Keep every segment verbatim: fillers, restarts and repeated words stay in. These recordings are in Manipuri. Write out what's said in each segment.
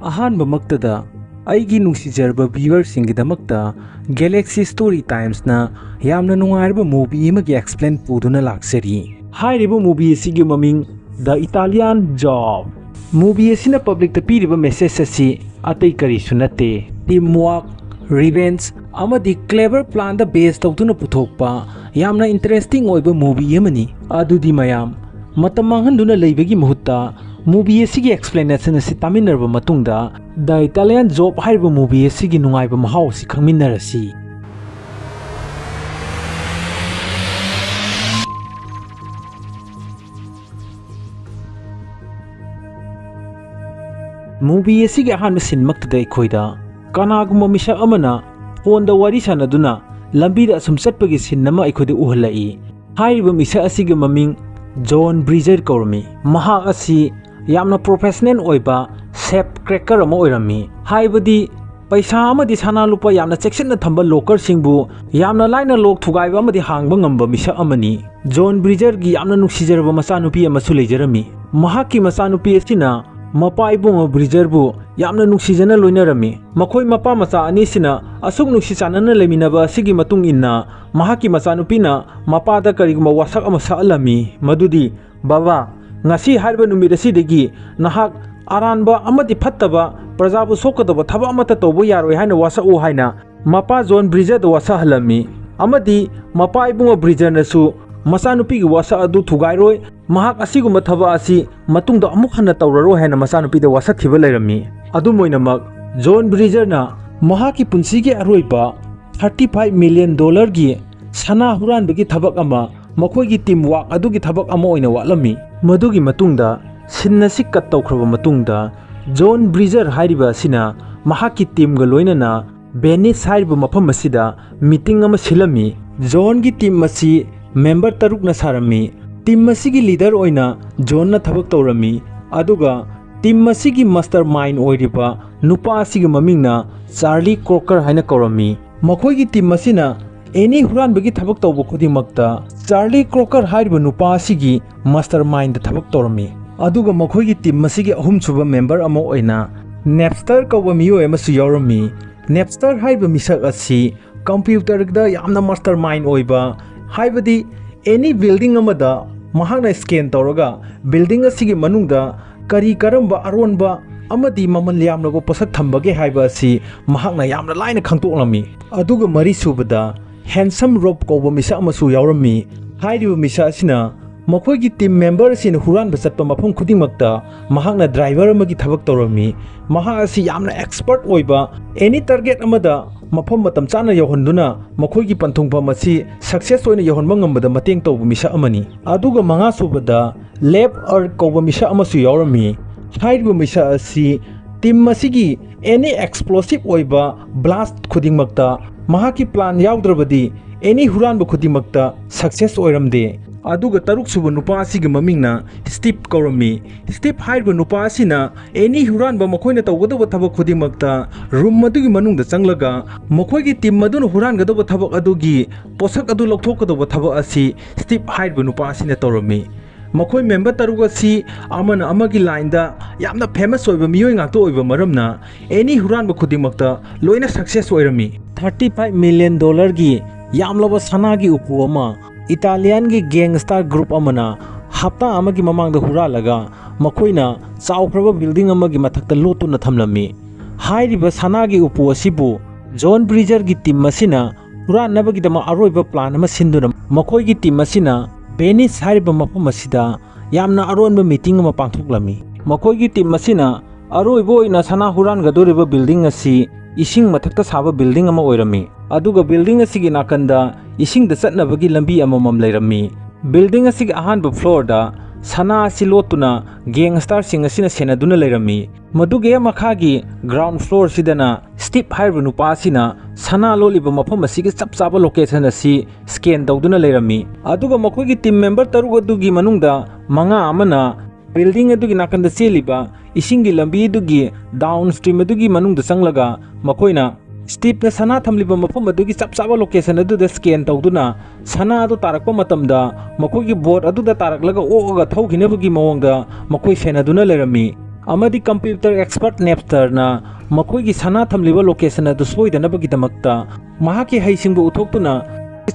ꯑꯍꯥꯟꯕꯃꯛꯇꯗ ꯑꯩꯒꯤ ꯅꯨꯡꯁꯤꯖꯔꯕ viewerꯁꯤꯡꯒꯤꯗꯃꯛꯇ Galaxy Story Timesꯅ ꯌꯥꯝꯅ ꯅꯨꯡꯉꯥꯏꯔꯕ movie ꯑꯃꯒꯤ explain ꯄꯨꯗꯨꯅ ꯂꯥꯛꯆꯔꯤ꯫ ꯍꯥꯏꯔꯤꯕ movie ꯑꯁꯤꯒꯤ ꯃꯃꯤꯡ The Italian Job꯫ Movie ꯑꯁꯤꯅ publicꯇ ꯄꯤꯔꯤꯕ message ꯑꯁꯤ ꯑꯇꯩ ꯀꯔꯤꯁꯨ ꯅꯠꯇꯦ, team work, revenge ꯑꯃꯗꯤ clever planꯗ base ꯇꯧꯗꯨꯅ ꯄꯨꯊꯣꯛꯄ ꯌꯥꯝꯅ interesting ꯑꯣꯏꯕ movie ꯑꯃꯅꯤ꯫ ꯑꯗꯨꯗꯤ ꯃꯌꯥꯝ ꯃꯇꯝ ꯃꯥꯡꯍꯟꯗꯨꯅ ꯂꯩꯕꯒꯤ ꯃꯍꯨꯠꯇ movie ꯑꯁꯤꯒꯤ explanation ꯑꯁꯤ ꯇꯥꯃꯤꯟꯅꯔꯕ ꯃꯇꯨꯡꯗ The Italian Job ꯍꯥꯏꯔꯤꯕ movie ꯑꯁꯤꯒꯤ ꯅꯨꯡꯉꯥꯏꯕ ꯃꯍꯥꯎ ꯑꯁꯤ ꯈꯪꯃꯤꯟꯅꯔꯁꯤ꯫ Movie ꯑꯁꯤꯒꯤ ꯑꯍꯥꯟꯕ sceneꯃꯛꯇꯗ ꯑꯩꯈꯣꯏꯗ ꯀꯅꯥꯒꯨꯝꯕ ꯃꯤꯁꯛ ꯑꯃꯅ phoneꯗ ꯋꯥꯔꯤ ꯁꯥꯟꯅꯗꯨꯅ ꯂꯝꯕꯤꯗ ꯑꯁꯨꯝ ꯆꯠꯄꯒꯤ scene ꯑꯃ ꯑꯩꯈꯣꯏꯗ ꯎꯍꯜꯂꯛꯏ꯫ ꯍꯥꯏꯔꯤꯕ ꯃꯤꯁꯛ ꯑꯁꯤꯒꯤ ꯃꯃꯤꯡ John Bridger ꯀꯧꯔꯝꯃꯤ꯫ ꯃꯍꯥꯛ ꯑꯁꯤ ꯌꯥꯝꯅ professional ꯑꯣꯏꯕ safe cracker ꯑꯃ ꯑꯣꯏꯔꯝꯃꯤ꯫ ꯍꯥꯏꯕꯗꯤ ꯄꯩꯁꯥ ꯑꯃꯗꯤ ꯁꯅꯥ ꯂꯨꯄꯥ ꯌꯥꯝꯅ ꯆꯦꯛꯁꯤꯟꯅ ꯊꯝꯕ lockerꯁꯤꯡꯕꯨ ꯌꯥꯝꯅ ꯂꯥꯏꯅ lock ꯊꯨꯒꯥꯏꯕ ꯑꯃꯗꯤ ꯍꯥꯡꯕ ꯉꯝꯕ ꯃꯤꯁꯛ ꯑꯃꯅꯤ꯫ John Bridgerꯒꯤ ꯌꯥꯝꯅ ꯅꯨꯡꯁꯤꯖꯔꯕ ꯃꯆꯥꯅꯨꯄꯤ ꯑꯃꯁꯨ ꯂꯩꯖꯔꯝꯃꯤ꯫ ꯃꯍꯥꯛꯀꯤ ꯃꯆꯥꯅꯨꯄꯤ ꯑꯁꯤꯅ ꯃꯄꯥ ꯏꯕꯨꯡꯉꯣ Bridgerꯕꯨ ꯌꯥꯝꯅ ꯅꯨꯡꯁꯤꯖꯅ ꯂꯣꯏꯅꯔꯝꯃꯤ꯫ ꯃꯈꯣꯏ ꯃꯄꯥ ꯃꯆꯥ ꯑꯅꯤꯁꯤꯅ ꯑꯁꯨꯛ ꯅꯨꯡꯁꯤ ꯆꯥꯟꯅꯅ ꯂꯩꯃꯤꯟꯅꯕ ꯑꯁꯤꯒꯤ ꯃꯇꯨꯡ ꯏꯟꯅ ꯃꯍꯥꯛꯀꯤ ꯃꯆꯥꯅꯨꯄꯤꯅ ꯃꯄꯥꯗ ꯀꯔꯤꯒꯨꯝꯕ ꯋꯥꯁꯛ ꯑꯃ ꯁꯛꯍꯜꯂꯝꯃꯤ, ꯃꯗꯨꯗꯤ, "ꯕꯕꯥ, ꯉꯁꯤ ꯍꯥꯏꯔꯤꯕ ꯅꯨꯃꯤꯠ ꯑꯁꯤꯗꯒꯤ ꯅꯍꯥꯛ ꯑꯔꯥꯟꯕ ꯑꯃꯗꯤ ꯐꯠꯇꯕ, ꯄ꯭ꯔꯖꯥꯕꯨ ꯁꯣꯛꯀꯗꯕ ꯊꯕꯛ ꯑꯃꯠꯇ ꯇꯧꯕ ꯌꯥꯔꯣꯏ ꯍꯥꯏꯅ ꯋꯥꯁꯛꯎ" ꯍꯥꯏꯅ ꯃꯄꯥ John Bridgerꯗ ꯋꯥꯁꯛꯍꯜꯂꯝꯃꯤ꯫ ꯑꯃꯗꯤ ꯃꯄꯥ ꯏꯕꯨꯡꯉꯣ Bridgerꯅꯁꯨ ꯃꯆꯥꯅꯨꯄꯤꯒꯤ ꯋꯥꯁꯛ ꯑꯗꯨ ꯊꯨꯒꯥꯏꯔꯣꯏ, ꯃꯍꯥꯛ ꯑꯁꯤꯒꯨꯝꯕ ꯊꯕꯛ ꯑꯁꯤ ꯃꯇꯨꯡꯗ ꯑꯃꯨꯛ ꯍꯟꯅ ꯇꯧꯔꯔꯣꯏ ꯍꯥꯏꯅ ꯃꯆꯥꯅꯨꯄꯤꯗ ꯋꯥꯁꯛꯈꯤꯕ ꯂꯩꯔꯝꯃꯤ꯫ ꯑꯗꯨꯝ ꯑꯣꯏꯅꯃꯛ, John Bridgerꯅ ꯃꯍꯥꯛꯀꯤ ꯄꯨꯟꯁꯤꯒꯤ ꯑꯔꯣꯏꯕ thirty five million dollarꯒꯤ ꯁꯅꯥ ꯍꯨꯔꯥꯟꯕꯒꯤ ꯊꯕꯛ ꯑꯃ, ꯃꯈꯣꯏꯒꯤ team work ꯑꯗꯨꯒꯤ ꯊꯕꯛ ꯑꯃ ꯑꯣꯏꯅ ꯋꯥꯠꯂꯝꯃꯤ꯫ ꯃꯗꯨꯒꯤ ꯃꯇꯨꯡꯗ scene ꯑꯁꯤ cut ꯇꯧꯈ꯭ꯔꯕ ꯃꯇꯨꯡꯗ, John Bridger ꯍꯥꯏꯔꯤꯕ ꯑꯁꯤꯅ ꯃꯍꯥꯛꯀꯤ teamꯒ ꯂꯣꯏꯅꯅ Venice ꯍꯥꯏꯔꯤꯕ ꯃꯐꯝ ꯑꯁꯤꯗ meeting ꯑꯃ ꯁꯤꯜꯂꯝꯃꯤ꯫ Johnꯒꯤ team ꯑꯁꯤ member ꯇꯔꯨꯛꯅ ꯁꯥꯔꯝꯃꯤ꯫ Team ꯑꯁꯤꯒꯤ leader ꯑꯣꯏꯅ Johnꯅ ꯊꯕꯛ ꯇꯧꯔꯝꯃꯤ, ꯑꯗꯨꯒ team ꯑꯁꯤꯒꯤ mastermind ꯑꯣꯏꯔꯤꯕ ꯅꯨꯄꯥ ꯑꯁꯤꯒꯤ ꯃꯃꯤꯡꯅ Charlie Croker ꯍꯥꯏꯅ ꯀꯧꯔꯝꯃꯤ꯫ ꯃꯈꯣꯏꯒꯤ team ꯑꯁꯤꯅ any ꯍꯨꯔꯥꯟꯕꯒꯤ ꯊꯕꯛ ꯇꯧꯕ ꯈꯨꯗꯤꯡꯃꯛꯇ Charlie Croker ꯍꯥꯏꯔꯤꯕ ꯅꯨꯄꯥ ꯑꯁꯤꯒꯤ mastermindꯗ ꯊꯕꯛ ꯇꯧꯔꯝꯃꯤ꯫ ꯑꯗꯨꯒ ꯃꯈꯣꯏꯒꯤ team ꯑꯁꯤꯒꯤ ꯑꯍꯨꯝꯁꯨꯕ member ꯑꯃ ꯑꯣꯏꯅ ꯅꯦꯞꯁꯇꯔ ꯀꯧꯕ ꯃꯤꯑꯣꯏ ꯑꯃꯁꯨ ꯌꯥꯎꯔꯝꯃꯤ꯫ ꯅꯦꯞꯁꯇꯔ ꯍꯥꯏꯔꯤꯕ ꯃꯤꯁꯛ ꯑꯁꯤ ꯀꯝꯄ꯭ꯌꯨꯇꯔꯗ ꯌꯥꯝꯅ ꯃꯥꯁꯇꯔ ꯃꯥꯏꯟ ꯑꯣꯏꯕ, ꯍꯥꯏꯕꯗꯤ ꯑꯦꯅꯤ ꯕꯤꯜꯗꯤꯡ ꯑꯃꯗ ꯃꯍꯥꯛꯅ ꯁ꯭ꯀꯦꯟ ꯇꯧꯔꯒ ꯕꯤꯜꯗꯤꯡ ꯑꯁꯤꯒꯤ ꯃꯅꯨꯡꯗ ꯀꯔꯤ ꯀꯔꯝꯕ ꯑꯔꯣꯟꯕ ꯑꯃꯗꯤ ꯃꯃꯜ ꯌꯥꯝꯂꯕ ꯄꯣꯠꯁꯛ ꯊꯝꯕꯒꯦ ꯍꯥꯏꯕ ꯑꯁꯤ ꯃꯍꯥꯛꯅ ꯌꯥꯝꯅ ꯂꯥꯏꯅ ꯈꯪꯗꯣꯛꯂꯝꯃꯤ꯫ ꯑꯗꯨꯒ ꯃꯔꯤꯁꯨꯕꯗ ꯍꯦꯟꯁꯝ ꯔꯣꯞ ꯀꯧꯕ ꯃꯤꯁꯛ ꯑꯃꯁꯨ ꯌꯥꯎꯔꯝꯃꯤ꯫ ꯍꯥꯏꯔꯤꯕ ꯃꯤꯁꯛ ꯑꯁꯤꯅ ꯃꯈꯣꯏꯒꯤ ꯇꯤꯝ ꯃꯦꯝꯕꯔꯁꯤꯡꯅ ꯍꯨꯔꯥꯟꯕ ꯆꯠꯄ ꯃꯐꯝ ꯈꯨꯗꯤꯡꯃꯛꯇ ꯃꯍꯥꯛꯅ ꯗ꯭ꯔꯥꯏꯚꯔ ꯑꯃꯒꯤ ꯊꯕꯛ ꯇꯧꯔꯝꯃꯤ꯫ ꯃꯍꯥꯛ ꯑꯁꯤ ꯌꯥꯝꯅ ꯑꯦꯛꯁꯄꯔꯠ ꯑꯣꯏꯕ, ꯑꯦꯅꯤ ꯇꯥꯔꯒꯦꯠ ꯑꯃꯗ ꯃꯐꯝ ꯃꯇꯝ ꯆꯥꯅ ꯌꯧꯍꯟꯗꯨꯅ ꯃꯈꯣꯏꯒꯤ ꯄꯟꯊꯨꯡꯐꯝ ꯑꯁꯤ ꯁꯛꯁꯦꯁ ꯑꯣꯏꯅ ꯌꯧꯍꯟꯕ ꯉꯝꯕꯗ ꯃꯇꯦꯡ ꯇꯧꯕ ꯃꯤꯁꯛ ꯑꯃꯅꯤ꯫ ꯑꯗꯨꯒ ꯃꯉꯥꯁꯨꯕꯗ ꯂꯦꯞ ꯑꯔ ꯀꯧꯕ ꯃꯤꯁꯛ ꯑꯃꯁꯨ ꯌꯥꯎꯔꯝꯃꯤ꯫ ꯍꯥꯏꯔꯤꯕ ꯃꯤꯁꯛ ꯑꯁꯤ ꯇꯤꯝ ꯑꯁꯤꯒꯤ ꯑꯦꯅꯤ ꯑꯦꯛꯁꯄ꯭ꯂꯣꯁꯤꯞ ꯑꯣꯏꯕ ꯕ꯭ꯂꯥꯁ ꯈꯨꯗꯤꯡꯃꯛꯇ ꯃꯍꯥꯛꯀꯤ ꯄ꯭ꯂꯥꯟ ꯌꯥꯎꯗ꯭ꯔꯕꯗꯤ ꯑꯦꯅꯤ ꯍꯨꯔꯥꯟꯕ ꯈꯨꯗꯤꯡꯃꯛꯇ ꯁꯛꯁꯦꯁ ꯑꯣꯏꯔꯝꯗꯦ꯫ ꯑꯗꯨꯒ ꯇꯔꯨꯛꯁꯨꯕ ꯅꯨꯄꯥ ꯑꯁꯤꯒꯤ ꯃꯃꯤꯡꯅ ꯁ꯭ꯇꯤꯞ ꯀꯧꯔꯝꯃꯤ꯫ ꯁ꯭ꯇꯤꯞ ꯍꯥꯏꯔꯤꯕ ꯅꯨꯄꯥ ꯑꯁꯤꯅ ꯑꯦꯅꯤ ꯍꯨꯔꯥꯟꯕ ꯃꯈꯣꯏꯅ ꯇꯧꯒꯗꯧꯕ ꯊꯕꯛ ꯈꯨꯗꯤꯡꯃꯛꯇ ꯔꯨꯝ ꯑꯗꯨꯒꯤ ꯃꯅꯨꯡꯗ ꯆꯪꯂꯒ ꯃꯈꯣꯏꯒꯤ ꯇꯤꯝ ꯑꯗꯨꯅ ꯍꯨꯔꯥꯟꯒꯗꯧꯕ ꯊꯕꯛ ꯑꯗꯨꯒꯤ ꯄꯣꯠꯁꯛ ꯑꯗꯨ ꯂꯧꯊꯣꯛꯀꯗꯧꯕ ꯊꯕꯛ ꯑꯁꯤ ꯁ꯭ꯇꯤꯞ ꯍꯥꯏꯔꯤꯕ ꯅꯨꯄꯥ ꯑꯁꯤꯅ ꯇꯧꯔꯝꯃꯤ꯫ ꯃꯈꯣꯏ ꯃꯦꯝꯕꯔ ꯇꯔꯨꯛ ꯑꯁꯤ ꯑꯃꯅ ꯑꯃꯒꯤ ꯂꯥꯏꯟꯗ ꯌꯥꯝꯅ ꯐꯦꯃꯁ ꯑꯣꯏꯕ ꯃꯤꯑꯣꯏ ꯉꯥꯛꯇ ꯑꯣꯏꯕ ꯃꯔꯝꯅ ꯑꯦꯅꯤ ꯍꯨꯔꯥꯟꯕ ꯈꯨꯗꯤꯡꯃꯛꯇ ꯂꯣꯏꯅ ꯁꯛꯁꯦꯁ ꯑꯣꯏꯔꯝꯃꯤ꯫ ꯊꯥꯔꯇꯤ ꯐꯥꯏꯚ ꯃꯤꯂꯤꯌꯟ ꯗꯣꯂꯔꯒꯤ ꯌꯥꯝꯂꯕ ꯁꯅꯥꯒꯤ ꯎꯄꯨ ꯑꯃ ꯏꯇꯥꯂꯤꯌꯥꯟꯒꯤ ꯒꯦꯡꯁꯇꯥꯔ ꯒ꯭ꯔꯨꯞ ꯑꯃꯅ ꯍꯞꯇꯥ ꯑꯃꯒꯤ ꯃꯃꯥꯡꯗ ꯍꯨꯔꯥꯜꯂꯒ ꯃꯈꯣꯏꯅ ꯆꯥꯎꯈ꯭ꯔꯕ ꯕꯤꯜꯗꯤꯡ ꯑꯃꯒꯤ ꯃꯊꯛꯇ ꯂꯣꯠꯇꯨꯅ ꯊꯝꯂꯝꯃꯤ꯫ ꯍꯥꯏꯔꯤꯕ ꯁꯅꯥꯒꯤ ꯎꯄꯨ ꯑꯁꯤꯕꯨ ꯖꯣꯟ ꯕ꯭ꯔꯤꯖꯔꯒꯤ ꯇꯤꯝ ꯑꯁꯤꯅ ꯍꯨꯔꯥꯟꯅꯕꯒꯤꯗꯃꯛ ꯑꯔꯣꯏꯕ ꯄ꯭ꯂꯥꯟ ꯑꯃ ꯁꯤꯟꯗꯨꯅ ꯃꯈꯣꯏꯒꯤ ꯇꯤꯝ ꯑꯁꯤꯅ ꯚꯦꯅꯤꯁ ꯍꯥꯏꯔꯤꯕ ꯃꯐꯝ ꯑꯁꯤꯗ ꯌꯥꯝꯅ ꯑꯔꯣꯟꯕ ꯃꯤꯇꯤꯡ ꯑꯃ ꯄꯥꯡꯊꯣꯛꯂꯝꯃꯤ꯫ ꯃꯈꯣꯏꯒꯤ ꯇꯤꯝ ꯑꯁꯤꯅ ꯑꯔꯣꯏꯕ ꯑꯣꯏꯅ ꯁꯅꯥ ꯍꯨꯔꯥꯟꯒꯗꯧꯔꯤꯕ ꯕꯤꯜꯗꯤꯡ ꯑꯁꯤ ꯏꯁꯤꯡ ꯃꯊꯛꯇ ꯁꯥꯕ ꯕꯤꯜꯗꯤꯡ ꯑꯃ ꯑꯣꯏꯔꯝꯃꯤ꯫ ꯑꯗꯨꯒ ꯕꯤꯜꯗꯤꯡ ꯑꯁꯤꯒꯤ ꯅꯥꯀꯟꯗ ꯏꯁꯤꯡꯗ ꯆꯠꯅꯕꯒꯤ ꯂꯝꯕꯤ ꯑꯃꯃꯝ ꯂꯩꯔꯝꯃꯤ꯫ ꯕꯤꯜꯗꯤꯡ ꯑꯁꯤꯒꯤ ꯑꯍꯥꯟꯕ ꯐ꯭ꯂꯣꯔꯗ ꯁꯅꯥ ꯑꯁꯤ ꯂꯣꯠꯇꯨꯅ ꯒꯦꯡꯁꯇꯥꯔꯁꯤꯡ ꯑꯁꯤꯅ ꯁꯦꯟꯅꯗꯨꯅ ꯂꯩꯔꯝꯃꯤ꯫ ꯃꯗꯨꯒꯤ ꯍꯦꯛ ꯃꯈꯥꯒꯤ ꯒ꯭ꯔꯥꯎꯟ ꯐ꯭ꯂꯣꯔꯁꯤꯗꯅ ꯁ꯭ꯇꯤꯞ ꯍꯥꯏꯔꯤꯕ ꯅꯨꯄꯥ ꯑꯁꯤꯅ ꯁꯅꯥ ꯂꯣꯠꯂꯤꯕ ꯃꯐꯝ ꯑꯁꯤꯒꯤ ꯆꯞ ꯆꯥꯕ ꯂꯣꯀꯦꯁꯟ ꯑꯁꯤ ꯁ꯭ꯀꯦꯟ ꯇꯧꯗꯨꯅ ꯂꯩꯔꯝꯃꯤ꯫ ꯑꯗꯨꯒ ꯃꯈꯣꯏꯒꯤ ꯇꯤꯝ ꯃꯦꯝꯕꯔ ꯇꯔꯨꯛ ꯑꯗꯨꯒꯤ ꯃꯅꯨꯡꯗ ꯃꯉꯥ ꯑꯃꯅ ꯕꯤꯜꯗꯤꯡ ꯑꯗꯨꯒꯤ ꯅꯥꯀꯟꯗ ꯆꯦꯜꯂꯤꯕ ꯏꯁꯤꯡꯒꯤ ꯂꯝꯕꯤ ꯑꯗꯨꯒꯤ ꯗꯥꯎꯟ ꯁ꯭ꯇ꯭ꯔꯤꯝ ꯑꯗꯨꯒꯤ ꯃꯅꯨꯡꯗ ꯆꯪꯂꯒ ꯃꯈꯣꯏꯅ ꯁ꯭ꯇꯤꯞꯅ ꯁꯅꯥ ꯊꯝꯂꯤꯕ ꯃꯐꯝ ꯑꯗꯨꯒꯤ ꯆꯞ ꯆꯥꯕ ꯂꯣꯀꯦꯁꯟ ꯑꯗꯨꯗ ꯁ꯭ꯀꯦꯟ ꯇꯧꯗꯨꯅ ꯁꯅꯥ ꯑꯗꯨ ꯇꯥꯔꯛꯄ ꯃꯇꯝꯗ ꯃꯈꯣꯏꯒꯤ ꯕꯣꯠ ꯑꯗꯨꯗ ꯇꯥꯔꯛꯂꯒ ꯑꯣꯛꯑꯒ ꯊꯧꯈꯤꯅꯕꯒꯤ ꯃꯑꯣꯡꯗ ꯃꯈꯣꯏ ꯁꯦꯟꯅꯗꯨꯅ ꯂꯩꯔꯝꯃꯤ꯫ ꯑꯃꯗꯤ computer expert Napster ꯅ ꯃꯈꯣꯏꯒꯤ ꯁꯅꯥ ꯊꯝꯂꯤꯕ location ꯑꯗꯨ ꯁꯣꯏꯗꯅꯕꯒꯤꯗꯃꯛꯇ ꯃꯍꯥꯛꯀꯤ ꯍꯩꯁꯤꯡꯕ ꯎꯠꯊꯣꯛꯇꯨꯅ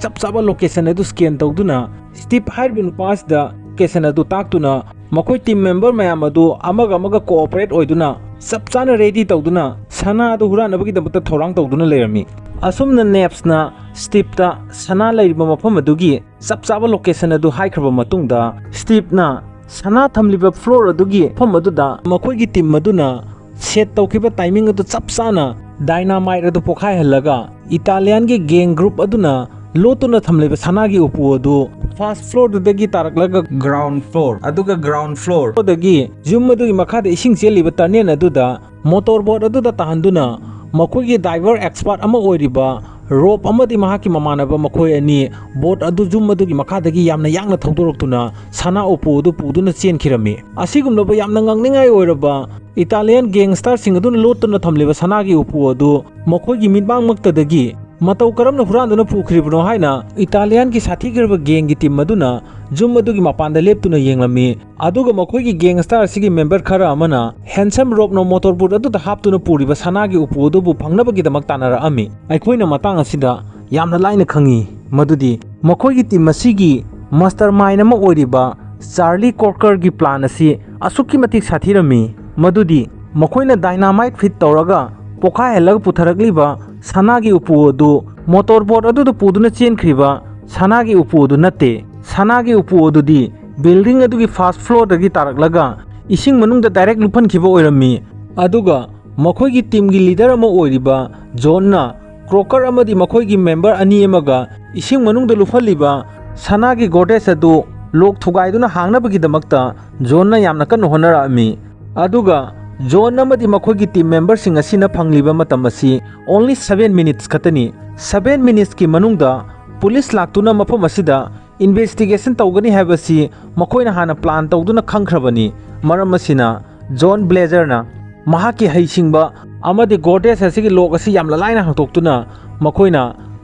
ꯆꯞ ꯆꯥꯕ location ꯑꯗꯨ scan ꯇꯧꯗꯨꯅ Steve ꯍꯥꯏꯔꯤꯕ ꯅꯨꯄꯥ ꯑꯁꯤꯗ location ꯑꯗꯨ ꯇꯥꯛꯇꯨꯅ ꯃꯈꯣꯏ team member ꯃꯌꯥꯝ ꯑꯗꯨ ꯑꯃꯒ ꯑꯃꯒ cooperate ꯑꯣꯏꯗꯨꯅ ꯆꯞ ꯆꯥꯅ ready ꯇꯧꯗꯨꯅ ꯁꯅꯥ ꯑꯗꯨ ꯍꯨꯔꯥꯟꯅꯕꯒꯤꯗꯃꯛꯇ ꯊꯧꯔꯥꯡ ꯇꯧꯗꯨꯅ ꯂꯩꯔꯝꯃꯤ꯫ ꯑꯁꯨꯝꯅ Napster ꯅ Steve ꯇ ꯁꯅꯥ ꯂꯩꯔꯤꯕ ꯃꯐꯝ ꯑꯗꯨꯒꯤ ꯆꯞ ꯆꯥꯕ location ꯑꯗꯨ ꯍꯥꯏꯈ꯭ꯔꯕ ꯃꯇꯨꯡꯗ, Steve ꯅ ꯁꯅꯥ ꯊꯝꯂꯤꯕ floor ꯑꯗꯨꯒꯤ ꯃꯐꯝ ꯑꯗꯨꯗ ꯃꯈꯣꯏꯒꯤ team ꯑꯗꯨꯅ set ꯇꯧꯈꯤꯕ timing ꯑꯗꯨ ꯆꯞ ꯆꯥꯅ dynamite ꯑꯗꯨ ꯄꯣꯈꯥꯏꯍꯜꯂꯒ, Italian ꯒꯤ gang group ꯑꯗꯨꯅ ꯂꯣꯠꯇꯨꯅ ꯊꯝꯂꯤꯕ ꯁꯅꯥꯒꯤ ꯎꯄꯨ ꯑꯗꯨ first floor ꯗꯨꯗꯒꯤ ꯇꯥꯔꯛꯂꯒ ground floor, ꯑꯗꯨꯒ ground floor ꯗꯒꯤ ꯌꯨꯝ ꯑꯗꯨꯒꯤ ꯃꯈꯥꯗ ꯏꯁꯤꯡ ꯆꯦꯜꯂꯤꯕ tunnel ꯑꯗꯨꯗ motor boat ꯑꯗꯨꯗ ꯇꯥꯍꯟꯗꯨꯅ, ꯃꯈꯣꯏꯒꯤ diver expert ꯑꯃ ꯑꯣꯏꯔꯤꯕ Rob ꯑꯃꯗꯤ ꯃꯍꯥꯛꯀꯤ ꯃꯃꯥꯟꯅꯕ ꯃꯈꯣꯏ ꯑꯅꯤ boat ꯑꯗꯨ ꯌꯨꯝ ꯑꯗꯨꯒꯤ ꯃꯈꯥꯗꯒꯤ ꯌꯥꯝꯅ ꯌꯥꯡꯅ ꯊꯧꯗꯣꯔꯛꯇꯨꯅ ꯁꯅꯥ ꯎꯄꯨ ꯑꯗꯨ ꯄꯨꯗꯨꯅ ꯆꯦꯟꯈꯤꯔꯝꯃꯤ꯫ ꯑꯁꯤꯒꯨꯝꯂꯕ ꯌꯥꯝꯅ ꯉꯥꯡꯅꯤꯡꯉꯥꯏ ꯑꯣꯏꯔꯕ Italian gangster ꯁꯤꯡ ꯑꯗꯨꯅ ꯂꯣꯠꯇꯨꯅ ꯊꯝꯂꯤꯕ ꯁꯅꯥꯒꯤ ꯎꯄꯨ ꯑꯗꯨ ꯃꯈꯣꯏꯒꯤ ꯃꯤꯠꯃꯥꯡꯃꯛꯇꯗꯒꯤ ꯃꯇꯧ ꯀꯔꯝꯅ ꯍꯨꯔꯥꯟꯗꯨꯅ ꯄꯨꯈ꯭ꯔꯤꯕꯅꯣ ꯍꯥꯏꯅ Italian ꯒꯤ ꯁꯥꯊꯤꯈ꯭ꯔꯕ gang ꯒꯤ team ꯑꯗꯨꯅ ꯌꯨꯝ ꯑꯗꯨꯒꯤ ꯃꯄꯥꯟꯗ ꯂꯦꯞꯇꯨꯅ ꯌꯦꯡꯂꯝꯃꯤ꯫ ꯑꯗꯨꯒ ꯃꯈꯣꯏꯒꯤ gangster ꯑꯁꯤꯒꯤ member ꯈꯔ ꯑꯃꯅ handsome Rob ꯅ motor boat ꯑꯗꯨꯗ ꯍꯥꯞꯇꯨꯅ ꯄꯨꯔꯤꯕ ꯁꯅꯥꯒꯤ ꯎꯄꯨ ꯑꯗꯨꯕꯨ ꯐꯪꯅꯕꯒꯤꯗꯃꯛ ꯇꯥꯟꯅꯔꯛꯑꯝꯃꯤ꯫ ꯑꯩꯈꯣꯏꯅ ꯃꯇꯥꯡ ꯑꯁꯤꯗ ꯌꯥꯝꯅ ꯂꯥꯏꯅ ꯈꯪꯉꯤ ꯃꯗꯨꯗꯤ ꯃꯈꯣꯏꯒꯤ team ꯑꯁꯤꯒꯤ mastermind ꯑꯃ ꯑꯣꯏꯔꯤꯕ Charlie Coker ꯒꯤ plan ꯑꯁꯤ ꯑꯁꯨꯛꯀꯤ ꯃꯇꯤꯛ ꯁꯥꯊꯤꯔꯝꯃꯤ ꯃꯗꯨꯗꯤ ꯃꯈꯣꯏꯅ dynamite fit ꯇꯧꯔꯒ ꯄꯣꯈꯥꯏꯍꯜꯂꯒ ꯄꯨꯊꯔꯛꯂꯤꯕ ꯁꯅꯥꯒꯤ ꯎꯄꯨ ꯑꯗꯨ motor boat ꯑꯗꯨꯗ ꯄꯨꯗꯨꯅ ꯆꯦꯟꯈ꯭ꯔꯤꯕ ꯁꯅꯥꯒꯤ ꯎꯄꯨ ꯑꯗꯨ ꯅꯠꯇꯦ꯫ ꯁꯅꯥꯒꯤ ꯎꯄꯨ ꯑꯗꯨꯗꯤ building ꯑꯗꯨꯒꯤ first floor ꯗꯒꯤ ꯇꯥꯔꯛꯂꯒ ꯏꯁꯤꯡ ꯃꯅꯨꯡꯗ direct ꯂꯨꯞꯍꯟꯈꯤꯕ ꯑꯣꯏꯔꯝꯃꯤ꯫ ꯑꯗꯨꯒ ꯃꯈꯣꯏꯒꯤ team ꯒꯤ leader ꯑꯃ ꯑꯣꯏꯔꯤꯕ John ꯅ Coker ꯑꯃꯗꯤ ꯃꯈꯣꯏꯒꯤ member ꯑꯅꯤ ꯑꯃꯒ ꯏꯁꯤꯡ ꯃꯅꯨꯡꯗ ꯂꯨꯞꯍꯜꯂꯤꯕ ꯁꯅꯥꯒꯤ goddess ꯑꯗꯨ lock ꯊꯨꯒꯥꯏꯗꯨꯅ ꯍꯥꯡꯅꯕꯒꯤꯗꯃꯛꯇ John ꯅ ꯌꯥꯝꯅ ꯀꯟꯅ ꯍꯣꯠꯅꯔꯛꯑꯝꯃꯤ꯫ ꯑꯗꯨꯒ John ꯑꯃꯗꯤ ꯃꯈꯣꯏꯒꯤ team member ꯁꯤꯡ ꯑꯁꯤꯅ ꯐꯪꯂꯤꯕ ꯃꯇꯝ ꯑꯁꯤ only seven minutes ꯈꯛꯇꯅꯤ꯫ Seven minutes ꯀꯤ ꯃꯅꯨꯡꯗ police ꯂꯥꯛꯇꯨꯅ ꯃꯐꯝ ꯑꯁꯤꯗ investigation ꯇꯧꯒꯅꯤ ꯍꯥꯏꯕꯁꯤ ꯃꯈꯣꯏꯅ ꯍꯥꯟꯅ plan ꯇꯧꯗꯨꯅ ꯈꯪꯈ꯭ꯔꯕꯅꯤ꯫ ꯃꯔꯝ ꯑꯁꯤꯅ John Blazer ꯅ ꯃꯍꯥꯛꯀꯤ ꯍꯩꯁꯤꯡꯕ ꯑꯃꯗꯤ goddess ꯑꯁꯤꯒꯤ lock ꯑꯁꯤ ꯌꯥꯝꯅ ꯂꯥꯏꯅ ꯍꯥꯡꯗꯣꯛꯇꯨꯅ ꯃꯈꯣꯏꯅ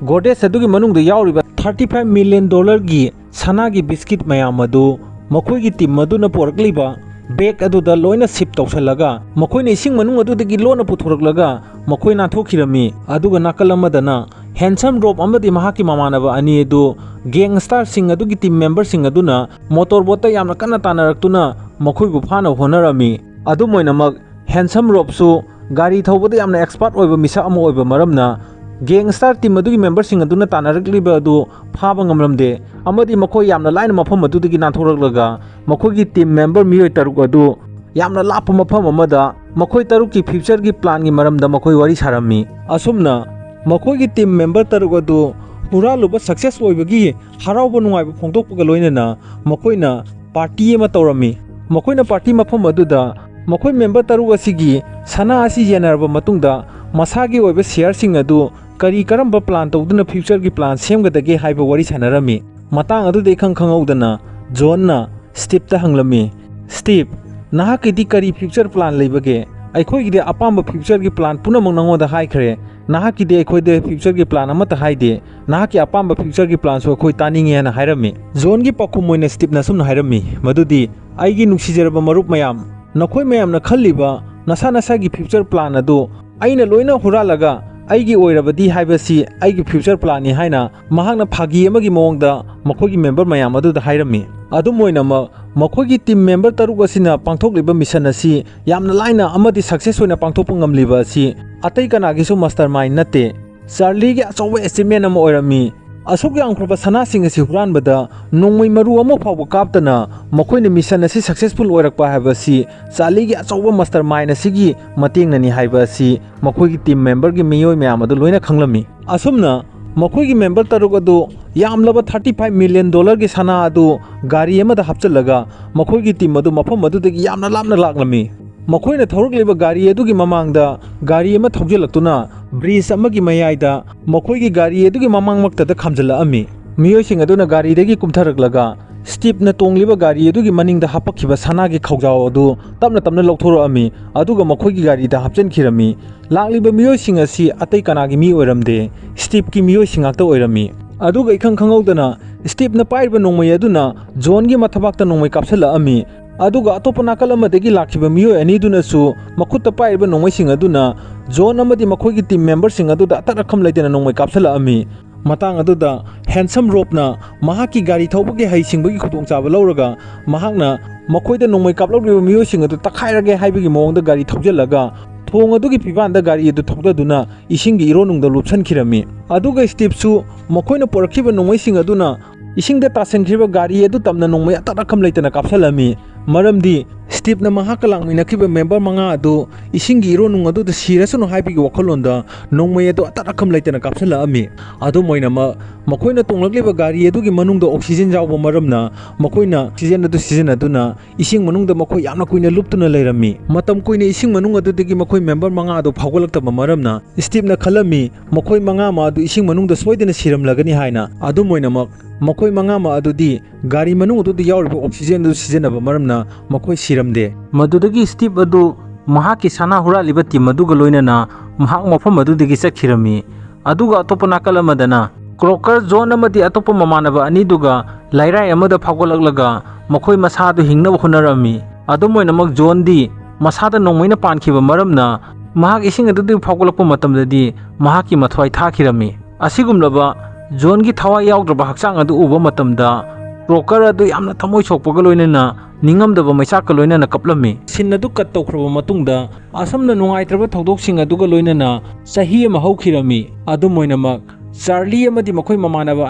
goddess ꯑꯗꯨꯒꯤ ꯃꯅꯨꯡꯗ ꯌꯥꯎꯔꯤꯕ thirty five million dollar ꯒꯤ ꯁꯅꯥꯒꯤ biscuit ꯃꯌꯥꯝ ꯑꯗꯨ ꯃꯈꯣꯏꯒꯤ team ꯑꯗꯨꯅ ꯄꯨꯔꯛꯂꯤꯕ ꯕꯦꯒ ꯑꯗꯨꯗ ꯂꯣꯏꯅ ꯁꯤꯞ ꯇꯧꯁꯜꯂꯒ ꯃꯈꯣꯏꯅ ꯏꯁꯤꯡ ꯃꯅꯨꯡ ꯑꯗꯨꯗꯒꯤ ꯂꯣꯟꯅ ꯄꯨꯊꯣꯔꯛꯂꯒ ꯃꯈꯣꯏ ꯅꯥꯟꯊꯣꯛꯈꯤꯔꯝꯃꯤ꯫ ꯑꯗꯨꯒ ꯅꯥꯀꯜ ꯑꯃꯗꯅ ꯍꯦꯟꯁꯝ ꯔꯣꯞ ꯑꯃꯗꯤ ꯃꯍꯥꯛꯀꯤ ꯃꯃꯥꯟꯅꯕ ꯑꯅꯤ ꯑꯗꯨ ꯒꯦꯡꯁꯇꯥꯔꯁꯤꯡ ꯑꯗꯨꯒꯤ ꯇꯤꯝ ꯃꯦꯝꯕꯔꯁꯤꯡ ꯑꯗꯨꯅ ꯃꯣꯇꯣꯔ ꯕꯣꯠꯇ ꯌꯥꯝꯅ ꯀꯟꯅ ꯇꯥꯟꯅꯔꯛꯇꯨꯅ ꯃꯈꯣꯏꯕꯨ ꯐꯥꯅꯕ ꯍꯣꯠꯅꯔꯝꯃꯤ꯫ ꯑꯗꯨꯝ ꯑꯣꯏꯅꯃꯛ ꯍꯦꯟꯁꯝ ꯔꯣꯞꯁꯨ ꯒꯥꯔꯤ ꯊꯧꯕꯗ ꯌꯥꯝꯅ ꯑꯦꯛꯁꯄꯥꯔꯠ ꯑꯣꯏꯕ ꯃꯤꯁꯛ ꯑꯃ ꯑꯣꯏꯕ ꯃꯔꯝꯅ ꯒꯦꯡꯁꯇꯥꯔ ꯇꯤꯝ ꯑꯗꯨꯒꯤ ꯃꯦꯝꯕꯔꯁꯤꯡ ꯑꯗꯨꯅ ꯇꯥꯟꯅꯔꯛꯂꯤꯕ ꯑꯗꯨ ꯐꯥꯕ ꯉꯝꯂꯝꯗꯦ ꯑꯃꯗꯤ ꯃꯈꯣꯏ ꯌꯥꯝꯅ ꯂꯥꯏꯅ ꯃꯐꯝ ꯑꯗꯨꯗꯒꯤ ꯅꯥꯟꯊꯣꯔꯛꯂꯒ ꯃꯈꯣꯏꯒꯤ ꯇꯤꯝ ꯃꯦꯝꯕꯔ ꯃꯤꯑꯣꯏ ꯇꯔꯨꯛ ꯑꯗꯨ ꯌꯥꯝꯅ ꯂꯥꯞꯄ ꯃꯐꯝ ꯑꯃꯗ ꯃꯈꯣꯏ ꯇꯔꯨꯛꯀꯤ ꯐ꯭ꯌꯨꯆꯔꯒꯤ ꯄ꯭ꯂꯥꯟꯒꯤ ꯃꯔꯝꯗ ꯃꯈꯣꯏ ꯋꯥꯔꯤ ꯁꯥꯔꯝꯃꯤ꯫ ꯑꯁꯨꯝꯅ ꯃꯈꯣꯏꯒꯤ ꯇꯤꯝ ꯃꯦꯝꯕꯔ ꯇꯔꯨꯛ ꯑꯗꯨ ꯍꯨꯔꯥꯜꯂꯨꯕ ꯁꯛꯁꯦꯁ ꯑꯣꯏꯕꯒꯤ ꯍꯔꯥꯎꯕ ꯅꯨꯡꯉꯥꯏꯕ ꯐꯣꯡꯗꯣꯛꯄꯒ ꯂꯣꯏꯅꯅ ꯃꯈꯣꯏꯅ ꯄꯥꯔꯇꯤ ꯑꯃ ꯇꯧꯔꯝꯃꯤ꯫ ꯃꯈꯣꯏꯅ ꯄꯥꯔꯇꯤ ꯃꯐꯝ ꯑꯗꯨꯗ ꯃꯈꯣꯏ ꯃꯦꯝꯕꯔ ꯇꯔꯨꯛ ꯑꯁꯤꯒꯤ ꯁꯅꯥ ꯑꯁꯤ ꯌꯦꯟꯅꯔꯕ ꯃꯇꯨꯡꯗ ꯃꯁꯥꯒꯤ ꯑꯣꯏꯕ ꯁꯤꯌꯔꯁꯤꯡ ꯑꯗꯨ ꯀꯔꯤ ꯀꯔꯝꯕ ꯄ꯭ꯂꯥꯟ ꯇꯧꯗꯨꯅ ꯐ꯭ꯌꯨꯆꯔꯒꯤ ꯄ꯭ꯂꯥꯟ ꯁꯦꯝꯒꯗꯒꯦ ꯍꯥꯏꯕ ꯋꯥꯔꯤ ꯁꯥꯟꯅꯔꯝꯃꯤ꯫ ꯃꯇꯥꯡ ꯑꯗꯨꯗ ꯏꯈꯪ ꯈꯪꯍꯧꯗꯅ ꯖꯣꯟꯅ ꯁ꯭ꯇꯤꯞꯇ ꯍꯪꯂꯝꯃꯤ, "ꯁ꯭ꯇꯤꯞ, ꯅꯍꯥꯛꯀꯤꯗꯤ ꯀꯔꯤ ꯐ꯭ꯌꯨꯆꯔ ꯄ꯭ꯂꯥꯟ ꯂꯩꯕꯒꯦ? ꯑꯩꯈꯣꯏꯒꯤꯗꯤ ꯑꯄꯥꯝꯕ ꯐ꯭ꯌꯨꯆꯔꯒꯤ ꯄ꯭ꯂꯥꯟ ꯄꯨꯝꯅꯃꯛ ꯅꯉꯣꯟꯗ ꯍꯥꯏꯈ꯭ꯔꯦ꯫ ꯅꯍꯥꯛꯀꯤꯗꯤ ꯑꯩꯈꯣꯏꯗ ꯐ꯭ꯌꯨꯆꯔꯒꯤ ꯄ꯭ꯂꯥꯟ ꯑꯃꯠꯇ ꯍꯥꯏꯗꯦ꯫ ꯅꯍꯥꯛꯀꯤ ꯑꯄꯥꯝꯕ ꯐ꯭ꯌꯨꯆꯔꯒꯤ ꯄ꯭ꯂꯥꯟꯁꯨ ꯑꯩꯈꯣꯏ ꯇꯥꯅꯤꯡꯉꯤ" ꯍꯥꯏꯅ ꯍꯥꯏꯔꯝꯃꯤ꯫ ꯖꯣꯟꯒꯤ ꯄꯥꯎꯈꯨꯝ ꯑꯣꯏꯅ ꯁ꯭ꯇꯤꯞꯅ ꯑꯁꯨꯝꯅ ꯍꯥꯏꯔꯝꯃꯤ, ꯃꯗꯨꯗꯤ, "ꯑꯩꯒꯤ ꯅꯨꯡꯁꯤꯖꯔꯕ ꯃꯔꯨꯞ ꯃꯌꯥꯝ, ꯅꯈꯣꯏ ꯃꯌꯥꯝꯅ ꯈꯜꯂꯤꯕ ꯅꯁꯥ ꯅꯁꯥꯒꯤ ꯐ꯭ꯌꯨꯆꯔ ꯄ꯭ꯂꯥꯟ ꯑꯗꯨ ꯑꯩꯅ ꯂꯣꯏꯅ ꯍꯨꯔꯥꯜꯂꯒ ꯑꯩꯒꯤ ꯑꯣꯏꯔꯕꯗꯤ ꯍꯥꯏꯕꯁꯤ ꯑꯩꯒꯤ ꯐ꯭ꯌꯨꯆꯔ ꯄ꯭ꯂꯥꯟꯅꯤ" ꯍꯥꯏꯅ ꯃꯍꯥꯛꯅ ꯐꯥꯒꯤ ꯑꯃꯒꯤ ꯃꯑꯣꯡꯗ ꯃꯈꯣꯏꯒꯤ ꯃꯦꯝꯕꯔ ꯃꯌꯥꯝ ꯑꯗꯨꯗ ꯍꯥꯏꯔꯝꯃꯤ꯫ ꯑꯗꯨꯝ ꯑꯣꯏꯅꯃꯛ, ꯃꯈꯣꯏꯒꯤ ꯇꯤꯝ ꯃꯦꯝꯕꯔ ꯇꯔꯨꯛ ꯑꯁꯤꯅ ꯄꯥꯡꯊꯣꯛꯂꯤꯕ ꯃꯤꯁꯟ ꯑꯁꯤ ꯌꯥꯝꯅ ꯂꯥꯏꯅ ꯑꯃꯗꯤ ꯁꯛꯁꯦꯁ ꯑꯣꯏꯅ ꯄꯥꯡꯊꯣꯛꯄ ꯉꯝꯂꯤꯕ ꯑꯁꯤ ꯑꯇꯩ ꯀꯅꯥꯒꯤꯁꯨ ꯃꯥꯁꯇꯔ ꯃꯥꯏꯟ ꯅꯠꯇꯦ, ꯆꯥꯔꯂꯤꯒꯤ ꯑꯆꯧꯕ ꯑꯦꯆꯤꯞꯃꯦꯟ ꯑꯃ ꯑꯣꯏꯔꯝꯃꯤ꯫ ꯑꯁꯨꯛ ꯌꯥꯝꯈ꯭ꯔꯕ ꯁꯅꯥꯁꯤꯡ ꯑꯁꯤ ꯍꯨꯔꯥꯟꯕꯗ ꯅꯣꯡꯃꯩ ꯃꯔꯨ ꯑꯃ ꯐꯥꯎꯕ ꯀꯥꯞꯇꯅ ꯃꯈꯣꯏꯅ ꯃꯤꯁꯟ ꯑꯁꯤ ꯁꯛꯁꯦꯁꯐꯨꯜ ꯑꯣꯏꯔꯛꯄ ꯍꯥꯏꯕ ꯑꯁꯤ ꯆꯥꯔꯂꯤꯒꯤ ꯑꯆꯧꯕ ꯃꯥꯁꯇꯔ ꯃꯥꯏꯟ ꯑꯁꯤꯒꯤ ꯃꯇꯦꯡꯅꯅꯤ ꯍꯥꯏꯕ ꯑꯁꯤ ꯃꯈꯣꯏꯒꯤ ꯇꯤꯝ ꯃꯦꯝꯕꯔꯒꯤ ꯃꯤꯑꯣꯏ ꯃꯌꯥꯝ ꯑꯗꯨ ꯂꯣꯏꯅ ꯈꯪꯂꯝꯃꯤ꯫ ꯑꯁꯨꯝꯅ ꯃꯈꯣꯏꯒꯤ ꯃꯦꯝꯕꯔ ꯇꯔꯨꯛ ꯑꯗꯨ ꯌꯥꯝꯂꯕ ꯊꯥꯔꯇꯤ ꯐꯥꯏꯚ ꯃꯤꯂꯤꯌꯟ ꯗꯣꯂꯔꯒꯤ ꯁꯅꯥ ꯑꯗꯨ ꯒꯥꯔꯤ ꯑꯃꯗ ꯍꯥꯞꯆꯤꯜꯂꯒ ꯃꯈꯣꯏꯒꯤ ꯇꯤꯝ ꯑꯗꯨ ꯃꯐꯝ ꯑꯗꯨꯗꯒꯤ ꯌꯥꯝꯅ ꯂꯥꯞꯅ ꯂꯥꯛꯂꯝꯃꯤ꯫ ꯃꯈꯣꯏꯅ ꯊꯧꯔꯛꯂꯤꯕ ꯒꯥꯔꯤ ꯑꯗꯨꯒꯤ ꯃꯃꯥꯡꯗ ꯒꯥꯔꯤ ꯑꯃ ꯊꯧꯖꯤꯜꯂꯛꯇꯨꯅ ꯕ꯭ꯔꯤꯖ ꯑꯃꯒꯤ ꯃꯌꯥꯏꯗ ꯃꯈꯣꯏꯒꯤ ꯒꯥꯔꯤ ꯑꯗꯨꯒꯤ ꯃꯃꯥꯡꯃꯛꯇꯗ ꯈꯥꯝꯖꯤꯜꯂꯛꯑꯝꯃꯤ꯫ ꯃꯤꯑꯣꯏꯁꯤꯡ ꯑꯗꯨꯅ ꯒꯥꯔꯤꯗꯒꯤ ꯀꯨꯝꯊꯔꯛꯂꯒ ꯁ꯭ꯇꯤꯞꯅ ꯇꯣꯡꯂꯤꯕ ꯒꯥꯔꯤ ꯑꯗꯨꯒꯤ ꯃꯅꯤꯡꯗ ꯍꯥꯄꯛꯈꯤꯕ ꯁꯅꯥꯒꯤ ꯈꯧꯖꯥꯎ ꯑꯗꯨ ꯇꯞꯅ ꯇꯞꯅ ꯂꯧꯊꯣꯔꯛꯑꯝꯃꯤ, ꯑꯗꯨꯒ ꯃꯈꯣꯏꯒꯤ ꯒꯥꯔꯤꯗ ꯍꯥꯞꯆꯤꯟꯈꯤꯔꯝꯃꯤ꯫ ꯂꯥꯛꯂꯤꯕ ꯃꯤꯑꯣꯏꯁꯤꯡ ꯑꯁꯤ ꯑꯇꯩ ꯀꯅꯥꯒꯤ ꯃꯤ ꯑꯣꯏꯔꯝꯗꯦ, ꯁ꯭ꯇꯤꯞꯀꯤ ꯃꯤꯑꯣꯏꯁꯤꯡ ꯉꯥꯛꯇ ꯑꯣꯏꯔꯝꯃꯤ꯫ ꯑꯗꯨꯒ ꯏꯈꯪ ꯈꯪꯍꯧꯗꯅ ꯁ꯭ꯇꯤꯞꯅ ꯄꯥꯏꯔꯤꯕ ꯅꯣꯡꯃꯩ ꯑꯗꯨꯅ ꯖꯣꯟꯒꯤ ꯃꯊꯕꯥꯛꯇ ꯅꯣꯡꯃꯩ ꯀꯥꯞꯁꯤꯜꯂꯛꯑꯝꯃꯤ꯫ ꯑꯗꯨꯒ ꯑꯇꯣꯞꯄ ꯅꯥꯀꯜ ꯑꯃꯗꯒꯤ ꯂꯥꯛꯈꯤꯕ ꯃꯤꯑꯣꯏ ꯑꯅꯤꯗꯨꯅꯁꯨ ꯃꯈꯨꯠꯇ ꯄꯥꯏꯔꯤꯕ ꯅꯣꯡꯃꯩꯁꯤꯡ ꯑꯗꯨꯅ ꯖꯣꯟ ꯑꯃꯗꯤ ꯃꯈꯣꯏꯒꯤ ꯇꯤꯝ ꯃꯦꯝꯕꯔꯁꯤꯡ ꯑꯗꯨꯗ ꯑꯇꯠ ꯑꯈꯝ ꯂꯩꯇꯅ ꯅꯣꯡꯃꯩ ꯀꯥꯞꯁꯤꯜꯂꯛꯑꯝꯃꯤ꯫ ꯃꯇꯥꯡ ꯑꯗꯨꯗ ꯍꯦꯟꯁꯝ ꯔꯣꯞꯅ ꯃꯍꯥꯛꯀꯤ ꯒꯥꯔꯤ ꯊꯧꯕꯒꯤ ꯍꯩꯁꯤꯡꯕꯒꯤ ꯈꯨꯗꯣꯡꯆꯥꯕ ꯂꯧꯔꯒ ꯃꯍꯥꯛꯅ ꯃꯈꯣꯏꯗ ꯅꯣꯡꯃꯩ ꯀꯥꯞꯂꯛꯂꯤꯕ ꯃꯤꯑꯣꯏꯁꯤꯡ ꯑꯗꯨ ꯇꯛꯈꯥꯏꯔꯒꯦ ꯍꯥꯏꯕꯒꯤ ꯃꯑꯣꯡꯗ ꯒꯥꯔꯤ ꯊꯧꯖꯤꯜꯂꯒ ꯊꯣꯡ ꯑꯗꯨꯒꯤ ꯐꯤꯕꯥꯟꯗ ꯒꯥꯔꯤ ꯑꯗꯨ ꯊꯧꯗꯗꯨꯅ ꯏꯁꯤꯡꯒꯤ ꯏꯔꯣꯟꯅꯨꯡꯗ ꯂꯨꯞꯁꯟꯈꯤꯔꯝꯃꯤ꯫ ꯑꯗꯨꯒ ꯁ꯭ꯇꯤꯞꯁꯨ ꯃꯈꯣꯏꯅ ꯄꯨꯔꯛꯈꯤꯕ ꯅꯣꯡꯃꯩꯁꯤꯡ ꯑꯗꯨꯅ ꯏꯁꯤꯡꯗ ꯇꯥꯁꯟꯈ꯭ꯔꯤꯕ ꯒꯥꯔꯤ ꯑꯗꯨ ꯇꯝꯅ ꯅꯣꯡꯃꯩ ꯑꯇꯠ ꯑꯈꯝ ꯂꯩꯇꯅ ꯀꯥꯞꯁꯤꯜꯂꯝꯃꯤ꯫ ꯃꯔꯝꯗꯤ ꯁ꯭ꯇꯤꯞꯅ ꯃꯍꯥꯛꯀ ꯂꯥꯛꯃꯤꯟꯅꯈꯤꯕ ꯃꯦꯝꯕꯔ ꯃꯉꯥ ꯑꯗꯨ ꯏꯁꯤꯡꯒꯤ ꯏꯔꯣꯟꯅꯨꯡ ꯑꯗꯨꯗ ꯁꯤꯔꯁꯅꯨ ꯍꯥꯏꯕꯒꯤ ꯋꯥꯈꯜꯂꯣꯟꯗ ꯅꯣꯡꯃꯩ ꯑꯗꯨ ꯑꯇꯠ ꯑꯈꯝ ꯂꯩꯇꯅ ꯀꯥꯞꯁꯤꯜꯂꯛꯑꯝꯃꯤ꯫ ꯑꯗꯨꯝ ꯑꯣꯏꯅꯃꯛ, ꯃꯈꯣꯏꯅ ꯇꯣꯡꯂꯛꯂꯤꯕ ꯒꯥꯔꯤ ꯑꯗꯨꯒꯤ ꯃꯅꯨꯡꯗ ꯑꯣꯛꯁꯤꯖꯦꯟ ꯌꯥꯎꯕ ꯃꯔꯝꯅ ꯃꯈꯣꯏꯅ ꯑꯣꯛꯁꯤꯖꯦꯟ ꯑꯗꯨ ꯁꯤꯖꯤꯟꯅꯗꯨꯅ ꯏꯁꯤꯡ ꯃꯅꯨꯡꯗ ꯃꯈꯣꯏ ꯌꯥꯝꯅ ꯀꯨꯏꯅ ꯂꯨꯞꯇꯨꯅ ꯂꯩꯔꯝꯃꯤ꯫ ꯃꯇꯝ ꯀꯨꯏꯅ ꯏꯁꯤꯡ ꯃꯅꯨꯡ ꯑꯗꯨꯗꯒꯤ ꯃꯈꯣꯏ ꯃꯦꯝꯕꯔ ꯃꯉꯥ ꯑꯗꯨ ꯐꯥꯎꯒꯠꯂꯛꯇꯕ ꯃꯔꯝꯅ ꯁ꯭ꯇꯤꯞꯅ ꯈꯜꯂꯝꯃꯤ ꯃꯈꯣꯏ ꯃꯉꯥ ꯑꯃ ꯑꯗꯨ ꯏꯁꯤꯡ ꯃꯅꯨꯡꯗ ꯁꯣꯏꯗꯅ ꯁꯤꯔꯝꯂꯒꯅꯤ ꯍꯥꯏꯅ꯫ ꯑꯗꯨꯝ ꯑꯣꯏꯅꯃꯛ, ꯃꯈꯣꯏ ꯃꯉꯥ ꯑꯃ ꯑꯗꯨꯗꯤ ꯒꯥꯔꯤ ꯃꯅꯨꯡ ꯑꯗꯨꯗ ꯌꯥꯎꯔꯤꯕ ꯑꯣꯛꯁꯤꯖꯦꯟ ꯑꯗꯨ ꯁꯤꯖꯤꯟꯅꯕ ꯃꯔꯝꯅ ꯃꯈꯣꯏ ꯁꯤꯔꯝꯗꯦ꯫ ꯃꯗꯨꯗꯒꯤ ꯁ꯭ꯇꯤꯞ ꯑꯗꯨ ꯃꯍꯥꯛꯀꯤ ꯁꯅꯥ ꯍꯨꯔꯥꯜꯂꯤꯕ ꯇꯤꯝ ꯑꯗꯨꯒ ꯂꯣꯏꯅꯅ ꯃꯍꯥꯛ ꯃꯐꯝ ꯑꯗꯨꯗꯒꯤ ꯆꯠꯈꯤꯔꯝꯃꯤ꯫ ꯑꯗꯨꯒ ꯑꯇꯣꯞꯄ ꯅꯥꯀꯜ ꯑꯃꯗꯅ ꯀ꯭ꯔꯣꯀꯔ, ꯖꯣꯟ ꯑꯃꯗꯤ ꯑꯇꯣꯞꯄ ꯃꯃꯥꯟꯅꯕ ꯑꯅꯤꯗꯨꯒ ꯂꯩꯔꯥꯏ ꯑꯃꯗ ꯐꯥꯎꯒꯠꯂꯛꯂꯒ ꯃꯈꯣꯏ ꯃꯁꯥꯗꯨ ꯍꯤꯡꯅꯕ ꯍꯣꯠꯅꯔꯝꯃꯤ꯫ ꯑꯗꯨꯝ ꯑꯣꯏꯅꯃꯛ, ꯖꯣꯟꯗꯤ ꯃꯁꯥꯗ ꯅꯣꯡꯃꯩꯅ ꯄꯥꯟꯈꯤꯕ ꯃꯔꯝꯅ ꯃꯍꯥꯛ ꯏꯁꯤꯡ ꯑꯗꯨꯗꯒꯤ ꯐꯥꯎꯒꯠꯂꯛꯄ ꯃꯇꯝꯗꯗꯤ ꯃꯍꯥꯛꯀꯤ ꯃꯊ꯭ꯋꯥꯏ ꯊꯥꯈꯤꯔꯝꯃꯤ꯫ ꯑꯁꯤꯒꯨꯝꯂꯕ ꯖꯣꯟꯒꯤ ꯊꯋꯥꯏ ꯌꯥꯎꯗ꯭ꯔꯕ ꯍꯛꯆꯥꯡ ꯑꯗꯨ ꯎꯕ ꯃꯇꯝꯗ ꯀ꯭ꯔꯣꯀꯔ ꯑꯗꯨ ꯌꯥꯝꯅ ꯊꯃꯣꯏ ꯁꯣꯛꯄꯒ ꯂꯣꯏꯅꯅ ꯅꯤꯡꯉꯝꯗꯕ ꯃꯩꯆꯥꯛꯀ ꯂꯣꯏꯅꯅ ꯀꯞꯂꯝꯃꯤ꯫ ꯁꯤꯟ ꯑꯗꯨ ꯀꯠ ꯇꯧꯈ꯭ꯔꯕ ꯃꯇꯨꯡꯗ ꯑꯁꯨꯝꯅ ꯅꯨꯡꯉꯥꯏꯇ꯭ꯔꯕ ꯊꯧꯗꯣꯛꯁꯤꯡ ꯑꯗꯨꯒ ꯂꯣꯏꯅꯅ ꯆꯍꯤ ꯑꯃ ꯍꯧꯈꯤꯔꯝꯃꯤ꯫ ꯑꯗꯨꯝ ꯑꯣꯏꯅꯃꯛ, ꯆꯥꯔꯂꯤ ꯑꯃꯗꯤ ꯃꯈꯣꯏ ꯃꯃꯥꯟꯅꯕ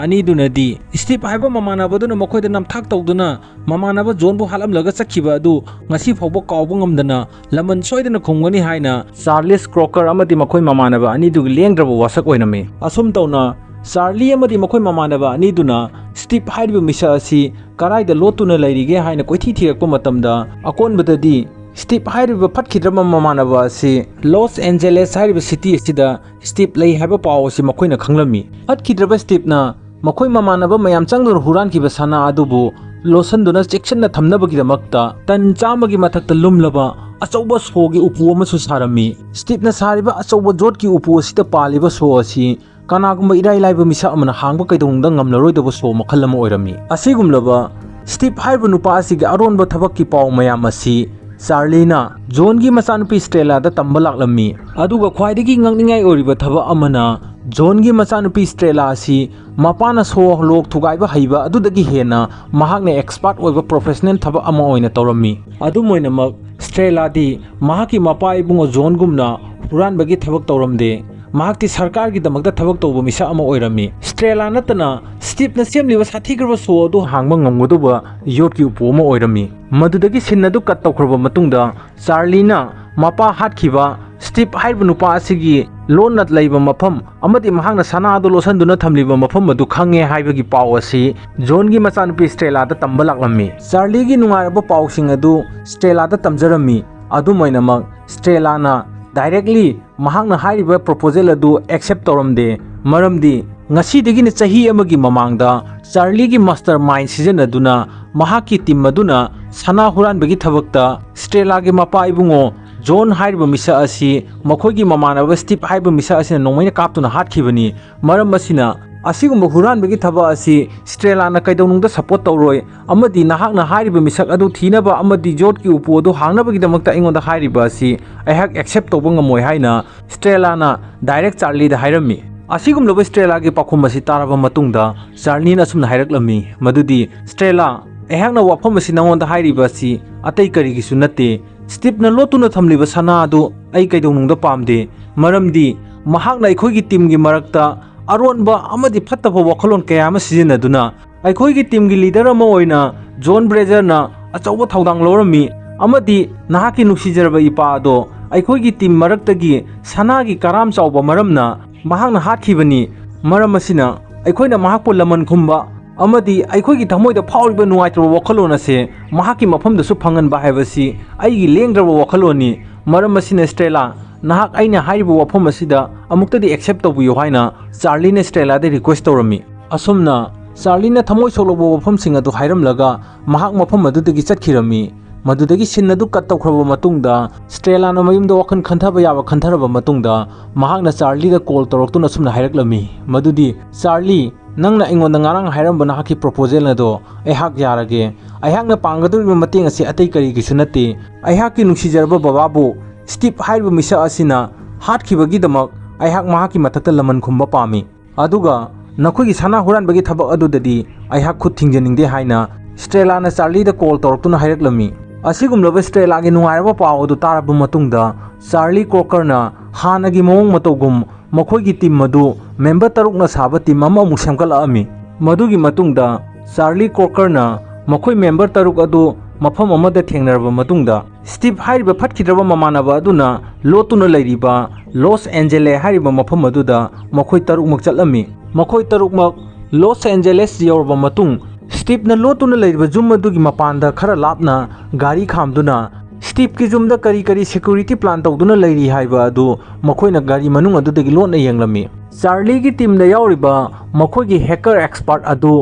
ꯑꯅꯤꯗꯨꯅꯗꯤ ꯁ꯭ꯇꯤꯞ ꯍꯥꯏꯕ ꯃꯃꯥꯟꯅꯕꯗꯨꯅ ꯃꯈꯣꯏꯗ ꯅꯝꯊꯥꯛ ꯇꯧꯗꯨꯅ ꯃꯃꯥꯟꯅꯕ ꯖꯣꯟꯕꯨ ꯍꯥꯠꯂꯝꯂꯒ ꯆꯠꯈꯤꯕ ꯑꯗꯨ ꯉꯁꯤ ꯐꯥꯎꯕ ꯀꯥꯎꯕ ꯉꯝꯗꯅ ꯂꯃꯟ ꯁꯣꯏꯗꯅ ꯈꯨꯝꯒꯅꯤ ꯍꯥꯏꯅ ꯆꯥꯔꯂꯤꯁ ꯀ꯭ꯔꯣꯀꯔ ꯑꯃꯗꯤ ꯃꯈꯣꯏ ꯃꯃꯥꯟꯅꯕ ꯑꯅꯤꯗꯨꯒꯤ ꯂꯦꯡꯗ꯭ꯔꯕ ꯋꯥꯁꯛ ꯑꯣꯏꯔꯝꯃꯤ꯫ ꯑꯁꯨꯝ ꯇꯧꯅ, ꯆꯥꯔꯂꯤ ꯑꯃꯗꯤ ꯃꯈꯣꯏ ꯃꯃꯥꯟꯅꯕ ꯑꯅꯤꯗꯨꯅ ꯁ꯭ꯇꯤꯞ ꯍꯥꯏꯔꯤꯕ ꯃꯤꯁꯛ ꯑꯁꯤ ꯀꯗꯥꯏꯗ ꯂꯣꯠꯇꯨꯅ ꯂꯩꯔꯤꯒꯦ ꯍꯥꯏꯅ ꯀꯣꯏꯊꯤ ꯊꯤꯔꯛꯄ ꯃꯇꯝꯗ, ꯑꯀꯣꯟꯕꯗꯗꯤ ꯁ꯭ꯇꯤꯞ ꯍꯥꯏꯔꯤꯕ ꯐꯠꯈꯤꯗ꯭ꯔꯕ ꯃꯃꯥꯟꯅꯕ ꯑꯁꯤ ꯂꯣꯁ ꯑꯦꯟꯖꯦꯂꯦꯁ ꯍꯥꯏꯔꯤꯕ ꯁꯤꯇꯤ ꯑꯁꯤꯗ ꯁ꯭ꯇꯤꯞ ꯂꯩ ꯍꯥꯏꯕ ꯄꯥꯎ ꯑꯁꯤ ꯃꯈꯣꯏꯅ ꯈꯪꯂꯝꯃꯤ꯫ ꯐꯠꯈꯤꯗ꯭ꯔꯕ ꯁ꯭ꯇꯤꯞꯅ ꯃꯈꯣꯏ ꯃꯃꯥꯟꯅꯕ ꯃꯌꯥꯝ ꯆꯪꯗꯨꯅ ꯍꯨꯔꯥꯟꯈꯤꯕ ꯁꯅꯥ ꯑꯗꯨꯕꯨ ꯂꯣꯠꯁꯤꯟꯗꯨꯅ ꯆꯦꯛꯁꯤꯟꯅ ꯊꯝꯅꯕꯒꯤꯗꯃꯛꯇ ꯇꯟ ꯆꯥꯝꯃꯒꯤ ꯃꯊꯛꯇ ꯂꯨꯝꯂꯕ ꯑꯆꯧꯕ ꯁꯣꯒꯤ ꯎꯄꯨ ꯑꯃꯁꯨ ꯁꯥꯔꯝꯃꯤ꯫ ꯁ꯭ꯇꯤꯞꯅ ꯁꯥꯔꯤꯕ ꯑꯆꯧꯕ ꯖꯣꯠꯀꯤ ꯎꯄꯨ ꯑꯁꯤꯗ ꯄꯥꯜꯂꯤꯕ ꯁꯣ ꯑꯁꯤ ꯀꯅꯥꯒꯨꯝꯕ ꯏꯔꯥꯏ ꯂꯥꯏꯕ ꯃꯤꯁꯛ ꯑꯃꯅ ꯍꯥꯡꯕ ꯀꯩꯗꯧꯅꯨꯡꯗ ꯉꯝꯂꯔꯣꯏꯗꯕ ꯁꯣ ꯃꯈꯜ ꯑꯃ ꯑꯣꯏꯔꯝꯃꯤ꯫ ꯑꯁꯤꯒꯨꯝꯂꯕ ꯁ꯭ꯇꯤꯞ ꯍꯥꯏꯔꯤꯕ ꯅꯨꯄꯥ ꯑꯁꯤꯒꯤ ꯑꯔꯣꯟꯕ ꯊꯕꯛꯀꯤ ꯄꯥꯎ ꯃꯌꯥꯝ ꯑꯁꯤ ꯆꯥꯔꯂꯤꯅ ꯖꯣꯟꯒꯤ ꯃꯆꯥꯅꯨꯄꯤ ꯁ꯭ꯇꯦꯂꯥꯗ ꯇꯝꯕ ꯂꯥꯛꯂꯝꯃꯤ꯫ ꯑꯗꯨꯒ ꯈ꯭ꯋꯥꯏꯗꯒꯤ ꯉꯛꯅꯤꯡꯉꯥꯏ ꯑꯣꯏꯔꯤꯕ ꯊꯕꯛ ꯑꯃꯅ, ꯖꯣꯟꯒꯤ ꯃꯆꯥꯅꯨꯄꯤ ꯁ꯭ꯇꯦꯂꯥ ꯑꯁꯤ ꯃꯄꯥꯅ ꯁꯣ ꯂꯣꯛ ꯊꯨꯒꯥꯏꯕ ꯍꯩꯕ ꯑꯗꯨꯗꯒꯤ ꯍꯦꯟꯅ ꯃꯍꯥꯛꯅ ꯑꯦꯛꯁꯄꯥꯔꯠ ꯑꯣꯏꯕ ꯄ꯭ꯔꯣꯐꯦꯁꯅꯦꯜ ꯊꯕꯛ ꯑꯃ ꯑꯣꯏꯅ ꯇꯧꯔꯝꯃꯤ꯫ ꯑꯗꯨꯝ ꯑꯣꯏꯅꯃꯛ, ꯁ꯭ꯇꯦꯂꯥꯗꯤ ꯃꯍꯥꯛꯀꯤ ꯃꯄꯥ ꯏꯕꯨꯡꯉꯣ ꯖꯣꯟꯒꯨꯝꯅ ꯍꯨꯔꯥꯟꯕꯒꯤ ꯊꯕꯛ ꯇꯧꯔꯝꯗꯦ꯫ ꯃꯍꯥꯛꯇꯤ ꯁꯔꯀꯥꯔꯒꯤꯗꯃꯛꯇ ꯊꯕꯛ ꯇꯧꯕ ꯃꯤꯁꯛ ꯑꯃ ꯑꯣꯏꯔꯝꯃꯤ꯫ ꯁ꯭ꯇꯦꯂꯥ ꯅꯠꯇꯅ ꯁ꯭ꯇꯤꯞꯅ ꯁꯦꯝꯂꯤꯕ ꯁꯥꯊꯤꯈ꯭ꯔꯕ ꯁꯣ ꯑꯗꯨ ꯍꯥꯡꯕ ꯉꯝꯒꯗꯧꯕ ꯌꯣꯠꯀꯤ ꯎꯄꯨ ꯑꯃ ꯑꯣꯏꯔꯝꯃꯤ꯫ ꯃꯗꯨꯗꯒꯤ ꯁꯤꯟ ꯑꯗꯨ ꯀꯠ ꯇꯧꯈ꯭ꯔꯕ ꯃꯇꯨꯡꯗ, ꯆꯥꯔꯂꯤꯅ ꯃꯄꯥ ꯍꯥꯠꯈꯤꯕ ꯁ꯭ꯇꯤꯞ ꯍꯥꯏꯔꯤꯕ ꯅꯨꯄꯥ ꯑꯁꯤꯒꯤ ꯂꯣꯟꯅ ꯂꯩꯕ ꯃꯐꯝ ꯑꯃꯗꯤ ꯃꯍꯥꯛꯅ ꯁꯅꯥ ꯑꯗꯨ ꯂꯣꯠꯁꯤꯟꯗꯨꯅ ꯊꯝꯂꯤꯕ ꯃꯐꯝ ꯑꯗꯨ ꯈꯪꯉꯦ ꯍꯥꯏꯕꯒꯤ ꯄꯥꯎ ꯑꯁꯤ ꯖꯣꯟꯒꯤ ꯃꯆꯥꯅꯨꯄꯤ ꯁ꯭ꯇꯦꯂꯥꯗ ꯇꯝꯕ ꯂꯥꯛꯂꯝꯃꯤ꯫ ꯆꯥꯔꯂꯤꯒꯤ ꯅꯨꯡꯉꯥꯏꯔꯕ ꯄꯥꯎꯁꯤꯡ ꯑꯗꯨ ꯁ꯭ꯇꯦꯂꯥꯗ ꯇꯝꯖꯔꯝꯃꯤ꯫ ꯑꯗꯨꯝ ꯑꯣꯏꯅꯃꯛ, ꯁ꯭ꯇꯦꯂꯥꯅ ꯗꯥꯏꯔꯦꯛꯂꯤ ꯃꯍꯥꯛꯅ ꯍꯥꯏꯔꯤꯕ ꯄ꯭ꯔꯣꯄꯣꯖꯦꯜ ꯑꯗꯨ ꯑꯦꯛꯁꯦꯞ ꯇꯧꯔꯝꯗꯦ꯫ ꯃꯔꯝꯗꯤ ꯉꯁꯤꯗꯒꯤꯅ ꯆꯍꯤ ꯑꯃꯒꯤ ꯃꯃꯥꯡꯗ ꯆꯥꯔꯂꯤꯒꯤ ꯃꯥꯁꯇꯔ ꯃꯥꯏꯟ ꯁꯤꯖꯤꯟꯅꯗꯨꯅ ꯃꯍꯥꯛꯀꯤ ꯇꯤꯝ ꯑꯗꯨꯅ ꯁꯅꯥ ꯍꯨꯔꯥꯟꯕꯒꯤ ꯊꯕꯛꯇ ꯁ꯭ꯇꯦꯂꯥꯒꯤ ꯃꯄꯥ ꯏꯕꯨꯡꯉꯣ ꯖꯣꯟ ꯍꯥꯏꯔꯤꯕ ꯃꯤꯁꯛ ꯑꯁꯤ ꯃꯈꯣꯏꯒꯤ ꯃꯃꯥꯟꯅꯕ ꯁ꯭ꯇꯤꯞ ꯍꯥꯏꯔꯤꯕ ꯃꯤꯁꯛ ꯑꯁꯤꯅ ꯅꯣꯡꯃꯩꯅ ꯀꯥꯞꯇꯨꯅ ꯍꯥꯠꯈꯤꯕꯅꯤ꯫ ꯃꯔꯝ ꯑꯁꯤꯅ, ꯑꯁꯤꯒꯨꯝꯕ ꯍꯨꯔꯥꯟꯕꯒꯤ ꯊꯕꯛ ꯑꯁꯤ ꯁ꯭ꯇꯦꯂꯥꯅ ꯀꯩꯗꯧꯅꯨꯡꯗ ꯁꯄꯣꯔꯠ ꯇꯧꯔꯣꯏ, ꯑꯃꯗꯤ ꯅꯍꯥꯛꯅ ꯍꯥꯏꯔꯤꯕ ꯃꯤꯁꯛ ꯑꯗꯨ ꯊꯤꯅꯕ ꯑꯃꯗꯤ ꯌꯣꯠꯀꯤ ꯎꯄꯨ ꯑꯗꯨ ꯍꯥꯡꯅꯕꯒꯤꯗꯃꯛꯇ ꯑꯩꯉꯣꯟꯗ ꯍꯥꯏꯔꯤꯕ ꯑꯁꯤ ꯑꯩꯍꯥꯛ ꯑꯦꯛꯁꯦꯞ ꯇꯧꯕ ꯉꯝꯃꯣꯏ ꯍꯥꯏꯅ ꯁ꯭ꯇꯦꯂꯥꯅ ꯗꯥꯏꯔꯦꯛ ꯆꯥꯔꯂꯤꯗ ꯍꯥꯏꯔꯝꯃꯤ꯫ ꯑꯁꯤꯒꯨꯝꯂꯕ ꯁ꯭ꯇꯦꯂꯥꯒꯤ ꯄꯥꯎꯈꯨꯝ ꯑꯁꯤ ꯇꯥꯔꯕ ꯃꯇꯨꯡꯗ, ꯆꯥꯔꯂꯤꯅ ꯑꯁꯨꯝꯅ ꯍꯥꯏꯔꯛꯂꯝꯃꯤ ꯃꯗꯨꯗꯤ, "ꯁ꯭ꯇꯦꯂꯥ, ꯑꯩꯍꯥꯛꯅ ꯋꯥꯐꯝ ꯑꯁꯤ ꯅꯉꯣꯟꯗ ꯍꯥꯏꯔꯤꯕ ꯑꯁꯤ ꯑꯇꯩ ꯀꯔꯤꯒꯤꯁꯨ ꯅꯠꯇꯦ꯫ ꯁ꯭ꯇꯤꯞꯅ ꯂꯣꯠꯇꯨꯅ ꯊꯝꯂꯤꯕ ꯁꯅꯥ ꯑꯗꯨ ꯑꯩ ꯀꯩꯗꯧꯅꯨꯡꯗ ꯄꯥꯝꯗꯦ, ꯃꯔꯝꯗꯤ ꯃꯍꯥꯛꯅ ꯑꯩꯈꯣꯏꯒꯤ ꯇꯤꯝꯒꯤ ꯃꯔꯛꯇ ꯑꯔꯣꯟꯕ ꯑꯃꯗꯤ ꯐꯠꯇꯕ ꯋꯥꯈꯜꯂꯣꯟ ꯀꯌꯥ ꯑꯃ ꯁꯤꯖꯤꯟꯅꯗꯨꯅ ꯑꯩꯈꯣꯏꯒꯤ ꯇꯤꯝꯒꯤ ꯂꯤꯗꯔ ꯑꯃ ꯑꯣꯏꯅ ꯖꯣꯟ ꯕ꯭ꯔꯦꯖꯔꯅ ꯑꯆꯧꯕ ꯊꯧꯗꯥꯡ ꯂꯧꯔꯝꯃꯤ, ꯑꯃꯗꯤ ꯅꯍꯥꯛꯀꯤ ꯅꯨꯡꯁꯤꯖꯔꯕ ꯏꯄꯥ ꯑꯗꯣ ꯑꯩꯈꯣꯏꯒꯤ ꯇꯤꯝ ꯃꯔꯛꯇꯒꯤ ꯁꯅꯥꯒꯤ ꯀꯔꯥꯝ ꯆꯥꯎꯕ ꯃꯔꯝꯅ ꯃꯍꯥꯛꯅ ꯍꯥꯠꯈꯤꯕꯅꯤ꯫ ꯃꯔꯝ ꯑꯁꯤꯅ ꯑꯩꯈꯣꯏꯅ ꯃꯍꯥꯛꯄꯨ ꯂꯃꯟ ꯈꯨꯝꯕ ꯑꯃꯗꯤ ꯑꯩꯈꯣꯏꯒꯤ ꯊꯃꯣꯏꯗ ꯐꯥꯎꯔꯤꯕ ꯅꯨꯡꯉꯥꯏꯇ꯭ꯔꯕ ꯋꯥꯈꯜꯂꯣꯟ ꯑꯁꯦ ꯃꯍꯥꯛꯀꯤ ꯃꯐꯝꯗꯁꯨ ꯐꯪꯍꯟꯕ ꯍꯥꯏꯕꯁꯤ ꯑꯩꯒꯤ ꯂꯦꯡꯗ꯭ꯔꯕ ꯋꯥꯈꯜꯂꯣꯟꯅꯤ꯫ ꯃꯔꯝ ꯑꯁꯤꯅ, ꯁ꯭ꯇꯦꯂꯥ, ꯅꯍꯥꯛ ꯑꯩꯅ ꯍꯥꯏꯔꯤꯕ ꯋꯥꯐꯝ ꯑꯁꯤꯗ ꯑꯃꯨꯛꯇꯗꯤ ꯑꯦꯛꯁꯦꯞ ꯇꯧꯕꯤꯌꯨ" ꯍꯥꯏꯅ ꯆꯥꯔꯂꯤꯅ ꯁ꯭ꯇꯦꯂꯥꯗ ꯔꯤꯀ꯭ꯋꯦꯁ ꯇꯧꯔꯝꯃꯤ꯫ ꯑꯁꯨꯝꯅ ꯆꯥꯔꯂꯤꯅ ꯊꯃꯣꯏ ꯁꯣꯛꯂꯕ ꯋꯥꯐꯝꯁꯤꯡ ꯑꯗꯨ ꯍꯥꯏꯔꯝꯂꯒ ꯃꯍꯥꯛ ꯃꯐꯝ ꯑꯗꯨꯗꯒꯤ ꯆꯠꯈꯤꯔꯝꯃꯤ꯫ ꯃꯗꯨꯗꯒꯤ ꯁꯤꯟ ꯑꯗꯨ ꯀꯠ ꯇꯧꯈ꯭ꯔꯕ ꯃꯇꯨꯡꯗ, ꯁ꯭ꯇꯦꯂꯥꯅ ꯃꯌꯨꯝꯗ ꯋꯥꯈꯜ ꯈꯟꯊꯕ ꯌꯥꯕ ꯈꯟꯊꯔꯕ ꯃꯇꯨꯡꯗ, ꯃꯍꯥꯛꯅ ꯆꯥꯔꯂꯤꯗ ꯀꯣꯜ ꯇꯧꯔꯛꯇꯨꯅ ꯑꯁꯨꯝꯅ ꯍꯥꯏꯔꯛꯂꯝꯃꯤ ꯃꯗꯨꯗꯤ, "ꯆꯥꯔꯂꯤ, "ꯅꯪꯅ ꯑꯩꯉꯣꯟꯗ ꯉꯔꯥꯡ ꯍꯥꯏꯔꯝꯕ ꯅꯍꯥꯛꯀꯤ proposal ꯑꯗꯣ ꯑꯩꯍꯥꯛ ꯌꯥꯔꯒꯦ꯫ ꯑꯩꯍꯥꯛꯅ ꯄꯥꯡꯒꯗꯧꯔꯤꯕ ꯃꯇꯦꯡ ꯑꯁꯤ ꯑꯇꯩ ꯀꯔꯤꯒꯤꯁꯨ ꯅꯠꯇꯦ꯫ ꯑꯩꯍꯥꯛꯀꯤ ꯅꯨꯡꯁꯤꯖꯔꯕ ꯕꯕꯥꯕꯨ ꯁ꯭ꯇꯤꯞ ꯍꯥꯏꯔꯤꯕ ꯃꯤꯁꯛ ꯑꯁꯤꯅ ꯍꯥꯠꯈꯤꯕꯒꯤꯗꯃꯛ ꯑꯩꯍꯥꯛ ꯃꯍꯥꯛꯀꯤ ꯃꯊꯛꯇ ꯂꯃꯟ ꯈꯨꯝꯕ ꯄꯥꯝꯃꯤ꯫ ꯑꯗꯨꯒ ꯅꯈꯣꯏꯒꯤ ꯁꯅꯥ ꯍꯨꯔꯥꯟꯕꯒꯤ ꯊꯕꯛ ꯑꯗꯨꯗꯗꯤ ꯑꯩꯍꯥꯛ ꯈꯨꯠ ꯊꯤꯡꯖꯅꯤꯡꯗꯦ" ꯍꯥꯏꯅ ꯁ꯭ꯇꯦꯂꯥꯅ ꯆꯥꯔꯂꯤꯗ call ꯇꯧꯔꯛꯇꯨꯅ ꯍꯥꯏꯔꯛꯂꯝꯃꯤ꯫ ꯑꯁꯤꯒꯨꯝꯂꯕ ꯁ꯭ꯇꯦꯂꯥꯒꯤ ꯅꯨꯡꯉꯥꯏꯔꯕ ꯄꯥꯎ ꯑꯗꯨ ꯇꯥꯔꯕ ꯃꯇꯨꯡꯗ, ꯆꯥꯔꯂꯤ ꯀ꯭ꯔꯣꯀꯔꯅ ꯍꯥꯟꯅꯒꯤ ꯃꯑꯣꯡ ꯃꯇꯧꯒꯨꯝ ꯃꯈꯣꯏꯒꯤ team ꯑꯗꯨ member ꯇꯔꯨꯛꯅ ꯁꯥꯕ team ꯑꯃꯃꯨꯛ ꯁꯦꯝꯒꯠꯂꯛꯂꯝꯃꯤ꯫ ꯃꯗꯨꯒꯤ ꯃꯇꯨꯡꯗ ꯆꯥꯔꯂꯤ ꯀ꯭ꯔꯣꯀꯔꯅ ꯃꯈꯣꯏ member ꯇꯔꯨꯛ ꯑꯗꯨ ꯃꯐꯝ ꯑꯃꯗ ꯊꯦꯡꯅꯔꯕ ꯃꯇꯨꯡꯗ, ꯁ꯭ꯇꯤꯞ ꯍꯥꯏꯔꯤꯕ ꯐꯠꯈꯤꯗ꯭ꯔꯕ ꯃꯃꯥꯟꯅꯕ ꯑꯗꯨꯅ ꯂꯣꯠꯇꯨꯅ ꯂꯩꯔꯤꯕ ꯂꯣꯁ ꯑꯦꯟꯖꯦꯂꯦ ꯍꯥꯏꯔꯤꯕ ꯃꯐꯝ ꯑꯗꯨꯗ ꯃꯈꯣꯏ ꯇꯔꯨꯛꯃꯛ ꯆꯠꯂꯝꯃꯤ꯫ ꯃꯈꯣꯏ ꯇꯔꯨꯛꯃꯛ ꯂꯣꯁ ꯑꯦꯟꯖꯦꯂꯦꯁ ꯌꯧꯔꯕ ꯃꯇꯨꯡ, ꯁ꯭ꯇꯤꯞꯅ ꯂꯣꯠꯇꯨꯅ ꯂꯩꯔꯤꯕ ꯌꯨꯝ ꯑꯗꯨꯒꯤ ꯃꯄꯥꯟꯗ ꯈꯔ ꯂꯥꯞꯅ ꯒꯥꯔꯤ ꯈꯥꯝꯗꯨꯅ ꯁ꯭ꯇꯤꯞꯀꯤ ꯌꯨꯝꯗ ꯀꯔꯤ ꯀꯔꯤ security plan ꯇꯧꯗꯨꯅ ꯂꯩꯔꯤ ꯍꯥꯏꯕ ꯑꯗꯨ ꯃꯈꯣꯏꯅ ꯒꯥꯔꯤ ꯃꯅꯨꯡ ꯑꯗꯨꯗꯒꯤ ꯂꯣꯠꯅ ꯌꯦꯡꯂꯝꯃꯤ꯫ ꯆꯥꯔꯂꯤꯒꯤ teamꯗ ꯌꯥꯎꯔꯤꯕ ꯃꯈꯣꯏꯒꯤ hacker expert ꯑꯗꯨ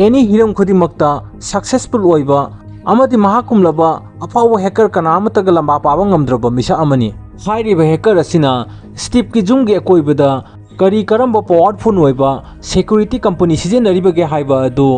any ꯍꯤꯔꯝ ꯈꯨꯗꯤꯡꯃꯛꯇ successful ꯑꯣꯏꯕ ꯑꯃꯗꯤ ꯃꯍꯥꯛꯀꯨꯝꯂꯕ ꯑꯐꯥꯎꯕ hacker ꯀꯅꯥ ꯑꯃꯠꯇꯒ ꯂꯝꯕꯥ ꯄꯥꯕ ꯉꯝꯗ꯭ꯔꯕ ꯃꯤꯁꯛ ꯑꯃꯅꯤ꯫ ꯍꯥꯏꯔꯤꯕ hacker ꯑꯁꯤꯅ ꯁ꯭ꯇꯤꯞꯀꯤ ꯌꯨꯝꯒꯤ ꯑꯀꯣꯏꯕꯗ ꯀꯔꯤ ꯀꯔꯝꯕ powerful ꯑꯣꯏꯕ security company ꯁꯤꯖꯤꯟꯅꯔꯤꯕꯒꯦ ꯍꯥꯏꯕ ꯑꯗꯨ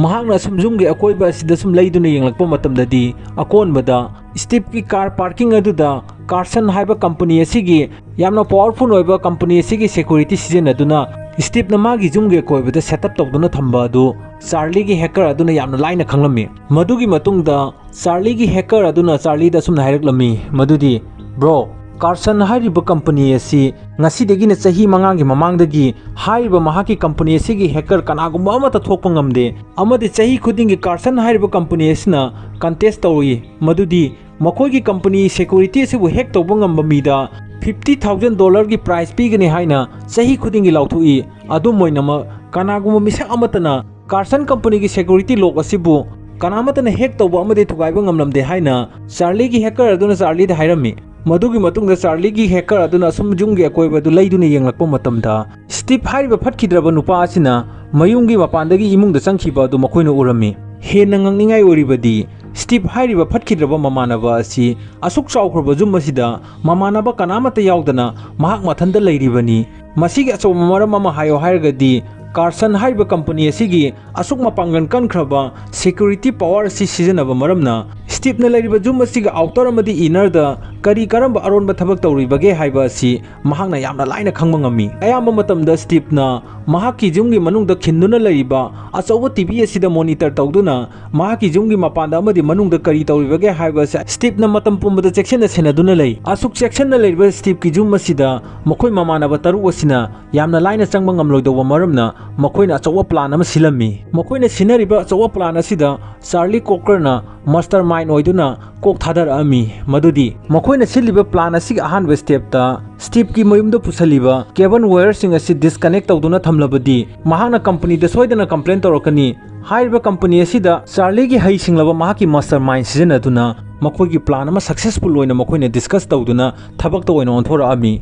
ꯃꯍꯥꯛꯅ ꯁꯨꯝ ꯌꯨꯝꯒꯤ ꯑꯀꯣꯏꯕ ꯑꯁꯤꯗ ꯁꯨꯝ ꯂꯩꯗꯨꯅ ꯌꯦꯡꯂꯛꯄ ꯃꯇꯝꯗꯗꯤ, ꯑꯀꯣꯟꯕꯗ ꯁ꯭ꯇꯤꯞꯀꯤ car parking ꯑꯗꯨꯗ ꯀꯥꯔꯁꯟ ꯍꯥꯏꯕ company ꯑꯁꯤꯒꯤ, ꯌꯥꯝꯅ powerful ꯑꯣꯏꯕ company ꯑꯁꯤꯒꯤ security ꯁꯤꯖꯤꯟꯅꯗꯨꯅ ꯁ꯭ꯇꯤꯞꯅ ꯃꯥꯒꯤ ꯌꯨꯝꯒꯤ ꯑꯀꯣꯏꯕꯗ set up ꯇꯧꯗꯨꯅ ꯊꯝꯕ ꯑꯗꯨ ꯆꯥꯔꯂꯤꯒꯤ hacker ꯑꯗꯨꯅ ꯌꯥꯝꯅ ꯂꯥꯏꯅ ꯈꯪꯂꯝꯃꯤ꯫ ꯃꯗꯨꯒꯤ ꯃꯇꯨꯡꯗ ꯆꯥꯔꯂꯤꯒꯤ hacker ꯑꯗꯨꯅ ꯆꯥꯔꯂꯤꯗ ꯑꯁꯨꯝꯅ ꯍꯥꯏꯔꯛꯂꯝꯃꯤ ꯃꯗꯨꯗꯤ, "Bro, ꯀꯥꯔꯁꯟ ꯍꯥꯏꯔꯤꯕ company ꯑꯁꯤ ꯉꯁꯤꯗꯒꯤꯅ ꯆꯍꯤ ꯃꯉꯥꯒꯤ ꯃꯃꯥꯡꯗꯒꯤ ꯍꯥꯏꯔꯤꯕ ꯃꯍꯥꯛꯀꯤ company ꯑꯁꯤꯒꯤ hacker ꯀꯅꯥꯒꯨꯝꯕ ꯑꯃꯠꯇ ꯊꯣꯛꯄ ꯉꯝꯗꯦ, ꯑꯃꯗꯤ ꯆꯍꯤ ꯈꯨꯗꯤꯡꯒꯤ ꯀꯥꯔꯁꯟ ꯍꯥꯏꯔꯤꯕ company ꯑꯁꯤꯅ contest ꯇꯧꯏ ꯃꯗꯨꯗꯤ ꯃꯈꯣꯏꯒꯤ company security ꯑꯁꯤꯕꯨ hack ꯇꯧꯕ ꯉꯝꯕ ꯃꯤꯗ fifty thousand dollarꯒꯤ prize ꯄꯤꯒꯅꯤ ꯍꯥꯏꯅ ꯆꯍꯤ ꯈꯨꯗꯤꯡꯒꯤ ꯂꯥꯎꯊꯣꯛꯏ꯫ ꯑꯗꯨꯝ ꯑꯣꯏꯅꯃꯛ, ꯀꯅꯥꯒꯨꯝꯕ ꯃꯤꯁꯛ ꯑꯃꯠꯇꯅ ꯀꯥꯔꯁꯟ companyꯒꯤ security lock ꯑꯁꯤꯕꯨ ꯀꯅꯥꯃꯠꯇꯅ hack ꯇꯧꯕ ꯑꯃꯗꯤ ꯊꯨꯒꯥꯏꯕ ꯉꯝꯂꯝꯗꯦ" ꯍꯥꯏꯅ ꯆꯥꯔꯂꯤꯒꯤ hacker ꯑꯗꯨꯅ ꯆꯥꯔꯂꯤꯗ ꯍꯥꯏꯔꯝꯃꯤ꯫ ꯃꯗꯨꯒꯤ ꯃꯇꯨꯡꯗ ꯆꯥꯔꯂꯤꯒꯤ hacker ꯑꯗꯨꯅ ꯑꯁꯨꯝ ꯌꯨꯝꯒꯤ ꯑꯀꯣꯏꯕ ꯑꯗꯨ ꯂꯩꯗꯨꯅ ꯌꯦꯡꯂꯛꯄ ꯃꯇꯝꯗ, ꯁ꯭ꯇꯤꯞ ꯍꯥꯏꯔꯤꯕ ꯐꯠꯈꯤꯗ꯭ꯔꯕ ꯅꯨꯄꯥ ꯑꯁꯤꯅ ꯃꯌꯨꯝꯒꯤ ꯃꯄꯥꯟꯗꯒꯤ ꯏꯃꯨꯡꯗ ꯆꯪꯈꯤꯕ ꯑꯗꯨ ꯃꯈꯣꯏꯅ ꯎꯔꯝꯃꯤ꯫ ꯍꯦꯟꯅ ꯉꯛꯅꯤꯡꯉꯥꯏ ꯑꯣꯏꯔꯤꯕꯗꯤ, ꯁ꯭ꯇꯤꯞ ꯍꯥꯏꯔꯤꯕ ꯐꯠꯈꯤꯗ꯭ꯔꯕ ꯃꯃꯥꯟꯅꯕ ꯑꯁꯤ ꯑꯁꯨꯛ ꯆꯥꯎꯈ꯭ꯔꯕ ꯌꯨꯝ ꯑꯁꯤꯗ ꯃꯃꯥꯟꯅꯕ ꯀꯅꯥꯃꯠꯇ ꯌꯥꯎꯗꯅ ꯃꯍꯥꯛ ꯃꯊꯟꯇ ꯂꯩꯔꯤꯕꯅꯤ꯫ ꯃꯁꯤꯒꯤ ꯑꯆꯧꯕ ꯃꯔꯝ ꯑꯃ ꯍꯥꯏꯌꯣ ꯍꯥꯏꯔꯒꯗꯤ, ꯀꯥꯔꯁꯟ ꯍꯥꯏꯔꯤꯕ ꯀꯝꯄꯅꯤ ꯑꯁꯤꯒꯤ ꯑꯁꯨꯛ ꯃꯄꯥꯡꯒꯜ ꯀꯟꯈ꯭ꯔꯕ ꯁꯦꯀ꯭ꯌꯨꯔꯤꯇꯤ ꯄꯋꯥꯔ ꯑꯁꯤ ꯁꯤꯖꯤꯟꯅꯕ ꯃꯔꯝꯅ ꯁ꯭ꯇꯤꯞꯅ ꯂꯩꯔꯤꯕ ꯌꯨꯝ ꯑꯁꯤꯒꯤ ꯑꯥꯎꯇꯔ ꯑꯃꯗꯤ ꯏꯅꯔꯗ ꯀꯔꯤ ꯀꯔꯝꯕ ꯑꯔꯣꯟꯕ ꯊꯕꯛ ꯇꯧꯔꯤꯕꯒꯦ ꯍꯥꯏꯕ ꯑꯁꯤ ꯃꯍꯥꯛꯅ ꯌꯥꯝꯅ ꯂꯥꯏꯅ ꯈꯪꯕ ꯉꯝꯃꯤ꯫ ꯑꯌꯥꯝꯕ ꯃꯇꯝꯗ ꯁ꯭ꯇꯤꯞꯅ ꯃꯍꯥꯛꯀꯤ ꯌꯨꯝꯒꯤ ꯃꯅꯨꯡꯗ ꯈꯤꯟꯗꯨꯅ ꯂꯩꯔꯤꯕ ꯑꯆꯧꯕ ꯇꯤ ꯚꯤ ꯑꯁꯤꯗ ꯃꯣꯅꯤꯇꯔ ꯇꯧꯗꯨꯅ ꯃꯍꯥꯛꯀꯤ ꯌꯨꯝꯒꯤ ꯃꯄꯥꯟꯗ ꯑꯃꯗꯤ ꯃꯅꯨꯡꯗ ꯀꯔꯤ ꯇꯧꯔꯤꯕꯒꯦ ꯍꯥꯏꯕ ꯑꯁꯤ ꯁ꯭ꯇꯤꯞꯅ ꯃꯇꯝ ꯄꯨꯝꯕꯗ ꯆꯦꯛꯁꯤꯟꯅ ꯁꯦꯟꯅꯗꯨꯅ ꯂꯩ꯫ ꯑꯁꯨꯛ ꯆꯦꯛꯁꯤꯟꯅ ꯂꯩꯔꯤꯕ ꯁ꯭ꯇꯤꯞꯀꯤ ꯌꯨꯝ ꯑꯁꯤꯗ ꯃꯈꯣꯏ ꯃꯃꯥꯟꯅꯕ ꯇꯔꯨꯛ ꯑꯁꯤꯅ ꯌꯥꯝꯅ ꯂꯥꯏꯅ ꯆꯪꯕ ꯉꯝꯂꯣꯏꯗꯧꯕ ꯃꯔꯝꯅ ꯃꯈꯣꯏꯅ ꯑꯆꯧꯕ ꯄ꯭ꯂꯥꯟ ꯑꯃ ꯁꯤꯜꯂꯝꯃꯤ꯫ ꯃꯈꯣꯏꯅ ꯁꯤꯟꯅꯔꯤꯕ ꯑꯆꯧꯕ ꯄ꯭ꯂꯥꯟ ꯑꯁꯤꯗ ꯆꯥꯔꯂꯤ ꯀꯣꯀꯔꯅ ꯃꯥꯁꯇꯔ ꯃꯥꯏꯟ ꯑꯣꯏꯗꯨꯅ ꯀꯣꯛ ꯊꯥꯗꯔꯛꯑꯝꯃꯤ꯫ ꯃꯗꯨꯗꯤ ꯃꯈꯣꯏꯅ ꯁꯤꯜꯂꯤꯕ ꯄ꯭ꯂꯥꯟ ꯑꯁꯤꯒꯤ ꯑꯍꯥꯟꯕ ꯁ꯭ꯇꯦꯞꯇ ꯁ꯭ꯇꯤꯞꯀꯤ ꯃꯌꯨꯝꯗ ꯄꯨꯁꯜꯂꯤꯕ ꯀꯦꯕꯜ ꯋꯥꯌꯔꯁꯤꯡ ꯑꯁꯤ ꯗꯤꯁꯀꯅꯦꯛ ꯇꯧꯗꯨꯅ ꯊꯝꯂꯕꯗꯤ ꯃꯍꯥꯛꯅ ꯀꯝꯄꯅꯤꯗ ꯁꯣꯏꯗꯅ ꯀꯝꯄ꯭ꯂꯦꯟ ꯇꯧꯔꯛꯀꯅꯤ꯫ ꯍꯥꯏꯔꯤꯕ ꯀꯝꯄꯅꯤ ꯑꯁꯤꯗ ꯆꯥꯔꯂꯤꯒꯤ ꯍꯩꯁꯤꯡꯂꯕ ꯃꯍꯥꯛꯀꯤ ꯃꯥꯁꯇꯔ ꯃꯥꯏꯟ ꯁꯤꯖꯤꯟꯅꯗꯨꯅ ꯃꯈꯣꯏꯒꯤ ꯄ꯭ꯂꯥꯟ ꯑꯃ ꯁꯛꯁꯦꯁꯐꯨꯜ ꯑꯣꯏꯅ ꯃꯈꯣꯏꯅ ꯗꯤꯁꯀꯁ ꯇꯧꯗꯨꯅ ꯊꯕꯛꯇ ꯑꯣꯏꯅ ꯑꯣꯟꯊꯣꯔꯛꯑꯝꯃꯤ꯫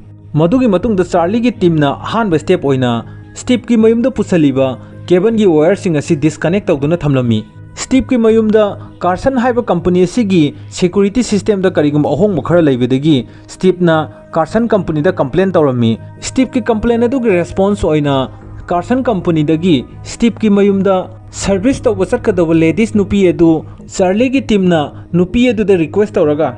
ꯃꯗꯨꯒꯤ ꯃꯇꯨꯡꯗ ꯆꯥꯔꯂꯤꯒꯤ ꯇꯤꯝꯅ ꯑꯍꯥꯟꯕ ꯁ꯭ꯇꯦꯞ ꯑꯣꯏꯅ ꯁ꯭ꯇꯤꯞꯀꯤ ꯃꯌꯨꯝꯗ ꯄꯨꯁꯜꯂꯤꯕ ꯀꯦꯕꯜꯒꯤ ꯋꯥꯌꯔꯁꯤꯡ ꯑꯁꯤ ꯗꯤꯁꯀꯅꯦꯛ ꯇꯧꯗꯨꯅ ꯊꯝꯂꯝꯃꯤ꯫ ꯁ꯭ꯇꯤꯞꯀꯤ ꯃꯌꯨꯝꯗ ꯀꯥꯔꯁꯟ ꯍꯥꯏꯕ ꯀꯝꯄꯅꯤ ꯑꯁꯤꯒꯤ ꯁꯦꯀ꯭ꯌꯨꯔꯤꯇꯤ ꯁꯤꯁꯇꯦꯝꯗ ꯀꯔꯤꯒꯨꯝꯕ ꯑꯍꯣꯡꯕ ꯈꯔ ꯂꯩꯕꯗꯒꯤ ꯁ꯭ꯇꯤꯞꯅ ꯀꯥꯔꯁꯟ ꯀꯝꯄꯅꯤꯗ ꯀꯝꯄ꯭ꯂꯦꯟ ꯇꯧꯔꯝꯃꯤ꯫ ꯁ꯭ꯇꯤꯞꯀꯤ ꯀꯝꯄ꯭ꯂꯦꯟ ꯑꯗꯨꯒꯤ ꯔꯦꯁꯄꯣꯟꯁ ꯑꯣꯏꯅ ꯀꯥꯔꯁꯟ ꯀꯝꯄꯅꯤꯗꯒꯤ ꯁ꯭ꯇꯤꯞꯀꯤ ꯃꯌꯨꯝꯗ ꯁꯔꯚꯤꯁ ꯇꯧꯕ ꯆꯠꯀꯗꯧꯕ ꯂꯦꯗꯤꯁ ꯅꯨꯄꯤ ꯑꯗꯨ ꯆꯥꯔꯂꯤꯒꯤ ꯇꯤꯝꯅ ꯅꯨꯄꯤ ꯑꯗꯨꯗ ꯔꯤꯀ꯭ꯋꯦꯁ ꯇꯧꯔꯒ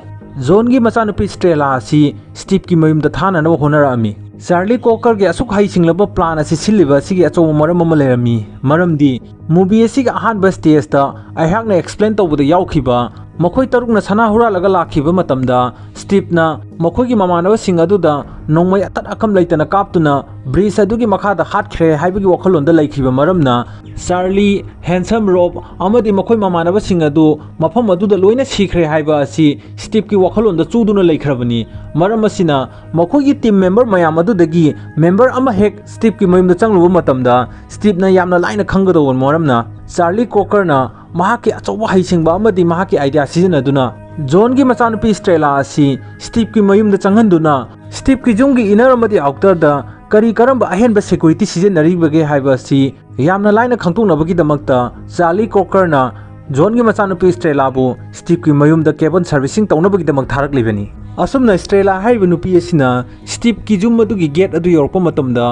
ꯖꯣꯟꯒꯤ ꯃꯆꯥꯅꯨꯄꯤ ꯁ꯭ꯇ꯭ꯔꯦꯂꯥ ꯑꯁꯤ ꯁ꯭ꯇꯤꯞꯀꯤ ꯃꯌꯨꯝꯗ ꯊꯥꯅꯅꯕ ꯍꯣꯠꯅꯔꯛꯑꯝꯃꯤ꯫ ꯆꯥꯔꯂꯤ ꯀꯣꯀꯔꯒꯤ ꯑꯁꯨꯛ ꯍꯩꯁꯤꯡꯂꯕ ꯄ꯭ꯂꯥꯟ ꯑꯁꯤ ꯁꯤꯜꯂꯤꯕ ꯑꯁꯤꯒꯤ ꯑꯆꯧꯕ ꯃꯔꯝ ꯑꯃ ꯂꯩꯔꯝꯃꯤ, ꯃꯔꯝꯗꯤ ꯃꯨꯚꯤ ꯑꯁꯤꯒꯤ ꯑꯍꯥꯟꯕ ꯁ꯭ꯇꯦꯖꯇ ꯑꯩꯍꯥꯛꯅ ꯑꯦꯛꯁꯄ꯭ꯂꯦꯟ ꯇꯧꯕꯗ ꯌꯥꯎꯈꯤꯕ ꯃꯈꯣꯏ ꯇꯔꯨꯛꯅ ꯁꯅꯥ ꯍꯨꯔꯥꯜꯂꯒ ꯂꯥꯛꯈꯤꯕ ꯃꯇꯝꯗ ꯁ꯭ꯇꯤꯞꯅ ꯃꯈꯣꯏꯒꯤ ꯃꯃꯥꯟꯅꯕꯁꯤꯡ ꯑꯗꯨꯗ ꯅꯣꯡꯃꯩ ꯑꯇꯠ ꯑꯀꯝ ꯂꯩꯇꯅ ꯀꯥꯞꯇꯨꯅ ꯕ꯭ꯔꯤꯖ ꯑꯗꯨꯒꯤ ꯃꯈꯥꯗ ꯍꯥꯠꯈ꯭ꯔꯦ ꯍꯥꯏꯕꯒꯤ ꯋꯥꯈꯜꯂꯣꯟꯗ ꯂꯩꯈꯤꯕ ꯃꯔꯝꯅ ꯆꯥꯔꯂꯤ, ꯍꯦꯟꯁꯝ ꯔꯣꯕ ꯑꯃꯗꯤ ꯃꯈꯣꯏ ꯃꯃꯥꯟꯅꯕꯁꯤꯡ ꯑꯗꯨ ꯃꯐꯝ ꯑꯗꯨꯗ ꯂꯣꯏꯅ ꯁꯤꯈ꯭ꯔꯦ ꯍꯥꯏꯕ ꯑꯁꯤ ꯁ꯭ꯇꯤꯞꯀꯤ ꯋꯥꯈꯜꯂꯣꯟꯗ ꯆꯨꯗꯨꯅ ꯂꯩꯈ꯭ꯔꯕꯅꯤ꯫ ꯃꯔꯝ ꯑꯁꯤꯅ ꯃꯈꯣꯏꯒꯤ ꯇꯤꯝ ꯃꯦꯝꯕꯔ ꯃꯌꯥꯝ ꯑꯗꯨꯗꯒꯤ ꯃꯦꯝꯕꯔ ꯑꯃ ꯍꯦꯛ ꯁ꯭ꯇꯤꯞꯀꯤ ꯃꯌꯨꯝꯗ ꯆꯪꯂꯨꯕ ꯃꯇꯝꯗ ꯁ꯭ꯇꯤꯞꯅ ꯌꯥꯝꯅ ꯂꯥꯏꯅ ꯈꯪꯒꯗꯧꯕ ꯃꯔꯝꯅ ꯆꯥꯔꯂꯤ ꯀꯣꯀꯔꯅ ꯃꯍꯥꯛꯀꯤ ꯑꯆꯧꯕ ꯍꯩꯁꯤꯡꯕ ꯑꯃꯗꯤ ꯃꯍꯥꯛꯀꯤ ꯑꯥꯏꯗꯤꯌꯥ ꯁꯤꯖꯤꯟꯅꯗꯨꯅ ꯖꯣꯟꯒꯤ ꯃꯆꯥꯅꯨꯄꯤ ꯁ꯭ꯇ꯭ꯔꯦꯂꯥ ꯑꯁꯤ ꯁ꯭ꯇꯤꯞꯀꯤ ꯃꯌꯨꯝꯗ ꯆꯪꯍꯟꯗꯨꯅ ꯁ꯭ꯇꯤꯞꯀꯤ ꯌꯨꯝꯒꯤ ꯏꯅꯔ ꯑꯃꯗꯤ ꯑꯥꯎꯇꯔꯗ ꯀꯔꯤ ꯀꯔꯝꯕ ꯑꯍꯦꯟꯕ ꯁꯦꯀ꯭ꯌꯨꯔꯤꯇꯤ ꯁꯤꯖꯤꯟꯅꯔꯤꯕꯒꯦ ꯍꯥꯏꯕ ꯑꯁꯤ ꯌꯥꯝꯅ ꯂꯥꯏꯅ ꯈꯪꯗꯣꯛꯅꯕꯒꯤꯗꯃꯛꯇ ꯆꯥꯔꯂꯤ ꯀꯣꯀꯔꯅ ꯖꯣꯟꯒꯤ ꯃꯆꯥꯅꯨꯄꯤ ꯁ꯭ꯇ꯭ꯔꯦꯂꯥꯕꯨ ꯁ꯭ꯇꯤꯞꯀꯤ ꯃꯌꯨꯝꯗ ꯀꯦꯕꯜ ꯁꯔꯚꯤꯁꯤꯡ ꯇꯧꯅꯕꯒꯤꯗꯃꯛ ꯊꯥꯔꯛꯂꯤꯕꯅꯤ꯫ ꯑꯁꯨꯝꯅ ꯁ꯭ꯇ꯭ꯔꯦꯂꯥ ꯍꯥꯏꯔꯤꯕ ꯅꯨꯄꯤ ꯑꯁꯤꯅ ꯁ꯭ꯇꯤꯞꯀꯤ ꯌꯨꯝ ꯑꯗꯨꯒꯤ ꯒꯦꯠ ꯑꯗꯨ ꯌꯧꯔꯛꯄ ꯃꯇꯝꯗ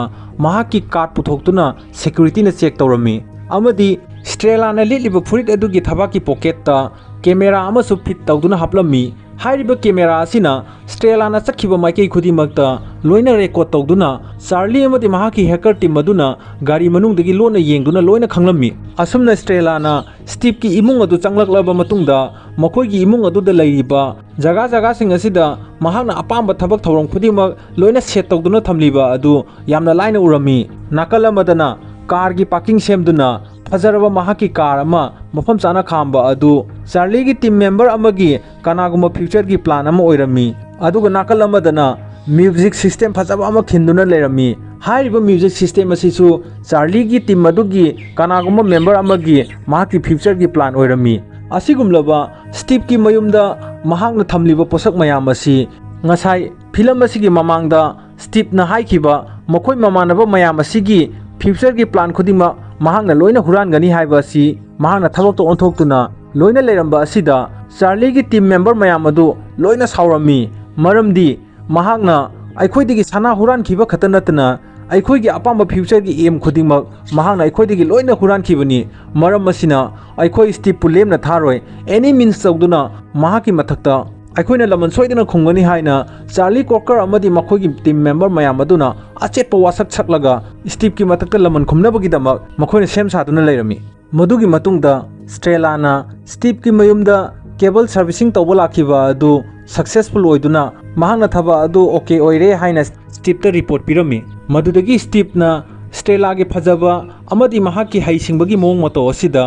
ꯃꯍꯥꯛꯀꯤ ꯀꯥꯔꯗ ꯄꯨꯊꯣꯛꯇꯨꯅ ꯁꯦꯀ꯭ꯌꯨꯔꯤꯇꯤꯅ ꯆꯦꯛ ꯇꯧꯔꯝꯃꯤ ꯑꯃꯗꯤ ꯁ꯭ꯇ꯭ꯔꯦꯂꯥꯅ ꯂꯤꯠꯂꯤꯕ ꯐꯨꯔꯤꯠ ꯑꯗꯨꯒꯤ ꯊꯕꯥꯛꯀꯤ ꯄꯣꯀꯦꯠꯇ ꯀꯦꯃꯦꯔꯥ ꯑꯃꯁꯨ ꯐꯤꯠ ꯇꯧꯗꯨꯅ ꯍꯥꯞꯂꯝꯃꯤ꯫ ꯍꯥꯏꯔꯤꯕ ꯀꯦꯃꯦꯔꯥ ꯑꯁꯤꯅ ꯁ꯭ꯇ꯭ꯔꯦꯂꯥꯅ ꯆꯠꯈꯤꯕ ꯃꯥꯏꯀꯩ ꯈꯨꯗꯤꯡꯃꯛꯇ ꯂꯣꯏꯅ ꯔꯦꯀꯣꯔꯗ ꯇꯧꯗꯨꯅ ꯆꯥꯔꯂꯤ ꯑꯃꯗꯤ ꯃꯍꯥꯛꯀꯤ ꯍꯦꯀꯔ ꯇꯤꯝ ꯑꯗꯨꯅ ꯒꯥꯔꯤ ꯃꯅꯨꯡꯗꯒꯤ ꯂꯣꯟꯅ ꯌꯦꯡꯗꯨꯅ ꯂꯣꯏꯅ ꯈꯪꯂꯝꯃꯤ꯫ ꯑꯁꯨꯝꯅ ꯁ꯭ꯇ꯭ꯔꯦꯂꯥꯅ ꯁ꯭ꯇꯤꯞꯀꯤ ꯏꯃꯨꯡ ꯑꯗꯨ ꯆꯪꯂꯛꯂꯕ ꯃꯇꯨꯡꯗ ꯃꯈꯣꯏꯒꯤ ꯏꯃꯨꯡ ꯑꯗꯨꯗ ꯂꯩꯔꯤꯕ ꯖꯒꯥ ꯖꯒꯥꯁꯤꯡ ꯑꯁꯤꯗ ꯃꯍꯥꯛꯅ ꯑꯄꯥꯝꯕ ꯊꯕꯛ ꯊꯧꯔꯝ ꯈꯨꯗꯤꯡꯃꯛ ꯂꯣꯏꯅ ꯁꯦꯠ ꯇꯧꯗꯨꯅ ꯊꯝꯂꯤꯕ ꯑꯗꯨ ꯌꯥꯝꯅ ꯂꯥꯏꯅ ꯎꯔꯝꯃꯤ꯫ ꯅꯥꯀꯜ ꯑꯃꯗꯅ ꯀꯥꯔꯒꯤ ꯄꯥꯔꯀꯤꯡ ꯁꯦꯝꯗꯨꯅ ꯐꯖꯔꯕ ꯃꯍꯥꯛꯀꯤ ꯀꯥꯔ ꯑꯃ ꯃꯐꯝ ꯆꯥꯅ ꯈꯥꯝꯕ ꯑꯗꯨ ꯆꯥꯔꯂꯤꯒꯤ ꯇꯤꯝ ꯃꯦꯝꯕꯔ ꯑꯃꯒꯤ ꯀꯅꯥꯒꯨꯝꯕ ꯐ꯭ꯌꯨꯆꯔꯒꯤ ꯄ꯭ꯂꯥꯟ ꯑꯃ ꯑꯣꯏꯔꯝꯃꯤ꯫ ꯑꯗꯨꯒ ꯅꯥꯀꯜ ꯑꯃꯗꯅ ꯃ꯭ꯌꯨꯖꯤꯛ ꯁꯤꯁꯇꯦꯝ ꯐꯖꯕ ꯑꯃ ꯈꯤꯟꯗꯨꯅ ꯂꯩꯔꯝꯃꯤ꯫ ꯍꯥꯏꯔꯤꯕ ꯃ꯭ꯌꯨꯖꯤꯛ ꯁꯤꯁꯇꯦꯝ ꯑꯁꯤꯁꯨ ꯆꯥꯔꯂꯤꯒꯤ ꯇꯤꯝ ꯑꯗꯨꯒꯤ ꯀꯅꯥꯒꯨꯝꯕ ꯃꯦꯝꯕꯔ ꯑꯃꯒꯤ ꯃꯍꯥꯛꯀꯤ ꯐ꯭ꯌꯨꯆꯔꯒꯤ ꯄ꯭ꯂꯥꯟ ꯑꯣꯏꯔꯝꯃꯤ꯫ ꯑꯁꯤꯒꯨꯝꯂꯕ ꯁ꯭ꯇꯤꯞꯀꯤ ꯃꯌꯨꯝꯗ ꯃꯍꯥꯛꯅ ꯊꯝꯂꯤꯕ ꯄꯣꯠꯁꯛ ꯃꯌꯥꯝ ꯑꯁꯤ ꯉꯁꯥꯏ ꯐꯤꯂꯝ ꯑꯁꯤꯒꯤ ꯃꯃꯥꯡꯗ ꯁ꯭ꯇꯤꯞꯅ ꯍꯥꯏꯈꯤꯕ ꯃꯈꯣꯏ ꯃꯃꯥꯟꯅꯕ ꯃꯌꯥꯝ ꯑꯁꯤꯒꯤ ꯐ꯭ꯌꯨꯆꯔꯒꯤ ꯄ꯭ꯂꯥꯟ ꯈꯨꯗꯤꯡꯃꯛ ꯃꯍꯥꯛꯅ ꯂꯣꯏꯅ ꯍꯨꯔꯥꯟꯒꯅꯤ ꯍꯥꯏꯕ ꯑꯁꯤ ꯃꯍꯥꯛꯅ ꯊꯕꯛꯇ ꯑꯣꯟꯊꯣꯛꯇꯨꯅ ꯂꯣꯏꯅ ꯂꯩꯔꯝꯕ ꯑꯁꯤꯗ ꯆꯥꯔꯂꯤꯒꯤ ꯇꯤꯝ ꯃꯦꯝꯕꯔ ꯃꯌꯥꯝ ꯑꯗꯨ ꯂꯣꯏꯅ ꯁꯥꯎꯔꯝꯃꯤ꯫ ꯃꯔꯝꯗꯤ ꯃꯍꯥꯛꯅ ꯑꯩꯈꯣꯏꯗꯒꯤ ꯁꯅꯥ ꯍꯨꯔꯥꯟꯈꯤꯕ ꯈꯛꯇ ꯅꯠꯇꯅ ꯑꯩꯈꯣꯏꯒꯤ ꯑꯄꯥꯝꯕ ꯐ꯭ꯌꯨꯆꯔꯒꯤ ꯑꯦꯝ ꯈꯨꯗꯤꯡꯃꯛ ꯃꯍꯥꯛꯅ ꯑꯩꯈꯣꯏꯗꯒꯤ ꯂꯣꯏꯅ ꯍꯨꯔꯥꯟꯈꯤꯕꯅꯤ꯫ ꯃꯔꯝ ꯑꯁꯤꯅ ꯑꯩꯈꯣꯏ ꯁ꯭ꯇꯤꯞꯄꯨ ꯂꯦꯝꯅ ꯊꯥꯔꯣꯏ꯫ ꯑꯦꯅꯤ ꯃꯤꯟꯁ ꯇꯧꯗꯨꯅ ꯃꯍꯥꯛꯀꯤ ꯃꯊꯛꯇ ꯑꯩꯈꯣꯏꯅ ꯂꯃꯟ ꯁꯣꯏꯗꯅ ꯈꯨꯝꯒꯅꯤ ꯍꯥꯏꯅ ꯆꯥꯔꯂꯤ ꯀꯣꯀꯔ ꯑꯃꯗꯤ ꯃꯈꯣꯏꯒꯤ ꯇꯤꯝ ꯃꯦꯝꯕꯔ ꯃꯌꯥꯝ ꯑꯗꯨꯅ ꯑꯆꯦꯠꯄ ꯋꯥꯁꯛ ꯁꯛꯂꯒ ꯁ꯭ꯇꯤꯞꯀꯤ ꯃꯊꯛꯇ ꯂꯃꯟ ꯈꯨꯝꯅꯕꯒꯤꯗꯃꯛ ꯃꯈꯣꯏꯅ ꯁꯦꯝ ꯁꯥꯗꯨꯅ ꯂꯩꯔꯝꯃꯤ꯫ ꯃꯗꯨꯒꯤ ꯃꯇꯨꯡꯗ ꯁ꯭ꯇ꯭ꯔꯦꯂꯥꯅ ꯁ꯭ꯇꯤꯞꯀꯤ ꯃꯌꯨꯝꯗ ꯀꯦꯕꯜ ꯁꯔꯚꯤꯁꯤꯡ ꯇꯧꯕ ꯂꯥꯛꯈꯤꯕ ꯑꯗꯨ ꯁꯛꯁꯦꯁꯐꯨꯜ ꯑꯣꯏꯗꯨꯅ ꯃꯍꯥꯛꯅ ꯊꯕꯛ ꯑꯗꯨ ꯑꯣꯀꯦ ꯑꯣꯏꯔꯦ ꯍꯥꯏꯅ ꯁ꯭ꯇꯤꯞꯇ ꯔꯤꯄꯣꯔꯠ ꯄꯤꯔꯝꯃꯤ꯫ ꯃꯗꯨꯗꯒꯤ ꯁ꯭ꯇꯤꯞꯅ ꯁ꯭ꯇ꯭ꯔꯦꯂꯥꯒꯤ ꯐꯖꯕ ꯑꯃꯗꯤ ꯃꯍꯥꯛꯀꯤ ꯍꯩꯁꯤꯡꯕꯒꯤ ꯃꯑꯣꯡ ꯃꯇꯧ ꯑꯁꯤꯗ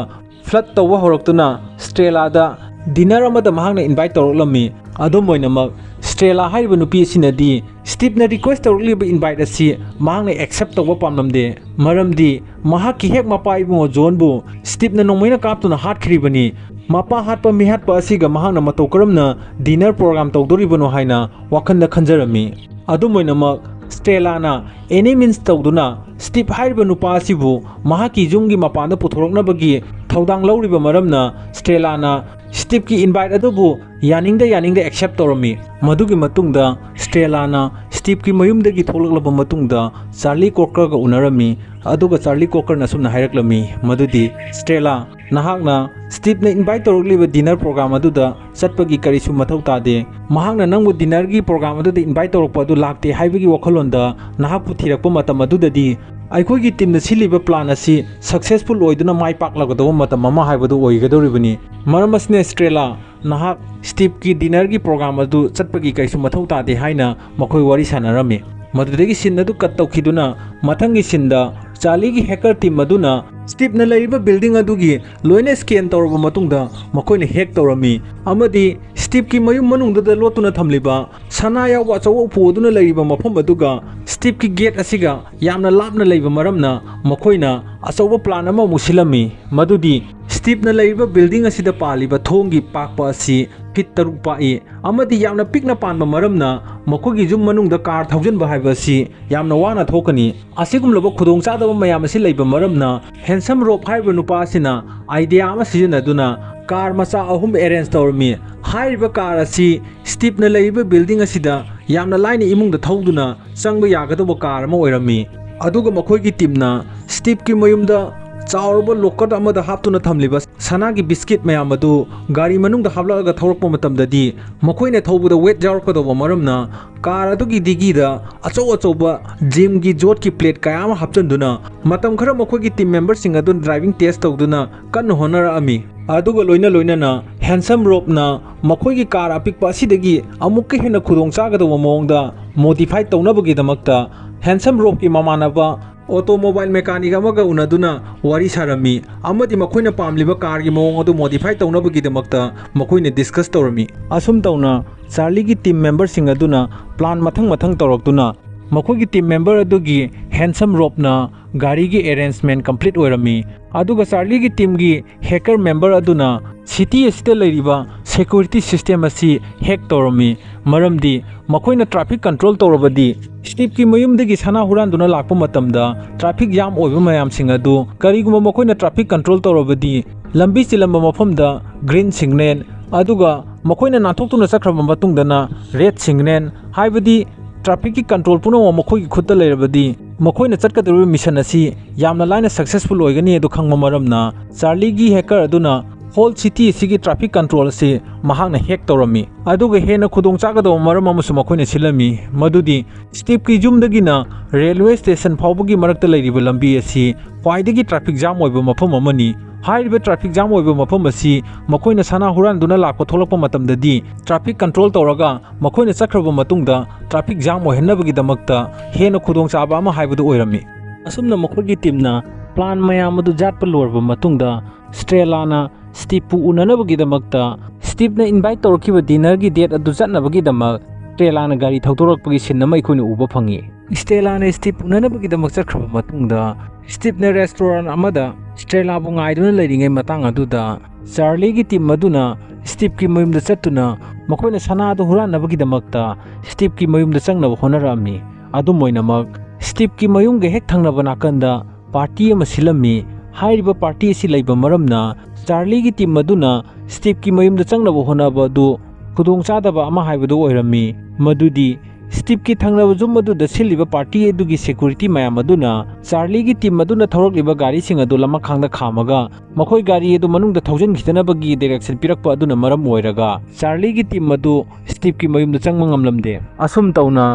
ꯐ꯭ꯂꯠ ꯇꯧꯕ ꯍꯧꯔꯛꯇꯨꯅ ꯁ꯭ꯇ꯭ꯔꯦꯂꯥꯗ ꯗꯤꯅꯔ ꯑꯃꯗ ꯃꯍꯥꯛꯅ ꯏꯟꯚꯥꯏꯠ ꯇꯧꯔꯛꯂꯝꯃꯤ꯫ ꯑꯗꯨꯝ ꯑꯣꯏꯅꯃꯛ ꯁ꯭ꯇ꯭ꯔꯦꯂꯥ ꯍꯥꯏꯔꯤꯕ ꯅꯨꯄꯤ ꯑꯁꯤꯅꯗꯤ ꯁ꯭ꯇꯤꯞꯅ ꯔꯤꯀ꯭ꯋꯦꯁ ꯇꯧꯔꯛꯂꯤꯕ ꯏꯟꯚꯥꯏꯠ ꯑꯁꯤ ꯃꯍꯥꯛꯅ ꯑꯦꯛꯁꯦꯞ ꯇꯧꯕ ꯄꯥꯝꯂꯝꯗꯦ꯫ ꯃꯔꯝꯗꯤ ꯃꯍꯥꯛꯀꯤ ꯍꯦꯛ ꯃꯄꯥ ꯏꯕꯨꯡꯉꯣ ꯖꯣꯟꯕꯨ ꯁ꯭ꯇꯤꯞꯅ ꯅꯣꯡꯃꯩꯅ ꯀꯥꯞꯇꯨꯅ ꯍꯥꯠꯈ꯭ꯔꯤꯕꯅꯤ꯫ ꯃꯄꯥ ꯍꯥꯠꯄ ꯃꯤꯍꯥꯠꯄ ꯑꯁꯤꯒ ꯃꯍꯥꯛꯅ ꯃꯇꯧ ꯀꯔꯝꯅ ꯗꯤꯅꯔ ꯄ꯭ꯔꯣꯒ꯭ꯔꯥꯝ ꯇꯧꯗꯣꯔꯤꯕꯅꯣ ꯍꯥꯏꯅ ꯋꯥꯈꯜꯗ ꯈꯟꯖꯔꯝꯃꯤ꯫ ꯑꯗꯨꯝ ꯑꯣꯏꯅꯃꯛ ꯁ꯭ꯇ꯭ꯔꯦꯂꯥꯅ ꯑꯦꯅꯤ ꯃꯤꯟꯁ ꯇꯧꯗꯨꯅ ꯁ꯭ꯇꯤꯞ ꯍꯥꯏꯔꯤꯕ ꯅꯨꯄꯥ ꯑꯁꯤꯕꯨ ꯃꯍꯥꯛꯀꯤ ꯌꯨꯝꯒꯤ ꯃꯄꯥꯟꯗ ꯄꯨꯊꯣꯔꯛꯅꯕꯒꯤ ꯊꯧꯗꯥꯡ ꯂꯧꯔꯤꯕ ꯃꯔꯝꯅ ꯁ꯭ꯇ꯭ꯔꯦꯂꯥꯅ ꯁ꯭ꯇꯤꯞꯀꯤ ꯏꯟꯚꯥꯏꯠ ꯑꯗꯨꯕꯨ ꯌꯥꯅꯤꯡꯗ ꯌꯥꯅꯤꯡꯗ ꯑꯦꯛꯁꯦꯞ ꯇꯧꯔꯝꯃꯤ꯫ ꯃꯗꯨꯒꯤ ꯃꯇꯨꯡꯗ ꯁ꯭ꯇꯦꯂꯥꯅ ꯁ꯭ꯇꯤꯞꯀꯤ ꯃꯌꯨꯝꯗꯒꯤ ꯊꯣꯛꯂꯛꯂꯕ ꯃꯇꯨꯡꯗ ꯆꯥꯔꯂꯤ ꯀꯣꯀꯔꯒ ꯎꯅꯔꯝꯃꯤ꯫ ꯑꯗꯨꯒ ꯆꯥꯔꯂꯤ ꯀꯣꯀꯔꯅ ꯑꯁꯨꯝꯅ ꯍꯥꯏꯔꯛꯂꯝꯃꯤ ꯃꯗꯨꯗꯤ, "ꯁ꯭ꯇꯦꯂꯥ, ꯅꯍꯥꯛꯅ ꯁ꯭ꯇꯤꯞꯅ ꯏꯟꯚꯥꯏꯠ ꯇꯧꯔꯛꯂꯤꯕ ꯗꯤꯅꯔ ꯄ꯭ꯔꯣꯒ꯭ꯔꯥꯝ ꯑꯗꯨꯗ ꯆꯠꯄꯒꯤ ꯀꯔꯤꯁꯨ ꯃꯊꯧ ꯇꯥꯗꯦ꯫ ꯃꯍꯥꯛꯅ ꯅꯪꯕꯨ ꯗꯤꯅꯔꯒꯤ ꯄ꯭ꯔꯣꯒ꯭ꯔꯥꯝ ꯑꯗꯨꯗ ꯏꯟꯚꯥꯏꯠ ꯇꯧꯔꯛꯄ ꯑꯗꯨ ꯂꯥꯛꯇꯦ ꯍꯥꯏꯕꯒꯤ ꯋꯥꯈꯜꯂꯣꯟꯗ ꯅꯍꯥꯛꯄꯨ ꯊꯤꯔꯛꯄ ꯃꯇꯝ ꯑꯗꯨꯗꯗꯤ ꯑꯩꯈꯣꯏꯒꯤ ꯇꯤꯝꯅ ꯁꯤꯜꯂꯤꯕ ꯄ꯭ꯂꯥꯟ ꯑꯁꯤ ꯁꯛꯁꯦꯁꯐꯨꯜ ꯑꯣꯏꯗꯨꯅ ꯃꯥꯏ ꯄꯥꯛꯂꯒꯗꯧꯕ ꯃꯇꯝ ꯑꯃ ꯍꯥꯏꯕꯗꯨ ꯑꯣꯏꯒꯗꯧꯔꯤꯕꯅꯤ꯫ ꯃꯔꯝ ꯑꯁꯤꯅ ꯁ꯭ꯇꯦꯂꯥ, ꯅꯍꯥꯛ ꯁ꯭ꯇꯤꯞꯀꯤ ꯗꯤꯅꯔꯒꯤ ꯄ꯭ꯔꯣꯒ꯭ꯔꯥꯝ ꯑꯗꯨ ꯆꯠꯄꯒꯤ ꯀꯩꯁꯨ ꯃꯊꯧ ꯇꯥꯗꯦ" ꯍꯥꯏꯅ ꯃꯈꯣꯏ ꯋꯥꯔꯤ ꯁꯥꯟꯅꯔꯝꯃꯤ꯫ ꯃꯗꯨꯗꯒꯤ ꯁꯤꯟ ꯑꯗꯨ ꯀꯠ ꯇꯧꯈꯤꯗꯨꯅ ꯃꯊꯪꯒꯤ ꯁꯤꯟꯗ ꯆꯥꯔꯂꯤꯒꯤ ꯍꯦꯀꯔ ꯇꯤꯝ ꯑꯗꯨꯅ ꯁ꯭ꯇꯤꯞꯅ ꯂꯩꯔꯤꯕ ꯕꯤꯜꯗꯤꯡ ꯑꯗꯨꯒꯤ ꯂꯣꯏꯅ ꯁ꯭ꯀꯦꯟ ꯇꯧꯔꯕ ꯃꯇꯨꯡꯗ ꯃꯈꯣꯏꯅ ꯍꯦꯛ ꯇꯧꯔꯝꯃꯤ ꯑꯃꯗꯤ ꯁ꯭ꯇꯤꯞꯀꯤ ꯃꯌꯨꯝ ꯃꯅꯨꯡꯗꯨꯗ ꯂꯣꯠꯇꯨꯅ ꯊꯝꯂꯤꯕ ꯁꯅꯥ ꯌꯥꯎꯕ ꯑꯆꯧꯕ ꯎꯄꯨ ꯑꯗꯨꯅ ꯂꯩꯔꯤꯕ ꯃꯐꯝ ꯑꯗꯨꯒ ꯁ꯭ꯇꯤꯞꯀꯤ ꯒꯦꯠ ꯑꯁꯤꯒ ꯌꯥꯝꯅ ꯂꯥꯞꯅ ꯂꯩꯕ ꯃꯔꯝꯅ ꯃꯈꯣꯏꯅ ꯑꯆꯧꯕ ꯄ꯭ꯂꯥꯟ ꯑꯃꯃꯨꯛ ꯁꯤꯜꯂꯝꯃꯤ꯫ ꯃꯗꯨꯗꯤ ꯁ꯭ꯇꯤꯞꯅ ꯂꯩꯔꯤꯕ ꯕꯤꯜꯗꯤꯡ ꯑꯁꯤꯗ ꯄꯥꯜꯂꯤꯕ ꯊꯣꯡꯒꯤ ꯄꯥꯛꯄ ꯑꯁꯤ ꯐꯤꯠ ꯇꯔꯨꯛ ꯄꯥꯛꯏ ꯑꯃꯗꯤ ꯌꯥꯝꯅ ꯄꯤꯛꯅ ꯄꯥꯟꯕ ꯃꯔꯝꯅ ꯃꯈꯣꯏꯒꯤ ꯌꯨꯝ ꯃꯅꯨꯡꯗ ꯀꯥꯔ ꯊꯧꯖꯤꯟꯕ ꯍꯥꯏꯕ ꯑꯁꯤ ꯌꯥꯝꯅ ꯋꯥꯅ ꯊꯣꯛꯀꯅꯤ꯫ ꯑꯁꯤꯒꯨꯝꯂꯕ ꯈꯨꯗꯣꯡꯆꯥꯗꯕ ꯃꯌꯥꯝ ꯑꯁꯤ ꯂꯩꯕ ꯃꯔꯝꯅ ꯍꯦꯟꯁꯝ ꯔꯣꯞ ꯍꯥꯏꯔꯤꯕ ꯅꯨꯄꯥ ꯑꯁꯤꯅ ꯑꯥꯏꯗꯤꯌꯥ ꯑꯃ ꯁꯤꯖꯤꯟꯅꯗꯨꯅ ꯀꯥꯔ ꯃꯆꯥ ꯑꯍꯨꯝ ꯑꯦꯔꯦꯟꯖ ꯇꯧꯔꯝꯃꯤ꯫ ꯍꯥꯏꯔꯤꯕ ꯀꯥꯔ ꯑꯁꯤ ꯁ꯭ꯇꯤꯞꯅ ꯂꯩꯔꯤꯕ ꯕꯤꯜꯗꯤꯡ ꯑꯁꯤꯗ ꯌꯥꯝꯅ ꯂꯥꯏꯅ ꯏꯃꯨꯡꯗ ꯊꯧꯗꯨꯅ ꯆꯪꯕ ꯌꯥꯒꯗꯧꯕ ꯀꯥꯔ ꯑꯃ ꯑꯣꯏꯔꯝꯃꯤ꯫ ꯑꯗꯨꯒ ꯃꯈꯣꯏꯒꯤ ꯇꯤꯝꯅ ꯁ꯭ꯇꯤꯞꯀꯤ ꯃꯌꯨꯝꯗ ꯆꯥꯎꯔꯕ ꯂꯣꯀꯔ ꯑꯃꯗ ꯍꯥꯞꯇꯨꯅ ꯊꯝꯂꯤꯕ ꯁꯅꯥꯒꯤ ꯕꯤꯁꯀꯤꯠ ꯃꯌꯥꯝ ꯑꯗꯨ ꯒꯥꯔꯤ ꯃꯅꯨꯡꯗ ꯍꯥꯞꯂꯛꯂꯒ ꯊꯧꯔꯛꯄ ꯃꯇꯝꯗꯗꯤ ꯃꯈꯣꯏꯅ ꯊꯧꯕꯗ ꯋꯦꯠ ꯌꯥꯎꯔꯛꯀꯗꯧꯕ ꯃꯔꯝꯅ ꯀꯥꯔ ꯑꯗꯨꯒꯤ ꯗꯤꯒꯤꯗ ꯑꯆꯧ ꯑꯆꯧꯕ ꯖꯤꯝꯒꯤ ꯖꯣꯠꯀꯤ ꯄ꯭ꯂꯦꯠ ꯀꯌꯥ ꯑꯃ ꯍꯥꯞꯆꯤꯟꯗꯨꯅ ꯃꯇꯝ ꯈꯔ ꯃꯈꯣꯏꯒꯤ ꯇꯤꯝ ꯃꯦꯝꯕꯔꯁꯤꯡ ꯑꯗꯨ ꯗ꯭ꯔꯥꯏꯚꯤꯡ ꯇꯦꯁ ꯇꯧꯗꯨꯅ ꯀꯟꯅ ꯍꯣꯠꯅꯔꯛꯑꯝꯃꯤ꯫ ꯑꯗꯨꯒ ꯂꯣꯏꯅ ꯂꯣꯏꯅꯅ ꯍꯦꯟꯁꯝ ꯔꯣꯞꯅ ꯃꯈꯣꯏꯒꯤ ꯀꯥꯔ ꯑꯄꯤꯛꯄ ꯑꯁꯤꯗꯒꯤ ꯑꯃꯨꯛꯀ ꯍꯦꯟꯅ ꯈꯨꯗꯣꯡ ꯆꯥꯒꯗꯧꯕ ꯃꯑꯣꯡꯗ ꯃꯣꯗꯤꯐꯥꯏ ꯇꯧꯅꯕꯒꯤꯗꯃꯛꯇ ꯍꯦꯟꯁꯝ ꯔꯣꯞꯀꯤ ꯃꯃꯥꯟꯅꯕ ꯑꯣꯇꯣꯃꯣꯕꯥꯏꯜ ꯃꯦꯀꯥꯅꯤꯛ ꯑꯃꯒ ꯎꯅꯗꯨꯅ ꯋꯥꯔꯤ ꯁꯥꯔꯝꯃꯤ ꯑꯃꯗꯤ ꯃꯈꯣꯏꯅ ꯄꯥꯝꯂꯤꯕ ꯀꯥꯔꯒꯤ ꯃꯑꯣꯡ ꯑꯗꯨ ꯃꯣꯗꯤꯐꯥꯏ ꯇꯧꯅꯕꯒꯤꯗꯃꯛꯇ ꯃꯈꯣꯏꯅ ꯗꯤꯁꯀꯁ ꯇꯧꯔꯝꯃꯤ꯫ ꯑꯁꯨꯝ ꯇꯧꯅ ꯆꯥꯔꯂꯤꯒꯤ ꯇꯤꯝ ꯃꯦꯝꯕꯔꯁꯤꯡ ꯑꯗꯨꯅ ꯄ꯭ꯂꯥꯟ ꯃꯊꯪ ꯃꯊꯪ ꯇꯧꯔꯛꯇꯨꯅ ꯃꯈꯣꯏꯒꯤ ꯇꯤꯝ ꯃꯦꯝꯕꯔ ꯑꯗꯨꯒꯤ ꯍꯦꯟꯁꯝ ꯔꯣꯞꯅ ꯒꯥꯔꯤꯒꯤ ꯑꯦꯔꯦꯟꯖꯃꯦꯟ ꯀꯝꯄ꯭ꯂꯤꯠ ꯑꯣꯏꯔꯝꯃꯤ꯫ ꯑꯗꯨꯒ ꯆꯥꯔꯂꯤꯒꯤ ꯇꯤꯝꯒꯤ ꯍꯦꯀꯔ ꯃꯦꯝꯕꯔ ꯑꯗꯨꯅ ꯁꯤꯇꯤ ꯑꯁꯤꯗ ꯂꯩꯔꯤꯕ ꯁꯦꯀ꯭ꯌꯨꯔꯤꯇꯤ ꯁꯤꯁꯇꯦꯝ ꯑꯁꯤ ꯍꯦꯛ ꯇꯧꯔꯝꯃꯤ, ꯃꯔꯝꯗꯤ ꯃꯈꯣꯏꯅ ꯇ꯭ꯔꯥꯐꯤꯛ ꯀꯟꯇ꯭ꯔꯣꯜ ꯇꯧꯔꯕꯗꯤ ꯁ꯭ꯇꯤꯞꯀꯤ ꯃꯌꯨꯝꯗꯒꯤ ꯁꯅꯥ ꯍꯨꯔꯥꯟꯗꯨꯅ ꯂꯥꯛꯄ ꯃꯇꯝꯗ ꯇ꯭ꯔꯥꯐꯤꯛ ꯖꯥꯝ ꯑꯣꯏꯕ ꯃꯌꯥꯝꯁꯤꯡ ꯑꯗꯨ, ꯀꯔꯤꯒꯨꯝꯕ ꯃꯈꯣꯏꯅ ꯇ꯭ꯔꯥꯐꯤꯛ ꯀꯟꯇ꯭ꯔꯣꯜ ꯇꯧꯔꯕꯗꯤ ꯂꯝꯕꯤ ꯆꯤꯜꯂꯝꯕ ꯃꯐꯝꯗ ꯒ꯭ꯔꯤꯟ ꯁꯤꯒꯅꯦꯜ, ꯑꯗꯨꯒ ꯃꯈꯣꯏꯅ ꯅꯥꯟꯊꯣꯛꯇꯨꯅ ꯆꯠꯈ꯭ꯔꯕ ꯃꯇꯨꯡꯗꯅ ꯔꯦꯗ ꯁꯤꯒꯅꯦꯜ, ꯍꯥꯏꯕꯗꯤ ꯇ꯭ꯔꯥꯐꯤꯛꯀꯤ ꯀꯟꯇ꯭ꯔꯣꯜ ꯄꯨꯝꯅꯃꯛ ꯃꯈꯣꯏꯒꯤ ꯈꯨꯠꯇ ꯂꯩꯔꯕꯗꯤ ꯃꯈꯣꯏꯅ ꯆꯠꯀꯗꯧꯔꯤꯕ ꯃꯤꯁꯟ ꯑꯁꯤ ꯌꯥꯝꯅ ꯂꯥꯏꯅ ꯁꯛꯁꯦꯁꯐꯨꯜ ꯑꯣꯏꯒꯅꯤ ꯑꯗꯨ ꯈꯪꯕ ꯃꯔꯝꯅ ꯆꯥꯔꯂꯤꯒꯤ ꯍꯦꯀꯔ ꯑꯗꯨꯅ ꯍꯣꯜ ꯁꯤꯇꯤ ꯑꯁꯤꯒꯤ ꯇ꯭ꯔꯥꯐꯤꯛ ꯀꯟꯇ꯭ꯔꯣꯜ ꯑꯁꯤ ꯃꯍꯥꯛꯅ ꯍꯦꯛ ꯇꯧꯔꯝꯃꯤ꯫ ꯑꯗꯨꯒ ꯍꯦꯟꯅ ꯈꯨꯗꯣꯡ ꯆꯥꯒꯗꯕ ꯃꯔꯝ ꯑꯃꯁꯨ ꯃꯈꯣꯏꯅ ꯁꯤꯜꯂꯝꯃꯤ, ꯃꯗꯨꯗꯤ ꯁ꯭ꯇꯤꯞꯀꯤ ꯌꯨꯝꯗꯒꯤꯅ ꯔꯦꯜꯋꯦ ꯁ꯭ꯇꯦꯁꯟ ꯐꯥꯎꯕꯒꯤ ꯃꯔꯛꯇ ꯂꯩꯔꯤꯕ ꯂꯝꯕꯤ ꯑꯁꯤ ꯈ꯭ꯋꯥꯏꯗꯒꯤ ꯇ꯭ꯔꯥꯐꯤꯛ ꯖꯥꯝ ꯑꯣꯏꯕ ꯃꯐꯝ ꯑꯃꯅꯤ꯫ ꯍꯥꯏꯔꯤꯕ ꯇ꯭ꯔꯥꯐꯤꯛ ꯖꯥꯝ ꯑꯣꯏꯕ ꯃꯐꯝ ꯑꯁꯤ ꯃꯈꯣꯏꯅ ꯁꯅꯥ ꯍꯨꯔꯥꯟꯗꯨꯅ ꯂꯥꯛꯄ ꯊꯣꯛꯂꯛꯄ ꯃꯇꯝꯗꯗꯤ ꯇ꯭ꯔꯥꯐꯤꯛ ꯀꯟꯇ꯭ꯔꯣꯜ ꯇꯧꯔꯒ ꯃꯈꯣꯏꯅ ꯆꯠꯈ꯭ꯔꯕ ꯃꯇꯨꯡꯗ ꯇ꯭ꯔꯥꯐꯤꯛ ꯖꯥꯝ ꯑꯣꯏꯍꯟꯅꯕꯒꯤꯗꯃꯛꯇ ꯍꯦꯟꯅ ꯈꯨꯗꯣꯡꯆꯥꯕ ꯑꯃ ꯍꯥꯏꯕꯗꯨ ꯑꯣꯏꯔꯝꯃꯤ꯫ ꯑꯁꯨꯝꯅ ꯃꯈꯣꯏꯒꯤ ꯇꯤꯝꯅ ꯄ꯭ꯂꯥꯟ ꯃꯌꯥꯝ ꯑꯗꯨ ꯌꯥꯠꯄ ꯂꯣꯏꯔꯕ ꯃꯇꯨꯡꯗ ꯁ꯭ꯇꯦꯂꯥꯅ ꯁ꯭ꯇꯤꯞꯄꯨ ꯎꯅꯅꯕꯒꯤꯗꯃꯛꯇ ꯁ꯭ꯇꯤꯞꯅ ꯏꯟꯚꯥꯏꯠ ꯇꯧꯔꯛꯈꯤꯕ ꯗꯤꯅꯔꯒꯤ ꯗꯦꯠ ꯑꯗꯨ ꯆꯠꯅꯕꯒꯤꯗꯃꯛ ꯁ꯭ꯇꯦꯂꯥꯅ ꯒꯥꯔꯤ ꯊꯧꯗꯣꯔꯛꯄꯒꯤ ꯁꯤꯟ ꯑꯃ ꯑꯩꯈꯣꯏꯅ ꯎꯕ ꯐꯪꯉꯤ꯫ ꯁ꯭ꯇꯦꯂꯥꯅ ꯁ꯭ꯇꯤꯞ ꯎꯅꯅꯕꯒꯤꯗꯃꯛ ꯆꯠꯈ꯭ꯔꯕ ꯃꯇꯨꯡꯗ ꯁ꯭ꯇꯤꯞꯅ ꯔꯦꯁꯇꯨꯔꯦꯟ ꯑꯃꯗ ꯁ꯭ꯇꯦꯂꯥꯕꯨ ꯉꯥꯏꯗꯨꯅ ꯂꯩꯔꯤꯉꯩ ꯃꯇꯥꯡ ꯑꯗꯨꯗ ꯆꯥꯔꯂꯤꯒꯤ ꯇꯤꯝ ꯑꯗꯨꯅ ꯁ꯭ꯇꯤꯞꯀꯤ ꯃꯌꯨꯝꯗ ꯆꯠꯇꯨꯅ ꯃꯈꯣꯏꯅ ꯁꯅꯥ ꯑꯗꯨ ꯍꯨꯔꯥꯟꯅꯕꯒꯤꯗꯃꯛꯇ ꯁ꯭ꯇꯤꯞꯀꯤ ꯃꯌꯨꯝꯗ ꯆꯪꯅꯕ ꯍꯣꯠꯅꯔꯛꯑꯝꯃꯤ꯫ ꯑꯗꯨꯝ ꯑꯣꯏꯅꯃꯛ ꯁ꯭ꯇꯤꯞꯀꯤ ꯃꯌꯨꯝꯒ ꯍꯦꯛ ꯊꯪꯅꯕ ꯅꯥꯀꯟꯗ ꯄꯥꯔꯇꯤ ꯑꯃ ꯁꯤꯜꯂꯝꯃꯤ꯫ ꯍꯥꯏꯔꯤꯕ ꯄꯥꯔꯇꯤ ꯑꯁꯤ ꯂꯩꯕ ꯃꯔꯝꯅ ꯆꯥꯔꯂꯤꯒꯤ ꯇꯤꯝ ꯑꯗꯨꯅ ꯁ꯭ꯇꯤꯞꯀꯤ ꯃꯌꯨꯝꯗ ꯆꯪꯅꯕ ꯍꯣꯠꯅꯕ ꯑꯗꯨ ꯈꯨꯗꯣꯡꯆꯥꯗꯕ ꯑꯃ ꯍꯥꯏꯕꯗꯨ ꯑꯣꯏꯔꯝꯃꯤ꯫ ꯃꯗꯨꯗꯤ ꯁ꯭ꯇꯤꯞꯀꯤ ꯊꯪꯅꯕ ꯌꯨꯝ ꯑꯗꯨꯗ ꯁꯤꯜꯂꯤꯕ ꯄꯥꯔꯇꯤ ꯑꯗꯨꯒꯤ ꯁꯦꯀ꯭ꯌꯨꯔꯤꯇꯤ ꯃꯌꯥꯝ ꯑꯗꯨꯅ ꯆꯥꯔꯂꯤꯒꯤ ꯇꯤꯝ ꯑꯗꯨꯅ ꯊꯧꯔꯛꯂꯤꯕ ꯒꯥꯔꯤꯁꯤꯡ ꯑꯗꯨ ꯂꯃꯈꯥꯡꯗ ꯈꯥꯝꯃꯒ ꯃꯈꯣꯏ ꯒꯥꯔꯤ ꯑꯗꯨ ꯃꯅꯨꯡꯗ ꯊꯧꯖꯤꯟꯈꯤꯗꯅꯕꯒꯤ ꯗꯥꯏꯔꯦꯛꯁꯟ ꯄꯤꯔꯛꯄ ꯑꯗꯨꯅ ꯃꯔꯝ ꯑꯣꯏꯔꯒ ꯆꯥꯔꯂꯤꯒꯤ ꯇꯤꯝ ꯑꯗꯨ ꯁ꯭ꯇꯤꯞꯀꯤ ꯃꯌꯨꯝꯗ ꯆꯪꯕ ꯉꯝꯂꯝꯗꯦ꯫ ꯑꯁꯨꯝ ꯇꯧꯅ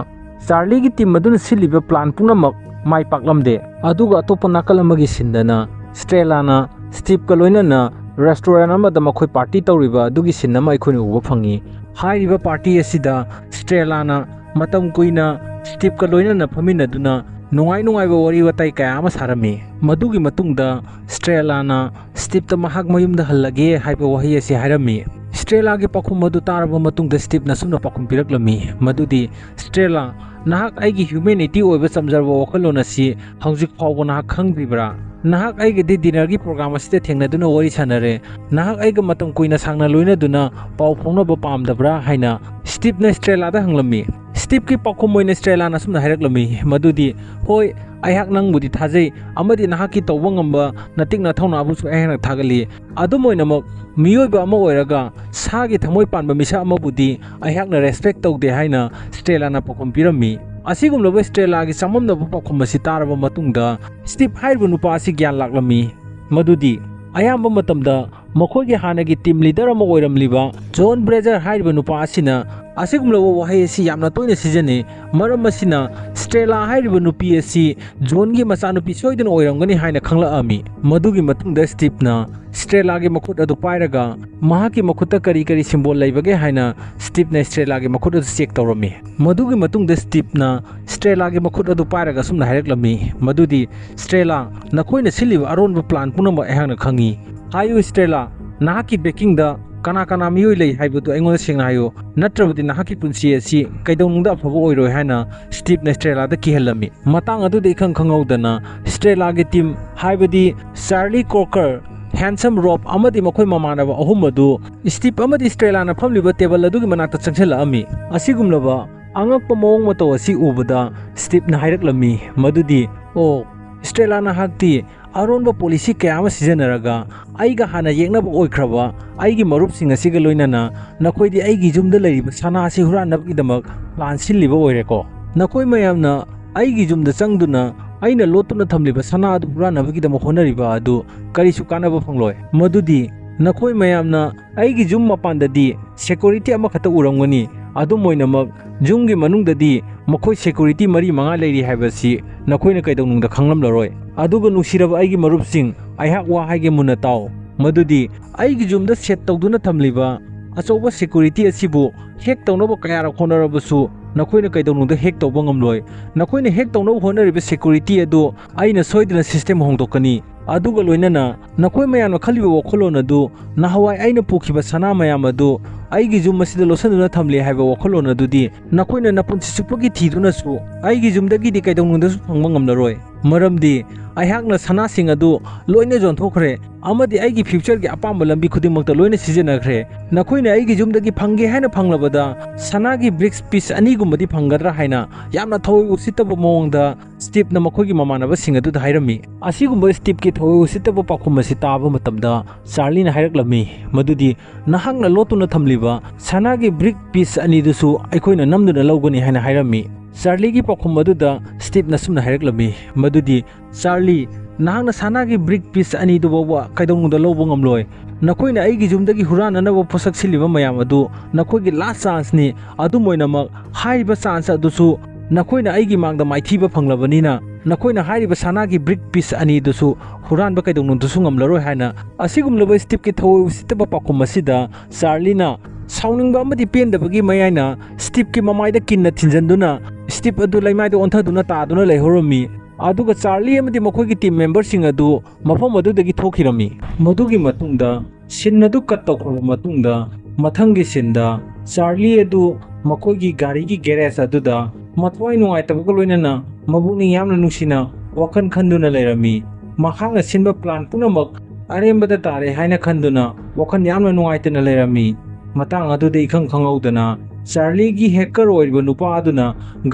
ꯆꯥꯔꯂꯤꯒꯤ ꯇꯤꯝ ꯑꯗꯨꯅ ꯁꯤꯜꯂꯤꯕ ꯄ꯭ꯂꯥꯟ ꯄꯨꯝꯅꯃꯛ ꯃꯥꯏ ꯄꯥꯛꯂꯝꯗꯦ꯫ ꯑꯗꯨꯒ ꯑꯇꯣꯞꯄ ꯅꯥꯀꯜ ꯑꯃꯒꯤ ꯁꯤꯟꯗꯅ ꯁ꯭ꯇꯦꯂꯥꯅ ꯁ꯭ꯇꯤꯞꯀ ꯂꯣꯏꯅꯅ ꯔꯦꯁꯇꯨꯔꯦꯟ ꯑꯃꯗ ꯃꯈꯣꯏ ꯄꯥꯔꯇꯤ ꯇꯧꯔꯤꯕ ꯑꯗꯨꯒꯤ ꯁꯤꯟ ꯑꯃ ꯑꯩꯈꯣꯏꯅ ꯎꯕ ꯐꯪꯉꯤ꯫ ꯍꯥꯏꯔꯤꯕ ꯄꯥꯔꯇꯤ ꯑꯁꯤꯗ ꯁ꯭ꯇꯦꯂꯥꯅ ꯃꯇꯝ ꯀꯨꯏꯅ ꯁ꯭ꯇꯤꯞꯀ ꯂꯣꯏꯅꯅ ꯐꯝꯃꯤꯟꯅꯗꯨꯅ ꯅꯨꯡꯉꯥꯏ ꯅꯨꯡꯉꯥꯏꯕ ꯋꯥꯔꯤ ꯋꯥꯇꯥꯏ ꯀꯌꯥ ꯑꯃ ꯁꯥꯔꯝꯃꯤ꯫ ꯃꯗꯨꯒꯤ ꯃꯇꯨꯡꯗ ꯁ꯭ꯇꯦꯂꯥꯅ ꯁ꯭ꯇꯤꯞꯇ ꯃꯍꯥꯛ ꯃꯌꯨꯝꯗ ꯍꯜꯂꯒꯦ ꯍꯥꯏꯕ ꯋꯥꯍꯩ ꯑꯁꯤ ꯍꯥꯏꯔꯝꯃꯤ꯫ ꯁ꯭ꯇꯦꯂꯥꯒꯤ ꯄꯥꯎꯈꯨꯝ ꯑꯗꯨ ꯇꯥꯔꯕ ꯃꯇꯨꯡꯗ ꯁ꯭ꯇꯤꯞꯅ ꯑꯁꯨꯝꯅ ꯄꯥꯎꯈꯨꯝ ꯄꯤꯔꯛꯂꯝꯃꯤ, ꯃꯗꯨꯗꯤ, "ꯁ꯭ꯇꯦꯂꯥ, ꯅꯍꯥꯛ ꯑꯩꯒꯤ ꯍ꯭ꯌꯨꯃꯦꯅꯤꯇꯤ ꯑꯣꯏꯕ ꯆꯝꯖꯔꯕ ꯋꯥꯈꯜꯂꯣꯟ ꯑꯁꯤ ꯍꯧꯖꯤꯛ ꯐꯥꯎꯕ ꯅꯍꯥꯛ ꯈꯪꯗ꯭ꯔꯤꯕ꯭ꯔꯥ? "ꯅꯍꯥꯛ ꯑꯩꯒꯗꯤ dinner ꯒꯤ program ꯑꯁꯤꯗ ꯊꯦꯡꯅꯗꯨꯅ ꯋꯥꯔꯤ ꯁꯥꯟꯅꯔꯦ꯫ ꯅꯍꯥꯛ ꯑꯩꯒ ꯃꯇꯝ ꯀꯨꯏꯅ ꯁꯥꯡꯅ ꯂꯣꯏꯅꯗꯨꯅ ꯄꯥꯎ ꯐꯥꯎꯅꯕ ꯄꯥꯝꯗꯕ꯭ꯔꯥ?" ꯍꯥꯏꯅ ꯁ꯭ꯇꯤꯞꯅ ꯁ꯭ꯇ꯭ꯔꯦꯂꯥꯗ ꯍꯪꯂꯝꯃꯤ꯫ ꯁ꯭ꯇꯤꯞꯀꯤ ꯄꯥꯎꯈꯨꯝ ꯑꯣꯏꯅ ꯁ꯭ꯇ꯭ꯔꯦꯂꯥꯅ ꯑꯁꯨꯝꯅ ꯍꯥꯏꯔꯛꯂꯝꯃꯤ, ꯃꯗꯨꯗꯤ, "ꯍꯣꯏ, ꯑꯩꯍꯥꯛ ꯅꯪꯕꯨꯗꯤ ꯊꯥꯖꯩ, ꯑꯃꯗꯤ ꯅꯍꯥꯛꯀꯤ ꯇꯧꯕ ꯉꯝꯕ ꯅꯇꯤꯛ ꯅꯊꯧꯅꯥꯕꯨꯁꯨ ꯑꯩꯍꯥꯛꯅ ꯊꯥꯒꯠꯂꯤ꯫ ꯑꯗꯨꯝ ꯑꯣꯏꯅꯃꯛ, ꯃꯤꯑꯣꯏꯕ ꯑꯃ ꯑꯣꯏꯔꯒ ꯁꯥꯒꯤ ꯊꯃꯣꯏ ꯄꯥꯟꯕ ꯃꯤꯁꯛ ꯑꯃꯕꯨꯗꯤ ꯑꯩꯍꯥꯛꯅ respect ꯇꯧꯗꯦ" ꯍꯥꯏꯅ ꯁ꯭ꯇ꯭ꯔꯦꯂꯥꯅ ꯄꯥꯎꯈꯨꯝ ꯄꯤꯔꯝꯃꯤ꯫ ꯑꯁꯤꯒꯨꯝꯂꯕ ꯁ꯭ꯇ꯭ꯔꯦꯂꯥꯒꯤ ꯆꯃꯝꯅꯕ ꯄꯥꯎꯈꯨꯝ ꯑꯁꯤ ꯇꯥꯔꯕ ꯃꯇꯨꯡꯗ, ꯁ꯭ꯇꯤꯞ ꯍꯥꯏꯔꯤꯕ ꯅꯨꯄꯥ ꯑꯁꯤ ꯒ꯭ꯌꯥꯟ ꯂꯥꯛꯂꯝꯃꯤ꯫ ꯃꯗꯨꯗꯤ ꯑꯌꯥꯝꯕ ꯃꯇꯝꯗ ꯃꯈꯣꯏꯒꯤ ꯍꯥꯟꯅꯒꯤ team leader ꯑꯃ ꯑꯣꯏꯔꯝꯂꯤꯕ ꯖꯣꯟ ꯕ꯭ꯔꯦꯖꯔ ꯍꯥꯏꯔꯤꯕ ꯅꯨꯄꯥ ꯑꯁꯤꯅ ꯑꯁꯤꯒꯨꯝꯂꯕ ꯋꯥꯍꯩ ꯑꯁꯤ ꯌꯥꯝꯅ ꯇꯣꯏꯅ ꯁꯤꯖꯤꯟꯅꯩ꯫ ꯃꯔꯝ ꯑꯁꯤꯅ, ꯁ꯭ꯇ꯭ꯔꯦꯂꯥ ꯍꯥꯏꯔꯤꯕ ꯅꯨꯄꯤ ꯑꯁꯤ ꯖꯣꯟꯒꯤ ꯃꯆꯥꯅꯨꯄꯤ ꯁꯣꯏꯗꯅ ꯑꯣꯏꯔꯝꯒꯅꯤ ꯍꯥꯏꯅ ꯈꯪꯂꯛꯑꯝꯃꯤ꯫ ꯃꯗꯨꯒꯤ ꯃꯇꯨꯡꯗ ꯁ꯭ꯇꯤꯞꯅ ꯁ꯭ꯇ꯭ꯔꯦꯂꯥꯒꯤ ꯃꯈꯨꯠ ꯑꯗꯨ ꯄꯥꯏꯔꯒ ꯃꯍꯥꯛꯀꯤ ꯃꯈꯨꯠꯇ ꯀꯔꯤ ꯀꯔꯤ symbol ꯂꯩꯕꯒꯦ ꯍꯥꯏꯅ ꯁ꯭ꯇꯤꯞꯅ ꯁ꯭ꯇ꯭ꯔꯦꯂꯥꯒꯤ ꯃꯈꯨꯠ ꯑꯗꯨ check ꯇꯧꯔꯝꯃꯤ꯫ ꯃꯗꯨꯒꯤ ꯃꯇꯨꯡꯗ ꯁ꯭ꯇꯤꯞꯅ ꯁ꯭ꯇ꯭ꯔꯦꯂꯥꯒꯤ ꯃꯈꯨꯠ ꯑꯗꯨ ꯄꯥꯏꯔꯒ ꯑꯁꯨꯝꯅ ꯍꯥꯏꯔꯛꯂꯝꯃꯤ, ꯃꯗꯨꯗꯤ, "ꯁ꯭ꯇ꯭ꯔꯦꯂꯥ, ꯅꯈꯣꯏꯅ ꯁꯤꯜꯂꯤꯕ ꯑꯔꯣꯟꯕ plan ꯄꯨꯝꯅꯃꯛ ꯑꯩꯍꯥꯛꯅ ꯈꯪꯏ꯫ ꯍꯥꯏꯌꯨ ꯁ꯭ꯇ꯭ꯔꯦꯂꯥ, ꯅꯍꯥꯛꯀꯤ backingꯗ ꯀꯅꯥ ꯀꯅꯥ ꯃꯤꯑꯣꯏ ꯂꯩ ꯍꯥꯏꯕꯗꯨ ꯑꯩꯉꯣꯟꯗ ꯁꯦꯡꯅ ꯍꯥꯏꯌꯨ, ꯅꯠꯇ꯭ꯔꯕꯗꯤ ꯅꯍꯥꯛꯀꯤ ꯄꯨꯟꯁꯤ ꯑꯁꯤ ꯀꯩꯗꯧꯅꯨꯡꯗ ꯑꯐꯕ ꯑꯣꯏꯔꯣꯏ" ꯍꯥꯏꯅ ꯁ꯭ꯇꯤꯞꯅ ꯁ꯭ꯇ꯭ꯔꯦꯂꯥꯗ ꯀꯤꯍꯜꯂꯝꯃꯤ꯫ ꯃꯇꯥꯡ ꯑꯗꯨꯗ ꯏꯈꯪ ꯈꯪꯍꯧꯗꯅ ꯁ꯭ꯇ꯭ꯔꯦꯂꯥꯒꯤ team, ꯍꯥꯏꯕꯗꯤ ꯆꯥꯔꯂꯤ ꯀ꯭ꯔꯣꯀꯔ, ꯍꯦꯟꯁꯝ ꯔꯣꯞ ꯑꯃꯗꯤ ꯃꯈꯣꯏ ꯃꯃꯥꯟꯅꯕ ꯑꯍꯨꯝ ꯑꯗꯨ ꯁ꯭ꯇꯤꯞ ꯑꯃꯗꯤ ꯁ꯭ꯇ꯭ꯔꯦꯂꯥꯅ ꯐꯝꯂꯤꯕ table ꯑꯗꯨꯒꯤ ꯃꯅꯥꯛꯇ ꯆꯪꯁꯤꯜꯂꯛꯑꯝꯃꯤ꯫ ꯑꯁꯤꯒꯨꯝꯂꯕ ꯑꯉꯛꯄ ꯃꯑꯣꯡ ꯃꯇꯧ ꯑꯁꯤ ꯎꯕꯗ ꯁ꯭ꯇꯤꯞꯅ ꯍꯥꯏꯔꯛꯂꯝꯃꯤ, ꯃꯗꯨꯗꯤ, "ꯑꯣ, ꯁ꯭ꯇ꯭ꯔꯦꯂꯥ, ꯅꯍꯥꯛꯇꯤ ꯑꯔꯣꯟꯕ policy ꯀꯌꯥ ꯑꯃ ꯁꯤꯖꯤꯟꯅꯔꯒ ꯑꯩꯒ ꯍꯥꯟꯅ ꯌꯦꯛꯅꯕ ꯑꯣꯏꯈ꯭ꯔꯕ ꯑꯩꯒꯤ ꯃꯔꯨꯞꯁꯤꯡ ꯑꯁꯤꯒ ꯂꯣꯏꯅꯅ ꯅꯈꯣꯏꯗꯤ ꯑꯩꯒꯤ ꯌꯨꯝꯗ ꯂꯩꯔꯤꯕ ꯁꯅꯥ ꯑꯁꯤ ꯍꯨꯔꯥꯟꯅꯕꯒꯤꯗꯃꯛ plan ꯁꯤꯜꯂꯤꯕ ꯑꯣꯏꯔꯦꯀꯣ? ꯅꯈꯣꯏ ꯃꯌꯥꯝꯅ ꯑꯩꯒꯤ ꯌꯨꯝꯗ ꯆꯪꯗꯨꯅ ꯑꯩꯅ ꯂꯣꯠꯇꯨꯅ ꯊꯝꯂꯤꯕ ꯁꯅꯥ ꯑꯗꯨ ꯍꯨꯔꯥꯟꯅꯕꯒꯤꯗꯃꯛ ꯍꯣꯠꯅꯔꯤꯕ ꯑꯗꯨ ꯀꯔꯤꯁꯨ ꯀꯥꯟꯅꯕ ꯐꯪꯂꯣꯏ꯫ ꯃꯗꯨꯗꯤ ꯅꯈꯣꯏ ꯃꯌꯥꯝꯅ ꯑꯩꯒꯤ ꯌꯨꯝ ꯃꯄꯥꯟꯗꯗꯤ security ꯑꯃꯈꯛꯇ ꯎꯔꯝꯒꯅꯤ, ꯑꯗꯨꯝ ꯑꯣꯏꯅꯃꯛ ꯌꯨꯝꯒꯤ ꯃꯅꯨꯡꯗꯗꯤ ꯃꯈꯣꯏ security ꯃꯔꯤ ꯃꯉꯥ ꯂꯩꯔꯤ ꯍꯥꯏꯕꯁꯤ ꯅꯈꯣꯏꯅ ꯀꯩꯗꯧꯅꯨꯡꯗ ꯈꯪꯂꯝꯂꯔꯣꯏ꯫ ꯑꯗꯨꯒ ꯅꯨꯡꯁꯤꯔꯕ ꯑꯩꯒꯤ ꯃꯔꯨꯞꯁꯤꯡ, ꯑꯩꯍꯥꯛ ꯋꯥ ꯍꯥꯏꯒꯦ ꯃꯨꯟꯅ ꯇꯥꯎ, ꯃꯗꯨꯗꯤ ꯑꯩꯒꯤ ꯌꯨꯝꯗ set ꯇꯧꯗꯨꯅ ꯊꯝꯂꯤꯕ ꯑꯆꯧꯕ security ꯑꯁꯤꯕꯨ hack ꯇꯧꯅꯕ ꯀꯌꯥꯔꯛ ꯍꯣꯠꯅꯔꯕꯁꯨ ꯅꯈꯣꯏꯅ ꯀꯩꯗꯧꯅꯨꯡꯗ hack ꯇꯧꯕ ꯉꯝꯂꯣꯏ꯫ ꯅꯈꯣꯏꯅ hack ꯇꯧꯅꯕ ꯍꯣꯠꯅꯔꯤꯕ security ꯑꯗꯨ ꯑꯩꯅ ꯁꯣꯏꯗꯅ system ꯍꯣꯡꯗꯣꯛꯀꯅꯤ꯫ ꯑꯗꯨꯒ ꯂꯣꯏꯅꯅ ꯅꯈꯣꯏ ꯃꯌꯥꯝꯅ ꯈꯜꯂꯤꯕ ꯋꯥꯈꯜꯂꯣꯟ ꯑꯗꯨ, ꯅꯍꯥꯟꯋꯥꯏ ꯑꯩꯅ ꯄꯨꯈꯤꯕ ꯁꯅꯥ ꯃꯌꯥꯝ ꯑꯗꯨ ꯑꯩꯒꯤ ꯌꯨꯝ ꯑꯁꯤꯗ ꯂꯣꯠꯁꯤꯟꯗꯨꯅ ꯊꯝꯂꯤ ꯍꯥꯏꯕ ꯋꯥꯈꯜꯂꯣꯟ ꯑꯗꯨꯗꯤ ꯅꯈꯣꯏꯅ ꯅꯄꯨꯟꯁꯤ ꯆꯨꯞꯄꯒꯤ ꯊꯤꯗꯨꯅꯁꯨ ꯑꯩꯒꯤ ꯌꯨꯝꯗꯒꯤꯗꯤ ꯀꯩꯗꯧꯅꯨꯡꯗꯁꯨ ꯐꯪꯕ ꯉꯝꯂꯔꯣꯏ꯫ ꯃꯔꯝꯗꯤ ꯑꯩꯍꯥꯛꯅ ꯁꯅꯥꯁꯤꯡ ꯑꯗꯨ ꯂꯣꯏꯅ ꯌꯣꯟꯊꯣꯛꯈ꯭ꯔꯦ ꯑꯃꯗꯤ ꯑꯩꯒꯤ ꯐ꯭ꯌꯨꯆꯔꯒꯤ ꯑꯄꯥꯝꯕ ꯂꯝꯕꯤ ꯈꯨꯗꯤꯡꯃꯛꯇ ꯂꯣꯏꯅ ꯁꯤꯖꯤꯟꯅꯈ꯭ꯔꯦ꯫ ꯅꯈꯣꯏꯅ ꯑꯩꯒꯤ ꯌꯨꯝꯗꯒꯤ ꯐꯪꯒꯦ ꯍꯥꯏꯅ ꯐꯪꯂꯕꯗ ꯁꯅꯥꯒꯤ ꯕ꯭ꯔꯤꯛꯁ ꯄꯤꯁ ꯑꯅꯤꯒꯨꯝꯕꯗꯤ ꯐꯪꯒꯗ꯭ꯔꯥ ꯍꯥꯏꯅ ꯌꯥꯝꯅ ꯊꯑꯣꯏ ꯎꯁꯤꯠꯇꯕ ꯃꯑꯣꯡꯗ ꯁ꯭ꯇꯤꯞꯅ ꯃꯈꯣꯏꯒꯤ ꯃꯃꯥꯟꯅꯕꯁꯤꯡ ꯑꯗꯨꯗ ꯍꯥꯏꯔꯝꯃꯤ꯫ ꯑꯁꯤꯒꯨꯝꯕ ꯁ꯭ꯇꯤꯞꯀꯤ ꯊꯑꯣꯏ ꯎꯁꯤꯠꯇꯕ ꯄꯥꯎꯈꯨꯝ ꯑꯁꯤ ꯇꯥꯕ ꯃꯇꯝꯗ ꯆꯥꯔꯂꯤꯅ ꯍꯥꯏꯔꯛꯂꯝꯃꯤ ꯃꯗꯨꯗꯤ, "ꯅꯍꯥꯛꯅ ꯂꯣꯠꯇꯨꯅ ꯊꯝꯂꯤꯕ ꯁꯅꯥꯒꯤ ꯕ꯭ꯔꯤꯛ ꯄꯤꯁ ꯑꯅꯤꯗꯨꯁꯨ ꯑꯩꯈꯣꯏꯅ ꯅꯝꯗꯨꯅ ꯂꯧꯒꯅꯤ" ꯍꯥꯏꯅ ꯍꯥꯏꯔꯝꯃꯤ꯫ ꯆꯥꯔꯂꯤꯒꯤ ꯄꯥꯎꯈꯨꯝ ꯑꯗꯨꯗ ꯁ꯭ꯇꯤꯞꯅ ꯑꯁꯨꯝꯅ ꯍꯥꯏꯔꯛꯂꯝꯃꯤ ꯃꯗꯨꯗꯤ, "ꯆꯥꯔꯂꯤ, ꯅꯍꯥꯛꯅ ꯁꯅꯥꯒꯤ ꯕ꯭ꯔꯤꯛ ꯄꯤꯁ ꯑꯅꯤꯗꯨ ꯐꯥꯎꯕ ꯀꯩꯗꯧꯅꯨꯡꯗ ꯂꯧꯕ ꯉꯝꯂꯣꯏ꯫ ꯅꯈꯣꯏꯅ ꯑꯩꯒꯤ ꯌꯨꯝꯗꯒꯤ ꯍꯨꯔꯥꯟꯅꯅꯕ ꯄꯣꯠꯁꯛ ꯁꯤꯜꯂꯤꯕ ꯃꯌꯥꯝ ꯑꯗꯨ ꯅꯈꯣꯏꯒꯤ ꯂꯥꯁ ꯆꯥꯟꯁꯅꯤ꯫ ꯑꯗꯨꯝ ꯑꯣꯏꯅꯃꯛ, ꯍꯥꯏꯔꯤꯕ ꯆꯥꯟꯁ ꯑꯗꯨꯁꯨ ꯅꯈꯣꯏꯅ ꯑꯩꯒꯤ ꯃꯥꯡꯗ ꯃꯥꯏꯊꯤꯕ ꯐꯪꯂꯕꯅꯤꯅ ꯅꯈꯣꯏꯅ ꯍꯥꯏꯔꯤꯕ ꯁꯅꯥꯒꯤ ꯕ꯭ꯔꯤꯛ ꯄꯤꯁ ꯑꯅꯤꯗꯨꯁꯨ ꯍꯨꯔꯥꯟꯕ ꯀꯩꯗꯧꯅꯨꯡꯗꯁꯨ ꯉꯝꯂꯔꯣꯏ" ꯍꯥꯏꯅ ꯑꯁꯤꯒꯨꯝꯂꯕ ꯁ꯭ꯇꯤꯞꯀꯤ ꯊꯑꯣꯏ ꯎꯁꯤꯠꯇꯕ ꯄꯥꯎꯈꯨꯝ ꯑꯁꯤꯗ ꯆꯥꯔꯂꯤꯅ ꯁꯥꯎꯅꯤꯡꯕ ꯑꯃꯗꯤ ꯄꯦꯟꯗꯕꯒꯤ ꯃꯌꯥꯏꯅ ꯁ꯭ꯇꯤꯞꯀꯤ ꯃꯃꯥꯏꯗ ꯀꯤꯟꯅ ꯊꯤꯟꯖꯟꯗꯨꯅ ꯁ꯭ꯇꯤꯞ ꯑꯗꯨ ꯂꯩꯃꯥꯏꯗ ꯑꯣꯟꯊꯗꯨꯅ ꯇꯥꯗꯨꯅ ꯂꯩꯍꯧꯔꯝꯃꯤ꯫ ꯑꯗꯨꯒ ꯆꯥꯔꯂꯤ ꯑꯃꯗꯤ ꯃꯈꯣꯏꯒꯤ ꯇꯤꯝ ꯃꯦꯝꯕꯔꯁꯤꯡ ꯑꯗꯨ ꯃꯐꯝ ꯑꯗꯨꯗꯒꯤ ꯊꯣꯛꯈꯤꯔꯝꯃꯤ꯫ ꯃꯗꯨꯒꯤ ꯃꯇꯨꯡꯗ ꯁꯤꯟ ꯑꯗꯨ ꯀꯠ ꯇꯧꯈ꯭ꯔꯕ ꯃꯇꯨꯡꯗ ꯃꯊꯪꯒꯤ ꯁꯤꯟꯗ ꯆꯥꯔꯂꯤ ꯑꯗꯨ ꯃꯈꯣꯏꯒꯤ ꯒꯥꯔꯤꯒꯤ ꯒꯦꯔꯦꯖ ꯑꯗꯨꯗ ꯃꯊꯋꯥꯏ ꯅꯨꯡꯉꯥꯏꯇꯕꯒ ꯂꯣꯏꯅꯅ ꯃꯕꯨꯛꯅꯤꯡ ꯌꯥꯝꯅ ꯅꯨꯡꯁꯤꯅ ꯋꯥꯈꯜ ꯈꯟꯗꯨꯅ ꯂꯩꯔꯝꯃꯤ꯫ ꯃꯍꯥꯛꯅ ꯁꯤꯟꯕ ꯄ꯭ꯂꯥꯟ ꯄꯨꯝꯅꯃꯛ ꯑꯔꯦꯝꯕꯗ ꯇꯥꯔꯦ ꯍꯥꯏꯅ ꯈꯟꯗꯨꯅ ꯋꯥꯈꯜ ꯌꯥꯝꯅ ꯅꯨꯡꯉꯥꯏꯇꯅ ꯂꯩꯔꯝꯃꯤ꯫ ꯃꯇꯥꯡ ꯑꯗꯨꯗ ꯏꯈꯪ ꯈꯪꯍꯧꯗꯅ ꯆꯥꯔꯂꯤꯒꯤ ꯍꯦꯀꯔ ꯑꯣꯏꯔꯤꯕ ꯅꯨꯄꯥ ꯑꯗꯨꯅ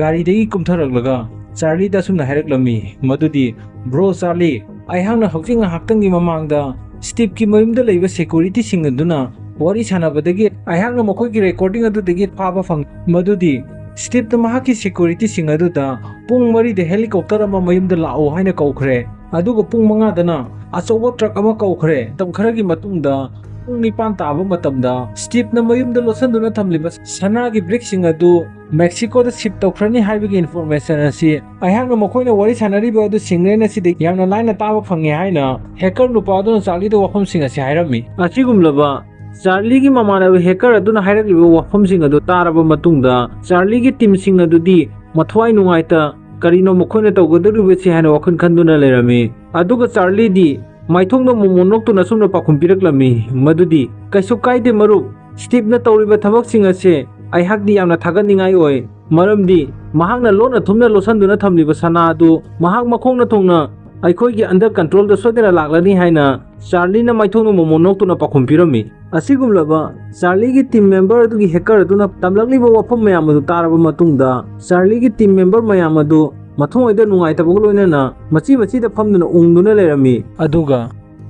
ꯒꯥꯔꯤꯗꯒꯤ ꯀꯨꯝꯊꯔꯛꯂꯒ ꯆꯥꯔꯂꯤꯗ ꯑꯁꯨꯝꯅ ꯍꯥꯏꯔꯛꯂꯝꯃꯤ ꯃꯗꯨꯗꯤ, "ꯕ꯭ꯔꯣ ꯆꯥꯔꯂꯤ, ꯑꯩꯍꯥꯛꯅ ꯍꯧꯖꯤꯛ ꯉꯥꯏꯍꯥꯛꯇꯪꯒꯤ ꯃꯃꯥꯡꯗ ꯁ꯭ꯇꯤꯞꯀꯤ ꯃꯌꯨꯝꯗ ꯂꯩꯕ ꯁꯦꯀ꯭ꯌꯨꯔꯤꯇꯤꯁꯤꯡ ꯑꯗꯨꯅ ꯋꯥꯔꯤ ꯁꯥꯟꯅꯕꯗꯒꯤ ꯑꯩꯍꯥꯛꯅ ꯃꯈꯣꯏꯒꯤ ꯔꯦꯀꯣꯔꯗꯤꯡ ꯑꯗꯨꯗꯒꯤ ꯐꯥꯕ ꯐꯪ ꯃꯗꯨꯗꯤ ꯁ꯭ꯇꯤꯞꯅ ꯃꯍꯥꯛꯀꯤ ꯁꯦꯀ꯭ꯌꯨꯔꯤꯇꯤꯁꯤꯡ ꯑꯗꯨꯗ ꯄꯨꯡ ꯃꯔꯤꯗ ꯍꯦꯂꯤꯀꯣꯞꯇꯔ ꯑꯃ ꯃꯌꯨꯝꯗ ꯂꯥꯛꯑꯣ ꯍꯥꯏꯅ ꯀꯧꯈ꯭ꯔꯦ꯫ ꯑꯗꯨꯒ ꯄꯨꯡ ꯃꯉꯥꯗꯅ ꯑꯆꯧꯕ ꯇ꯭ꯔꯛ ꯑꯃ ꯀꯧꯈ꯭ꯔꯦ꯫ ꯃꯇꯝ ꯈꯔꯒꯤ ꯃꯇꯨꯡꯗ ꯄꯨꯡ ꯅꯤꯄꯥꯟ ꯇꯥꯕ ꯃꯇꯝꯗ ꯁ꯭ꯇꯤꯞꯅ ꯃꯌꯨꯝꯗ ꯂꯣꯠꯁꯤꯟꯗꯨꯅ ꯊꯝꯂꯤꯕ ꯁꯅꯥꯒꯤ ꯕ꯭ꯔꯤꯛꯁꯤꯡ ꯑꯗꯨ ꯃꯦꯛꯁꯤꯀꯣꯗ ꯁꯤꯞ ꯇꯧꯈ꯭ꯔꯅꯤ ꯍꯥꯏꯕꯒꯤ ꯏꯟꯐꯣꯔꯃꯦꯁꯟ ꯑꯁꯤ ꯑꯩꯍꯥꯛꯅ ꯃꯈꯣꯏꯅ ꯋꯥꯔꯤ ꯁꯥꯟꯅꯔꯤꯕ ꯑꯗꯨ ꯁꯤꯡꯂꯦꯟ ꯑꯁꯤꯗ ꯌꯥꯝꯅ ꯂꯥꯏꯅ ꯇꯥꯕ ꯐꯪꯉꯤ" ꯍꯥꯏꯅ ꯍꯦꯀꯔ ꯅꯨꯄꯥ ꯑꯗꯨꯅ ꯆꯥꯔꯂꯤꯗ ꯋꯥꯐꯝꯁꯤꯡ ꯑꯁꯤ ꯍꯥꯏꯔꯝꯃꯤ꯫ ꯑꯁꯤꯒꯨꯝꯂꯕ ꯆꯥꯔꯂꯤꯒꯤ ꯃꯃꯥꯟꯅꯕ ꯍꯦꯀꯔ ꯑꯗꯨꯅ ꯍꯥꯏꯔꯛꯂꯤꯕ ꯋꯥꯐꯝꯁꯤꯡ ꯑꯗꯨ ꯇꯥꯔꯕ ꯃꯇꯨꯡꯗ ꯆꯥꯔꯂꯤꯒꯤ ꯇꯤꯝꯁꯤꯡ ꯑꯗꯨꯗꯤ ꯃꯊ꯭ꯋꯥꯏ ꯅꯨꯡꯉꯥꯏꯇ ꯀꯔꯤꯅꯣ ꯃꯈꯣꯏꯅ ꯇꯧꯒꯗꯧꯔꯤꯕꯁꯤ ꯍꯥꯏꯅ ꯋꯥꯈꯜ ꯈꯟꯗꯨꯅ ꯂꯩꯔꯝꯃꯤ꯫ ꯑꯗꯨꯒ ꯆꯥꯔꯂꯤꯗꯤ ꯃꯥꯏꯊꯣꯡꯗ ꯃꯣꯃꯣꯟ ꯅꯣꯛꯇꯨꯅ ꯑꯁꯨꯝꯅ ꯄꯥꯎꯈꯨꯝ ꯄꯤꯔꯛꯂꯝꯃꯤ, ꯃꯗꯨꯗꯤ, "ꯀꯩꯁꯨ ꯀꯥꯏꯗꯦ ꯃꯔꯨꯞ, ꯁ꯭ꯇꯤꯞꯅ ꯇꯧꯔꯤꯕ ꯊꯕꯛꯁꯤꯡ ꯑꯁꯦ ꯑꯩꯍꯥꯛꯇꯤ ꯌꯥꯝꯅ ꯊꯥꯒꯠꯅꯤꯡꯉꯥꯏ ꯑꯣꯏ, ꯃꯔꯝꯗꯤ ꯃꯍꯥꯛꯅ ꯂꯣꯟꯅ ꯊꯨꯝꯅ ꯂꯣꯠꯁꯤꯟꯗꯨꯅ ꯊꯝꯂꯤꯕ ꯁꯅꯥ ꯑꯗꯨ ꯃꯍꯥꯛ ꯃꯈꯣꯡꯅ ꯊꯨꯡꯅ ꯑꯩꯈꯣꯏꯒꯤ under controlꯗ ꯁꯣꯏꯗꯅ ꯂꯥꯛꯂꯅꯤ" ꯍꯥꯏꯅ ꯆꯥꯔꯂꯤꯅ ꯃꯥꯏꯊꯣꯡꯗ ꯃꯣꯃꯣꯟ ꯅꯣꯛꯇꯨꯅ ꯄꯥꯎꯈꯨꯝ ꯄꯤꯔꯝꯃꯤ꯫ ꯑꯁꯤꯒꯨꯝꯂꯕ ꯆꯥꯔꯂꯤꯒꯤ team member ꯑꯗꯨꯒꯤ hacker ꯑꯗꯨꯅ ꯇꯝꯂꯛꯂꯤꯕ ꯋꯥꯐꯝ ꯃꯌꯥꯝ ꯑꯗꯨ ꯇꯥꯔꯕ ꯃꯇꯨꯡꯗ, ꯆꯥꯔꯂꯤꯒꯤ team member ꯃꯌꯥꯝ ꯑꯗꯨ ꯃꯊꯃꯣꯏꯗ ꯅꯨꯡꯉꯥꯏꯇꯕꯒ ꯂꯣꯏꯅꯅ ꯃꯆꯤ ꯃꯆꯤꯗ ꯐꯝꯗꯨꯅ ꯎꯪꯗꯨꯅ ꯂꯩꯔꯝꯃꯤ꯫ ꯑꯗꯨꯒ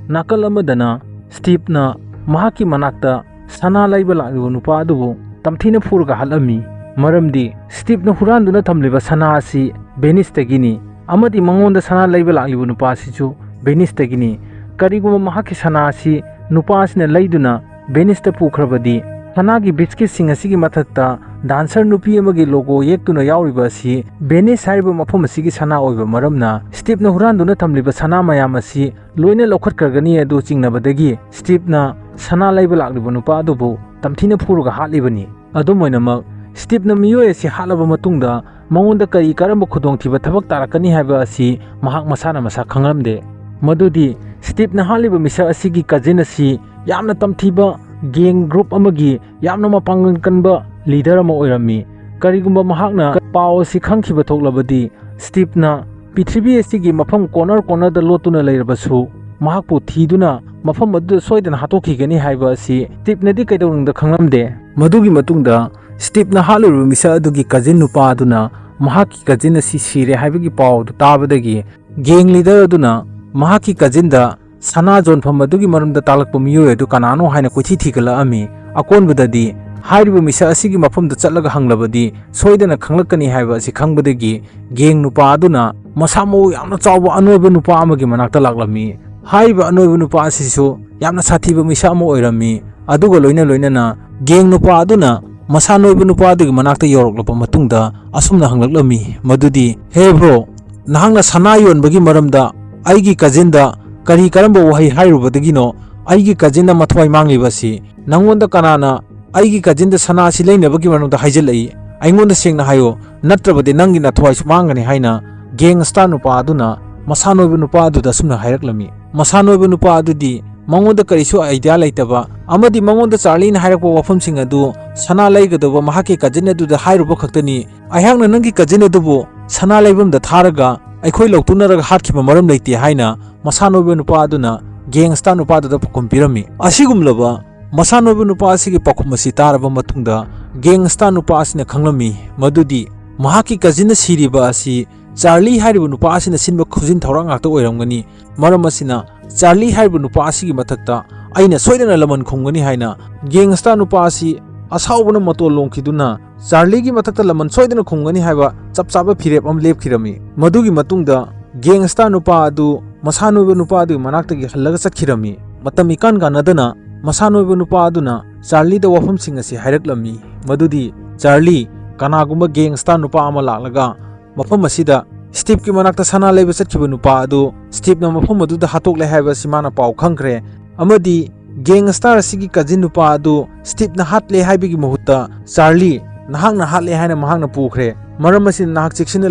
ꯅꯥꯀꯜ ꯑꯃꯗꯅ ꯁ꯭ꯇꯤꯞꯅ ꯃꯍꯥꯛꯀꯤ ꯃꯅꯥꯛꯇ ꯁꯅꯥ ꯂꯩꯕ ꯂꯥꯛꯂꯤꯕ ꯅꯨꯄꯥ ꯑꯗꯨꯕꯨ ꯇꯝꯊꯤꯅ ꯐꯨꯔꯒ ꯍꯥꯠꯂꯝꯃꯤ꯫ ꯃꯔꯝꯗꯤ ꯁ꯭ꯇꯤꯞꯅ ꯍꯨꯔꯥꯟꯗꯨꯅ ꯊꯝꯂꯤꯕ ꯁꯅꯥ ꯑꯁꯤ ꯚꯦꯅꯤꯁꯇꯒꯤꯅꯤ, ꯑꯃꯗꯤ ꯃꯉꯣꯟꯗ ꯁꯅꯥ ꯂꯩꯕ ꯂꯥꯛꯂꯤꯕ ꯅꯨꯄꯥ ꯑꯁꯤꯁꯨ ꯚꯦꯅꯤꯁꯇꯒꯤꯅꯤ꯫ ꯀꯔꯤꯒꯨꯝꯕ ꯃꯍꯥꯛꯀꯤ ꯁꯅꯥ ꯑꯁꯤ ꯅꯨꯄꯥ ꯑꯁꯤꯅ ꯂꯩꯗꯨꯅ ꯚꯦꯅꯤꯁꯇ ꯄꯨꯈ꯭ꯔꯕꯗꯤ, ꯁꯅꯥꯒꯤ ꯕꯤꯁꯀꯤꯠꯁꯤꯡ ꯑꯁꯤꯒꯤ ꯃꯊꯛꯇ ꯗꯥꯟꯁꯔ ꯅꯨꯄꯤ ꯑꯃꯒꯤ logo ꯌꯦꯛꯇꯨꯅ ꯌꯥꯎꯔꯤꯕ ꯑꯁꯤ ꯚꯦꯅꯤꯁ ꯍꯥꯏꯔꯤꯕ ꯃꯐꯝ ꯑꯁꯤꯒꯤ ꯁꯅꯥ ꯑꯣꯏꯕ ꯃꯔꯝꯅ, ꯁ꯭ꯇꯤꯞꯅ ꯍꯨꯔꯥꯟꯗꯨꯅ ꯊꯝꯂꯤꯕ ꯁꯅꯥ ꯃꯌꯥꯝ ꯑꯁꯤ ꯂꯣꯏꯅ ꯂꯧꯈꯠꯈ꯭ꯔꯒꯅꯤ ꯑꯗꯨ ꯆꯤꯡꯅꯕꯗꯒꯤ ꯁ꯭ꯇꯤꯞꯅ ꯁꯅꯥ ꯂꯩꯕ ꯂꯥꯛꯂꯤꯕ ꯅꯨꯄꯥ ꯑꯗꯨꯕꯨ ꯇꯝꯊꯤꯅ ꯐꯨꯔꯒ ꯍꯥꯠꯂꯤꯕꯅꯤ꯫ ꯑꯗꯨꯝ ꯑꯣꯏꯅꯃꯛ, ꯁ꯭ꯇꯤꯞꯅ ꯃꯤꯑꯣꯏ ꯑꯁꯤ ꯍꯥꯠꯂꯕ ꯃꯇꯨꯡꯗ ꯃꯉꯣꯟꯗ ꯀꯔꯤ ꯀꯔꯝꯕ ꯈꯨꯗꯣꯡꯊꯤꯕ ꯊꯕꯛ ꯇꯥꯔꯛꯀꯅꯤ ꯍꯥꯏꯕ ꯑꯁꯤ ꯃꯍꯥꯛ ꯃꯁꯥꯅ ꯃꯁꯥ ꯈꯪꯂꯝꯗꯦ꯫ ꯃꯗꯨꯗꯤ ꯁ꯭ꯇꯤꯞꯅ ꯍꯥꯠꯂꯤꯕ ꯃꯤꯁꯛ ꯑꯁꯤꯒꯤ cousin ꯑꯁꯤ ꯌꯥꯝꯅ ꯇꯝꯊꯤꯕ gang group ꯑꯃꯒꯤ ꯌꯥꯝꯅ ꯃꯄꯥꯡꯒꯜ ꯀꯟꯕ leader ꯑꯃ ꯑꯣꯏꯔꯝꯃꯤ꯫ ꯀꯔꯤꯒꯨꯝꯕ ꯃꯍꯥꯛꯅ ꯄꯥꯎ ꯑꯁꯤ ꯈꯪꯈꯤꯕ ꯊꯣꯛꯂꯕꯗꯤ, ꯁ꯭ꯇꯤꯞꯅ ꯄ꯭ꯔꯤꯊꯤꯕꯤ ꯑꯁꯤꯒꯤ ꯃꯐꯝ corner cornerꯗ ꯂꯣꯠꯇꯨꯅ ꯂꯩꯔꯕꯁꯨ, ꯃꯍꯥꯛꯄꯨ ꯊꯤꯗꯨꯅ ꯃꯐꯝ ꯑꯗꯨꯗ ꯁꯣꯏꯗꯅ ꯍꯥꯠꯇꯣꯛꯈꯤꯒꯅꯤ ꯍꯥꯏꯕ ꯑꯁꯤ ꯁ꯭ꯇꯤꯞꯅꯗꯤ ꯀꯩꯗꯧꯅꯨꯡꯗ ꯈꯪꯂꯝꯗꯦ꯫ ꯃꯗꯨꯒꯤ ꯃꯇꯨꯡꯗ ꯁ꯭ꯇꯤꯞꯅ ꯍꯥꯠꯂꯨꯔꯤꯕ ꯃꯤꯁꯛ ꯑꯗꯨꯒꯤ cousin ꯅꯨꯄꯥ ꯑꯗꯨꯅ ꯃꯍꯥꯛꯀꯤ cousin ꯑꯁꯤ ꯁꯤꯔꯦ ꯍꯥꯏꯕꯒꯤ ꯄꯥꯎ ꯑꯗꯨ ꯇꯥꯕꯗꯒꯤ, gang leader ꯑꯗꯨꯅ ꯃꯍꯥꯛꯀꯤ cousinꯗ ꯁꯅꯥ ꯌꯣꯟꯐꯝ ꯑꯗꯨꯒꯤ ꯃꯔꯝꯗ ꯇꯥꯛꯂꯛꯄ ꯃꯤꯑꯣꯏ ꯑꯗꯨ ꯀꯅꯥꯅꯣ ꯍꯥꯏꯅ ꯀꯣꯏꯊꯤ ꯊꯤꯒꯠꯂꯛꯂꯝꯃꯤ꯫ ꯑꯀꯣꯟꯕꯗꯗꯤ ꯍꯥꯏꯔꯤꯕ ꯃꯤꯁꯛ ꯑꯁꯤꯒꯤ ꯃꯐꯝꯗ ꯆꯠꯂꯒ ꯍꯪꯂꯕꯗꯤ ꯁꯣꯏꯗꯅ ꯈꯪꯂꯛꯀꯅꯤ ꯍꯥꯏꯕ ꯑꯁꯤ ꯈꯪꯕꯗꯒꯤ, gang ꯅꯨꯄꯥ ꯑꯗꯨꯅ ꯃꯁꯥ ꯃꯎ ꯌꯥꯝꯅ ꯆꯥꯎꯕ ꯑꯅꯣꯏꯕ ꯅꯨꯄꯥ ꯑꯃꯒꯤ ꯃꯅꯥꯛꯇ ꯂꯥꯛꯂꯝꯃꯤ꯫ ꯍꯥꯏꯔꯤꯕ ꯑꯅꯣꯏꯕ ꯅꯨꯄꯥ ꯑꯁꯤꯁꯨ ꯌꯥꯝꯅ ꯁꯥꯊꯤꯕ ꯃꯤꯁꯛ ꯑꯃ ꯑꯣꯏꯔꯝꯃꯤ꯫ ꯑꯗꯨꯒ ꯂꯣꯏꯅ ꯂꯣꯏꯅꯅ gang ꯅꯨꯄꯥ ꯑꯗꯨꯅ ꯃꯁꯥ ꯅꯣꯏꯕ ꯅꯨꯄꯥ ꯑꯗꯨꯒꯤ ꯃꯅꯥꯛꯇ ꯌꯧꯔꯛꯂꯕ ꯃꯇꯨꯡꯗ ꯑꯁꯨꯝꯅ ꯍꯪꯂꯛꯂꯝꯃꯤ, ꯃꯗꯨꯗꯤ, "Hey bro, ꯅꯍꯥꯛꯅ ꯁꯅꯥ ꯌꯣꯟꯕꯒꯤ ꯃꯔꯝꯗ ꯑꯩꯒꯤ cousinꯗ ꯀꯔꯤ ꯀꯔꯝꯕ ꯋꯥꯍꯩ ꯍꯥꯏꯔꯨꯕꯗꯒꯤꯅꯣ ꯑꯩꯒꯤ cousinꯅ ꯃꯊ꯭ꯋꯥꯏ ꯃꯥꯡꯂꯤꯕ ꯑꯁꯤ? ꯅꯪꯉꯣꯟꯗ ꯀꯅꯥꯅ ꯑꯩꯒꯤ cousinꯗ ꯁꯅꯥ ꯑꯁꯤ ꯂꯩꯅꯕꯒꯤ ꯃꯔꯝꯗ ꯍꯥꯏꯖꯤꯜꯂꯛꯏ? ꯑꯩꯉꯣꯟꯗ ꯁꯦꯡꯅ ꯍꯥꯏꯌꯨ, ꯅꯠꯇ꯭ꯔꯕꯗꯤ ꯅꯪꯒꯤ ꯅꯊ꯭ꯋꯥꯏꯁꯨ ꯃꯥꯡꯒꯅꯤ" ꯍꯥꯏꯅ gang star ꯅꯨꯄꯥ ꯑꯗꯨꯅ ꯃꯁꯥ ꯅꯣꯏꯕ ꯅꯨꯄꯥ ꯑꯗꯨꯗ ꯑꯁꯨꯝꯅ ꯍꯥꯏꯔꯛꯂꯝꯃꯤ꯫ ꯃꯁꯥ ꯅꯣꯏꯕ ꯅꯨꯄꯥ ꯑꯗꯨꯗꯤ ꯃꯉꯣꯟꯗ ꯀꯔꯤꯁꯨ idea ꯂꯩꯇꯕ ꯑꯃꯗꯤ ꯃꯉꯣꯟꯗ ꯆꯥꯔꯂꯤꯅ ꯍꯥꯏꯔꯛꯄ ꯋꯥꯐꯝꯁꯤꯡ ꯑꯗꯨ ꯁꯅꯥ ꯂꯩꯒꯗꯧꯕ ꯃꯍꯥꯛꯀꯤ cousin ꯑꯗꯨꯗ ꯍꯥꯏꯔꯨꯕ ꯈꯛꯇꯅꯤ꯫ "ꯑꯩꯍꯥꯛꯅ ꯅꯪꯒꯤ cousin ꯑꯗꯨꯕꯨ ꯁꯅꯥ ꯂꯩꯐꯝꯗ ꯊꯥꯔꯒ ꯑꯩꯈꯣꯏ ꯂꯧꯇꯨꯅꯔꯒ ꯍꯥꯠꯈꯤꯕ ꯃꯔꯝ ꯂꯩꯇꯦ" ꯍꯥꯏꯅ ꯃꯁꯥ ꯅꯣꯏꯕ ꯅꯨꯄꯥ ꯑꯗꯨꯅ gang star ꯅꯨꯄꯥ ꯑꯗꯨꯗ ꯄꯥꯎꯈꯨꯝ ꯄꯤꯔꯝꯃꯤ꯫ ꯑꯁꯤꯒꯨꯝꯂꯕ ꯃꯁꯥ ꯅꯣꯏꯕ ꯅꯨꯄꯥ ꯑꯁꯤꯒꯤ ꯄꯥꯎꯈꯨꯝ ꯑꯁꯤ ꯇꯥꯔꯕ ꯃꯇꯨꯡꯗ gang star ꯅꯨꯄꯥ ꯑꯁꯤꯅ ꯈꯪꯂꯝꯃꯤ ꯃꯗꯨꯗꯤ ꯃꯍꯥꯛꯀꯤ cousinꯅ ꯁꯤꯔꯤꯕ ꯑꯁꯤ ꯆꯥꯔꯂꯤ ꯍꯥꯏꯔꯤꯕ ꯅꯨꯄꯥ ꯑꯁꯤꯅ ꯁꯤꯟꯕ ꯈꯨꯖꯤꯟ ꯊꯧꯔꯥꯡ ꯉꯥꯛꯇ ꯑꯣꯏꯔꯝꯒꯅꯤ꯫ ꯃꯔꯝ ꯑꯁꯤꯅ ꯆꯥꯔꯂꯤ ꯍꯥꯏꯔꯤꯕ ꯅꯨꯄꯥ ꯑꯁꯤꯒꯤ ꯃꯊꯛꯇ ꯑꯩꯅ ꯁꯣꯏꯗꯅ ꯂꯃꯟ ꯈꯨꯝꯒꯅꯤ ꯍꯥꯏꯅ gang star ꯅꯨꯄꯥ ꯑꯁꯤ ꯑꯁꯥꯎꯕꯅ ꯃꯇꯣꯜ ꯂꯣꯡꯈꯤꯗꯨꯅ ꯆꯥꯔꯂꯤꯒꯤ ꯃꯊꯛꯇ ꯂꯃꯟ ꯁꯣꯏꯗꯅ ꯈꯨꯝꯒꯅꯤ ꯍꯥꯏꯕ ꯆꯞ ꯆꯥꯕ ꯐꯤꯔꯦꯞ ꯑꯃ ꯂꯦꯞꯈꯤꯔꯝꯃꯤ꯫ ꯃꯗꯨꯒꯤ ꯃꯇꯨꯡꯗ gang star ꯅꯨꯄꯥ ꯑꯗꯨ ꯃꯁꯥ ꯅꯣꯏꯕ ꯅꯨꯄꯥ ꯑꯗꯨꯒꯤ ꯃꯅꯥꯛꯇꯒꯤ ꯍꯜꯂꯒ ꯆꯠꯈꯤꯔꯝꯃꯤ꯫ ꯃꯇꯝ ꯏꯀꯥꯟ ꯀꯥꯟꯅꯗꯅ ꯃꯁꯥ ꯅꯣꯏꯕ ꯅꯨꯄꯥ ꯑꯗꯨꯅ ꯆꯥꯔꯂꯤꯗ ꯋꯥꯐꯝꯁꯤꯡ ꯑꯁꯤ ꯍꯥꯏꯔꯛꯂꯝꯃꯤ, ꯃꯗꯨꯗꯤ, "ꯆꯥꯔꯂꯤ, ꯀꯅꯥꯒꯨꯝꯕ gang star ꯅꯨꯄꯥ ꯑꯃ ꯂꯥꯛꯂꯒ ꯃꯐꯝ ꯑꯁꯤꯗ ꯁ꯭ꯇꯤꯞꯀꯤ ꯃꯅꯥꯛꯇ ꯁꯅꯥ ꯂꯩꯕ ꯆꯠꯈꯤꯕ ꯅꯨꯄꯥ ꯑꯗꯨ ꯁ꯭ꯇꯤꯞꯅ ꯃꯐꯝ ꯑꯗꯨꯗ ꯍꯥꯠꯇꯣꯛꯂꯦ ꯍꯥꯏꯕ ꯑꯁꯤ ꯃꯥꯅ ꯄꯥꯎ ꯈꯪꯈ꯭ꯔꯦ, ꯑꯃꯗꯤ gang star ꯑꯁꯤꯒꯤ cousin ꯅꯨꯄꯥ ꯑꯗꯨ ꯁ꯭ꯇꯤꯞꯅ ꯍꯥꯠꯂꯦ ꯍꯥꯏꯕꯒꯤ ꯃꯍꯨꯠꯇ ꯆꯥꯔꯂꯤ, ꯅꯍꯥꯛꯅ ꯍꯥꯠꯂꯦ ꯍꯥꯏꯅ ꯃꯍꯥꯛꯅ ꯄꯨꯈ꯭ꯔꯦ꯫ ꯃꯔꯝ ꯑꯁꯤꯅ ꯅꯍꯥꯛ ꯆꯦꯛꯁꯤꯟꯅ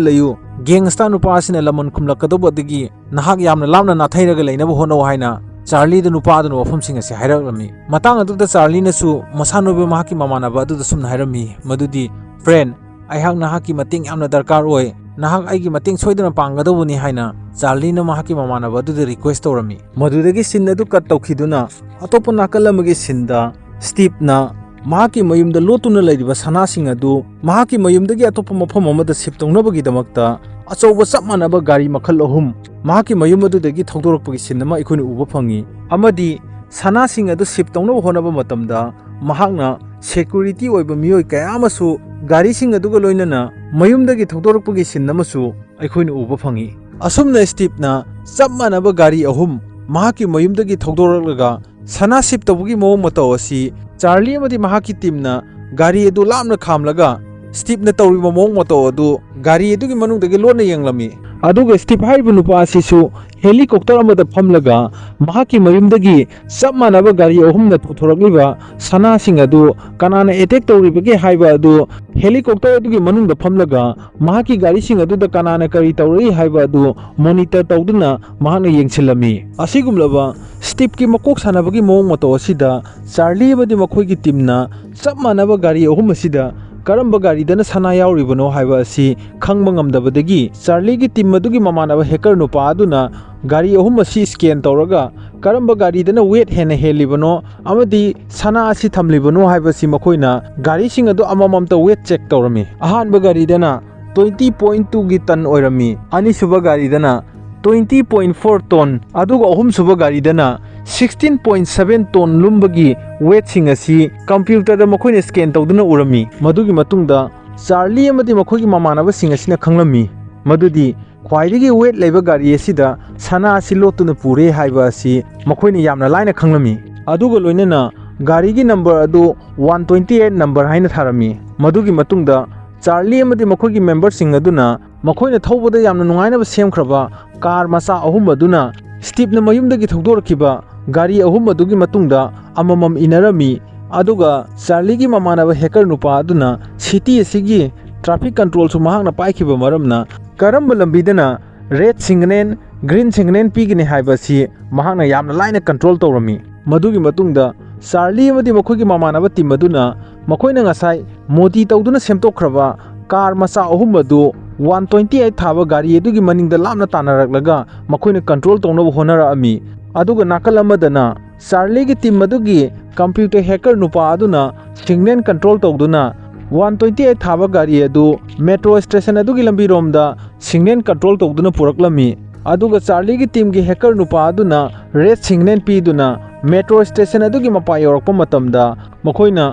ꯂꯩꯌꯨ꯫ Gang star ꯅꯨꯄꯥ ꯑꯁꯤꯅ ꯂꯃꯟ ꯈꯨꯝꯂꯛꯀꯗꯧꯕꯗꯒꯤ ꯅꯍꯥꯛ ꯌꯥꯝꯅ ꯂꯥꯞꯅ ꯅꯥꯊꯩꯔꯒ ꯂꯩꯅꯕ ꯍꯣꯠꯅꯧ" ꯍꯥꯏꯅ ꯆꯥꯔꯂꯤꯗ ꯅꯨꯄꯥ ꯑꯗꯨꯅ ꯋꯥꯐꯝꯁꯤꯡ ꯑꯁꯤ ꯍꯥꯏꯔꯛꯂꯝꯃꯤ꯫ ꯃꯇꯥꯡ ꯑꯗꯨꯗ ꯆꯥꯔꯂꯤꯅꯁꯨ ꯃꯁꯥ ꯅꯣꯏꯕ ꯃꯍꯥꯛꯀꯤ ꯃꯃꯥꯟꯅꯕ ꯑꯗꯨꯗ ꯁꯨꯝꯅ ꯍꯥꯏꯔꯝꯃꯤ, ꯃꯗꯨꯗꯤ, "Friend, ꯑꯩꯍꯥꯛ ꯅꯍꯥꯛꯀꯤ ꯃꯇꯦꯡ ꯌꯥꯝꯅ ꯗꯔꯀꯥꯔ ꯑꯣꯏ꯫ ꯅꯍꯥꯛ ꯑꯩꯒꯤ ꯃꯇꯦꯡ ꯁꯣꯏꯗꯅ ꯄꯥꯡꯒꯗꯧꯕꯅꯤ" ꯍꯥꯏꯅ ꯆꯥꯔꯂꯤꯅ ꯃꯍꯥꯛꯀꯤ ꯃꯃꯥꯟꯅꯕ ꯑꯗꯨꯗ request ꯇꯧꯔꯝꯃꯤ꯫ ꯃꯗꯨꯗꯒꯤ scene ꯑꯗꯨ cut ꯇꯧꯈꯤꯗꯨꯅ ꯑꯇꯣꯞꯄ ꯅꯥꯀꯜ ꯑꯃꯒꯤ sceneꯗ ꯁ꯭ꯇꯤꯞꯅ ꯃꯍꯥꯛꯀꯤ ꯃꯌꯨꯝꯗ ꯂꯣꯠꯇꯨꯅ ꯂꯩꯔꯤꯕ ꯁꯅꯥꯁꯤꯡ ꯑꯗꯨ ꯃꯍꯥꯛꯀꯤ ꯃꯌꯨꯝꯗꯒꯤ ꯑꯇꯣꯞꯄ ꯃꯐꯝ ꯑꯃꯗ shift ꯇꯧꯅꯕꯒꯤꯗꯃꯛꯇ ꯑꯆꯧꯕ ꯆꯞ ꯃꯥꯟꯅꯕ ꯒꯥꯔꯤ ꯃꯈꯜ ꯑꯍꯨꯝ ꯃꯍꯥꯛꯀꯤ ꯃꯌꯨꯝ ꯑꯗꯨꯗꯒꯤ ꯊꯧꯗꯣꯔꯛꯄꯒꯤ scene ꯑꯃ ꯑꯩꯈꯣꯏꯅ ꯎꯕ ꯐꯪꯉꯤ꯫ ꯑꯃꯗꯤ ꯁꯅꯥꯁꯤꯡ ꯑꯗꯨ shift ꯇꯧꯅꯕ ꯍꯣꯠꯅꯕ ꯃꯇꯝꯗ ꯃꯍꯥꯛꯅ security ꯑꯣꯏꯕ ꯃꯤꯑꯣꯏ ꯀꯌꯥ ꯑꯃꯁꯨ ꯒꯥꯔꯤꯁꯤꯡ ꯑꯗꯨꯒ ꯂꯣꯏꯅꯅ ꯃꯌꯨꯝꯗꯒꯤ ꯊꯧꯗꯣꯔꯛꯄꯒꯤ scene ꯑꯃꯁꯨ ꯑꯩꯈꯣꯏꯅ ꯎꯕ ꯐꯪꯉꯤ꯫ ꯑꯁꯨꯝꯅ ꯁ꯭ꯇꯤꯞꯅ ꯆꯞ ꯃꯥꯟꯅꯕ ꯒꯥꯔꯤ ꯑꯍꯨꯝ ꯃꯍꯥꯛꯀꯤ ꯃꯌꯨꯝꯗꯒꯤ ꯊꯧꯗꯣꯔꯛꯂꯒ ꯁꯅꯥ shift ꯇꯧꯕꯒꯤ ꯃꯑꯣꯡ ꯃꯇꯧ ꯑꯁꯤ ꯆꯥꯔꯂꯤ ꯑꯃꯗꯤ ꯃꯍꯥꯛꯀꯤ teamꯅ ꯒꯥꯔꯤ ꯑꯗꯨ ꯂꯥꯞꯅ ꯈꯥꯝꯂꯒ ꯁ꯭ꯇꯤꯞꯅ ꯇꯧꯔꯤꯕ ꯃꯑꯣꯡ ꯃꯇꯧ ꯑꯗꯨ ꯒꯥꯔꯤ ꯑꯗꯨꯒꯤ ꯃꯅꯨꯡꯗꯒꯤ ꯂꯣꯟꯅ ꯌꯦꯡꯂꯝꯃꯤ꯫ ꯑꯗꯨꯒ ꯁ꯭ꯇꯤꯞ ꯍꯥꯏꯔꯤꯕ ꯅꯨꯄꯥ ꯑꯁꯤꯁꯨ ꯍꯦꯂꯤꯀꯣꯞꯇꯔ ꯑꯃꯗ ꯐꯝꯂꯒ ꯃꯍꯥꯛꯀꯤ ꯃꯌꯨꯝꯗꯒꯤ ꯆꯞ ꯃꯥꯟꯅꯕ ꯒꯥꯔꯤ ꯑꯍꯨꯝꯅ ꯄꯨꯊꯣꯔꯛꯂꯤꯕ ꯁꯅꯥꯁꯤꯡ ꯑꯗꯨ ꯀꯅꯥꯅ ꯑꯦꯇꯦꯛ ꯇꯧꯔꯤꯕꯒꯦ ꯍꯥꯏꯕ ꯑꯗꯨ ꯍꯦꯂꯤꯀꯣꯞꯇꯔ ꯑꯗꯨꯒꯤ ꯃꯅꯨꯡꯗ ꯐꯝꯂꯒ ꯃꯍꯥꯛꯀꯤ ꯒꯥꯔꯤꯁꯤꯡ ꯑꯗꯨꯗ ꯀꯅꯥꯅ ꯀꯔꯤ ꯇꯧꯔꯛꯏ ꯍꯥꯏꯕ ꯑꯗꯨ ꯃꯣꯅꯤꯇꯔ ꯇꯧꯗꯨꯅ ꯃꯍꯥꯛꯅ ꯌꯦꯡꯁꯤꯜꯂꯝꯃꯤ꯫ ꯑꯁꯤꯒꯨꯝꯂꯕ ꯁ꯭ꯇꯤꯞꯀꯤ ꯃꯀꯣꯛ ꯁꯥꯟꯅꯕꯒꯤ ꯃꯑꯣꯡ ꯃꯇꯧ ꯑꯁꯤꯗ ꯆꯥꯔꯂꯤ ꯑꯃꯗꯤ ꯃꯈꯣꯏꯒꯤ ꯇꯤꯝꯅ ꯆꯞ ꯃꯥꯟꯅꯕ ꯒꯥꯔꯤ ꯑꯍꯨꯝ ꯑꯁꯤꯗ ꯀꯔꯝꯕ ꯒꯥꯔꯤꯗꯅ ꯁꯅꯥ ꯌꯥꯎꯔꯤꯕꯅꯣ ꯍꯥꯏꯕ ꯑꯁꯤ ꯈꯪꯕ ꯉꯝꯗꯕꯗꯒꯤ ꯆꯥꯔꯂꯤꯒꯤ ꯇꯤꯝ ꯑꯗꯨꯒꯤ ꯃꯃꯥꯟꯅꯕ ꯍꯦꯀꯔ ꯅꯨꯄꯥ ꯑꯗꯨꯅ ꯒꯥꯔꯤ ꯑꯍꯨꯝ ꯑꯁꯤ ꯁ꯭ꯀꯦꯟ ꯇꯧꯔꯒ ꯀꯔꯝꯕ ꯒꯥꯔꯤꯗꯅ ꯋꯦꯠ ꯍꯦꯟꯅ ꯍꯦꯜꯂꯤꯕꯅꯣ ꯑꯃꯗꯤ ꯁꯅꯥ ꯑꯁꯤ ꯊꯝꯂꯤꯕꯅꯣ ꯍꯥꯏꯕꯁꯤ ꯃꯈꯣꯏꯅ ꯒꯥꯔꯤꯁꯤꯡ ꯑꯗꯨ ꯑꯃꯃꯝꯇ ꯋꯦꯠ ꯆꯦꯛ ꯇꯧꯔꯝꯃꯤ꯫ ꯑꯍꯥꯟꯕ ꯒꯥꯔꯤꯗꯅ ꯇ꯭ꯋꯦꯟꯇꯤ ꯄꯣꯏꯟ ꯇꯨꯒꯤ ꯇꯟ ꯑꯣꯏꯔꯝꯃꯤ꯫ ꯑꯅꯤꯁꯨꯕ ꯒꯥꯔꯤꯗꯅ ꯇ꯭ꯋꯦꯟꯇꯤ ꯄꯣꯏꯟ ꯐꯣꯔ ꯇꯣꯟ, ꯑꯗꯨꯒ ꯑꯍꯨꯝꯁꯨꯕ ꯒꯥꯔꯤꯗꯅ ꯁꯤꯛꯁꯇꯤꯟ ꯄꯣꯏꯟ ꯁꯚꯦꯟ ꯇꯣꯟ ꯂꯨꯝꯕꯒꯤ ꯋꯦꯠꯁꯤꯡ ꯑꯁꯤ ꯀꯝꯄ꯭ꯌꯨꯇꯔꯗ ꯃꯈꯣꯏꯅ ꯁ꯭ꯀꯦꯟ ꯇꯧꯗꯨꯅ ꯎꯔꯝꯃꯤ꯫ ꯃꯗꯨꯒꯤ ꯃꯇꯨꯡꯗ ꯆꯥꯔꯂꯤ ꯑꯃꯗꯤ ꯃꯈꯣꯏꯒꯤ ꯃꯃꯥꯟꯅꯕꯁꯤꯡ ꯑꯁꯤꯅ ꯈꯪꯂꯝꯃꯤ ꯃꯗꯨꯗꯤ ꯈ꯭ꯋꯥꯏꯗꯒꯤ ꯋꯦꯠ ꯂꯩꯕ ꯒꯥꯔꯤ ꯑꯁꯤꯗ ꯁꯅꯥ ꯑꯁꯤ ꯂꯣꯠꯇꯨꯅ ꯄꯨꯔꯦ ꯍꯥꯏꯕ ꯑꯁꯤ ꯃꯈꯣꯏꯅ ꯌꯥꯝꯅ ꯂꯥꯏꯅ ꯈꯪꯂꯝꯃꯤ꯫ ꯑꯗꯨꯒ ꯂꯣꯏꯅꯅ ꯒꯥꯔꯤꯒꯤ ꯅꯝꯕꯔ ꯑꯗꯨ ꯋꯥꯟ ꯇ꯭ꯋꯦꯟꯇꯤ ꯑꯩꯠ ꯅꯝꯕꯔ ꯍꯥꯏꯅ ꯊꯥꯔꯝꯃꯤ꯫ ꯃꯗꯨꯒꯤ ꯃꯇꯨꯡꯗ ꯆꯥꯔꯂꯤ ꯑꯃꯗꯤ ꯃꯈꯣꯏꯒꯤ ꯃꯦꯝꯕꯔꯁꯤꯡ ꯑꯗꯨꯅ ꯃꯈꯣꯏꯅ ꯊꯧꯕꯗ ꯌꯥꯝꯅ ꯅꯨꯡꯉꯥꯏꯅꯕ ꯁꯦꯝꯈ꯭ꯔꯕ ꯀꯥꯔ ꯃꯆꯥ ꯑꯍꯨꯝ ꯑꯗꯨꯅ ꯁ꯭ꯇꯤꯞꯅ ꯃꯌꯨꯝꯗꯒꯤ ꯊꯧꯗꯣꯔꯛꯈꯤꯕ ꯒꯥꯔꯤ ꯑꯍꯨꯝ ꯑꯗꯨꯒꯤ ꯃꯇꯨꯡꯗ ꯑꯃꯃꯝ ꯏꯟꯅꯔꯝꯃꯤ꯫ ꯑꯗꯨꯒ ꯆꯥꯔꯂꯤꯒꯤ ꯃꯃꯥꯟꯅꯕ ꯍꯦꯀꯔ ꯅꯨꯄꯥ ꯑꯗꯨꯅ ꯁꯤꯇꯤ ꯑꯁꯤꯒꯤ ꯇ꯭ꯔꯥꯐꯤꯛ ꯀꯟꯇ꯭ꯔꯣꯜꯁꯨ ꯃꯍꯥꯛꯅ ꯄꯥꯏꯈꯤꯕ ꯃꯔꯝꯅ ꯀꯔꯝꯕ ꯂꯝꯕꯤꯗꯅ ꯔꯦꯗ ꯁꯤꯒꯅꯦꯜ, ꯒ꯭ꯔꯤꯟ ꯁꯤꯒꯅꯦꯜ ꯄꯤꯒꯅꯤ ꯍꯥꯏꯕ ꯑꯁꯤ ꯃꯍꯥꯛꯅ ꯌꯥꯝꯅ ꯂꯥꯏꯅ ꯀꯟꯇ꯭ꯔꯣꯜ ꯇꯧꯔꯝꯃꯤ꯫ ꯃꯗꯨꯒꯤ ꯃꯇꯨꯡꯗ ꯆꯥꯔꯂꯤ ꯑꯃꯗꯤ ꯃꯈꯣꯏꯒꯤ ꯃꯃꯥꯟꯅꯕ ꯇꯤꯝ ꯑꯗꯨꯅ ꯃꯈꯣꯏꯅ ꯉꯁꯥꯏ ꯃꯣꯗꯤ ꯇꯧꯗꯨꯅ ꯁꯦꯝꯗꯣꯛꯈ꯭ꯔꯕ ꯀꯥꯔ ꯃꯆꯥ ꯑꯍꯨꯝ ꯑꯗꯨ ꯋꯥꯟ ꯇ꯭ꯋꯦꯟꯇꯤ ꯑꯩꯠ ꯊꯥꯕ ꯒꯥꯔꯤ ꯑꯗꯨꯒꯤ ꯃꯅꯤꯡꯗ ꯂꯥꯞꯅ ꯇꯥꯟꯅꯔꯛꯂꯒ ꯃꯈꯣꯏꯅ ꯀꯟꯇ꯭ꯔꯣꯜ ꯇꯧꯅꯕ ꯍꯣꯠꯅꯔꯛꯑꯝꯃꯤ꯫ ꯑꯗꯨꯒ ꯅꯥꯀꯜ ꯑꯃꯗꯅ ꯆꯥꯔꯂꯤꯒꯤ ꯇꯤꯝ ꯑꯗꯨꯒꯤ ꯀꯝꯄ꯭ꯌꯨꯇꯔ ꯍꯦꯀꯔ ꯅꯨꯄꯥ ꯑꯗꯨꯅ ꯁꯤꯒꯅꯦꯜ ꯀꯟꯇ꯭ꯔꯣꯜ ꯇꯧꯗꯨꯅ ꯋꯥꯟ ꯇ꯭ꯋꯦꯟꯇꯤ ꯑꯩꯠ ꯊꯥꯕ ꯒꯥꯔꯤ ꯑꯗꯨ ꯃꯦꯇ꯭ꯔꯣ ꯁ꯭ꯇꯦꯁꯟ ꯑꯗꯨꯒꯤ ꯂꯝꯕꯤꯔꯣꯝꯗ ꯁꯤꯒꯅꯦꯜ ꯀꯟꯇ꯭ꯔꯣꯜ ꯇꯧꯗꯨꯅ ꯄꯨꯔꯛꯂꯝꯃꯤ꯫ ꯑꯗꯨꯒ ꯆꯥꯔꯂꯤꯒꯤ ꯇꯤꯝꯒꯤ ꯍꯦꯀꯔ ꯅꯨꯄꯥ ꯑꯗꯨꯅ ꯔꯦꯗ ꯁꯤꯒꯅꯦꯜ ꯄꯤꯗꯨꯅ ꯃꯦꯇ꯭ꯔꯣ ꯁ꯭ꯇꯦꯁꯟ ꯑꯗꯨꯒꯤ ꯃꯄꯥ ꯌꯧꯔꯛꯄ ꯃꯇꯝꯗ ꯃꯈꯣꯏꯅ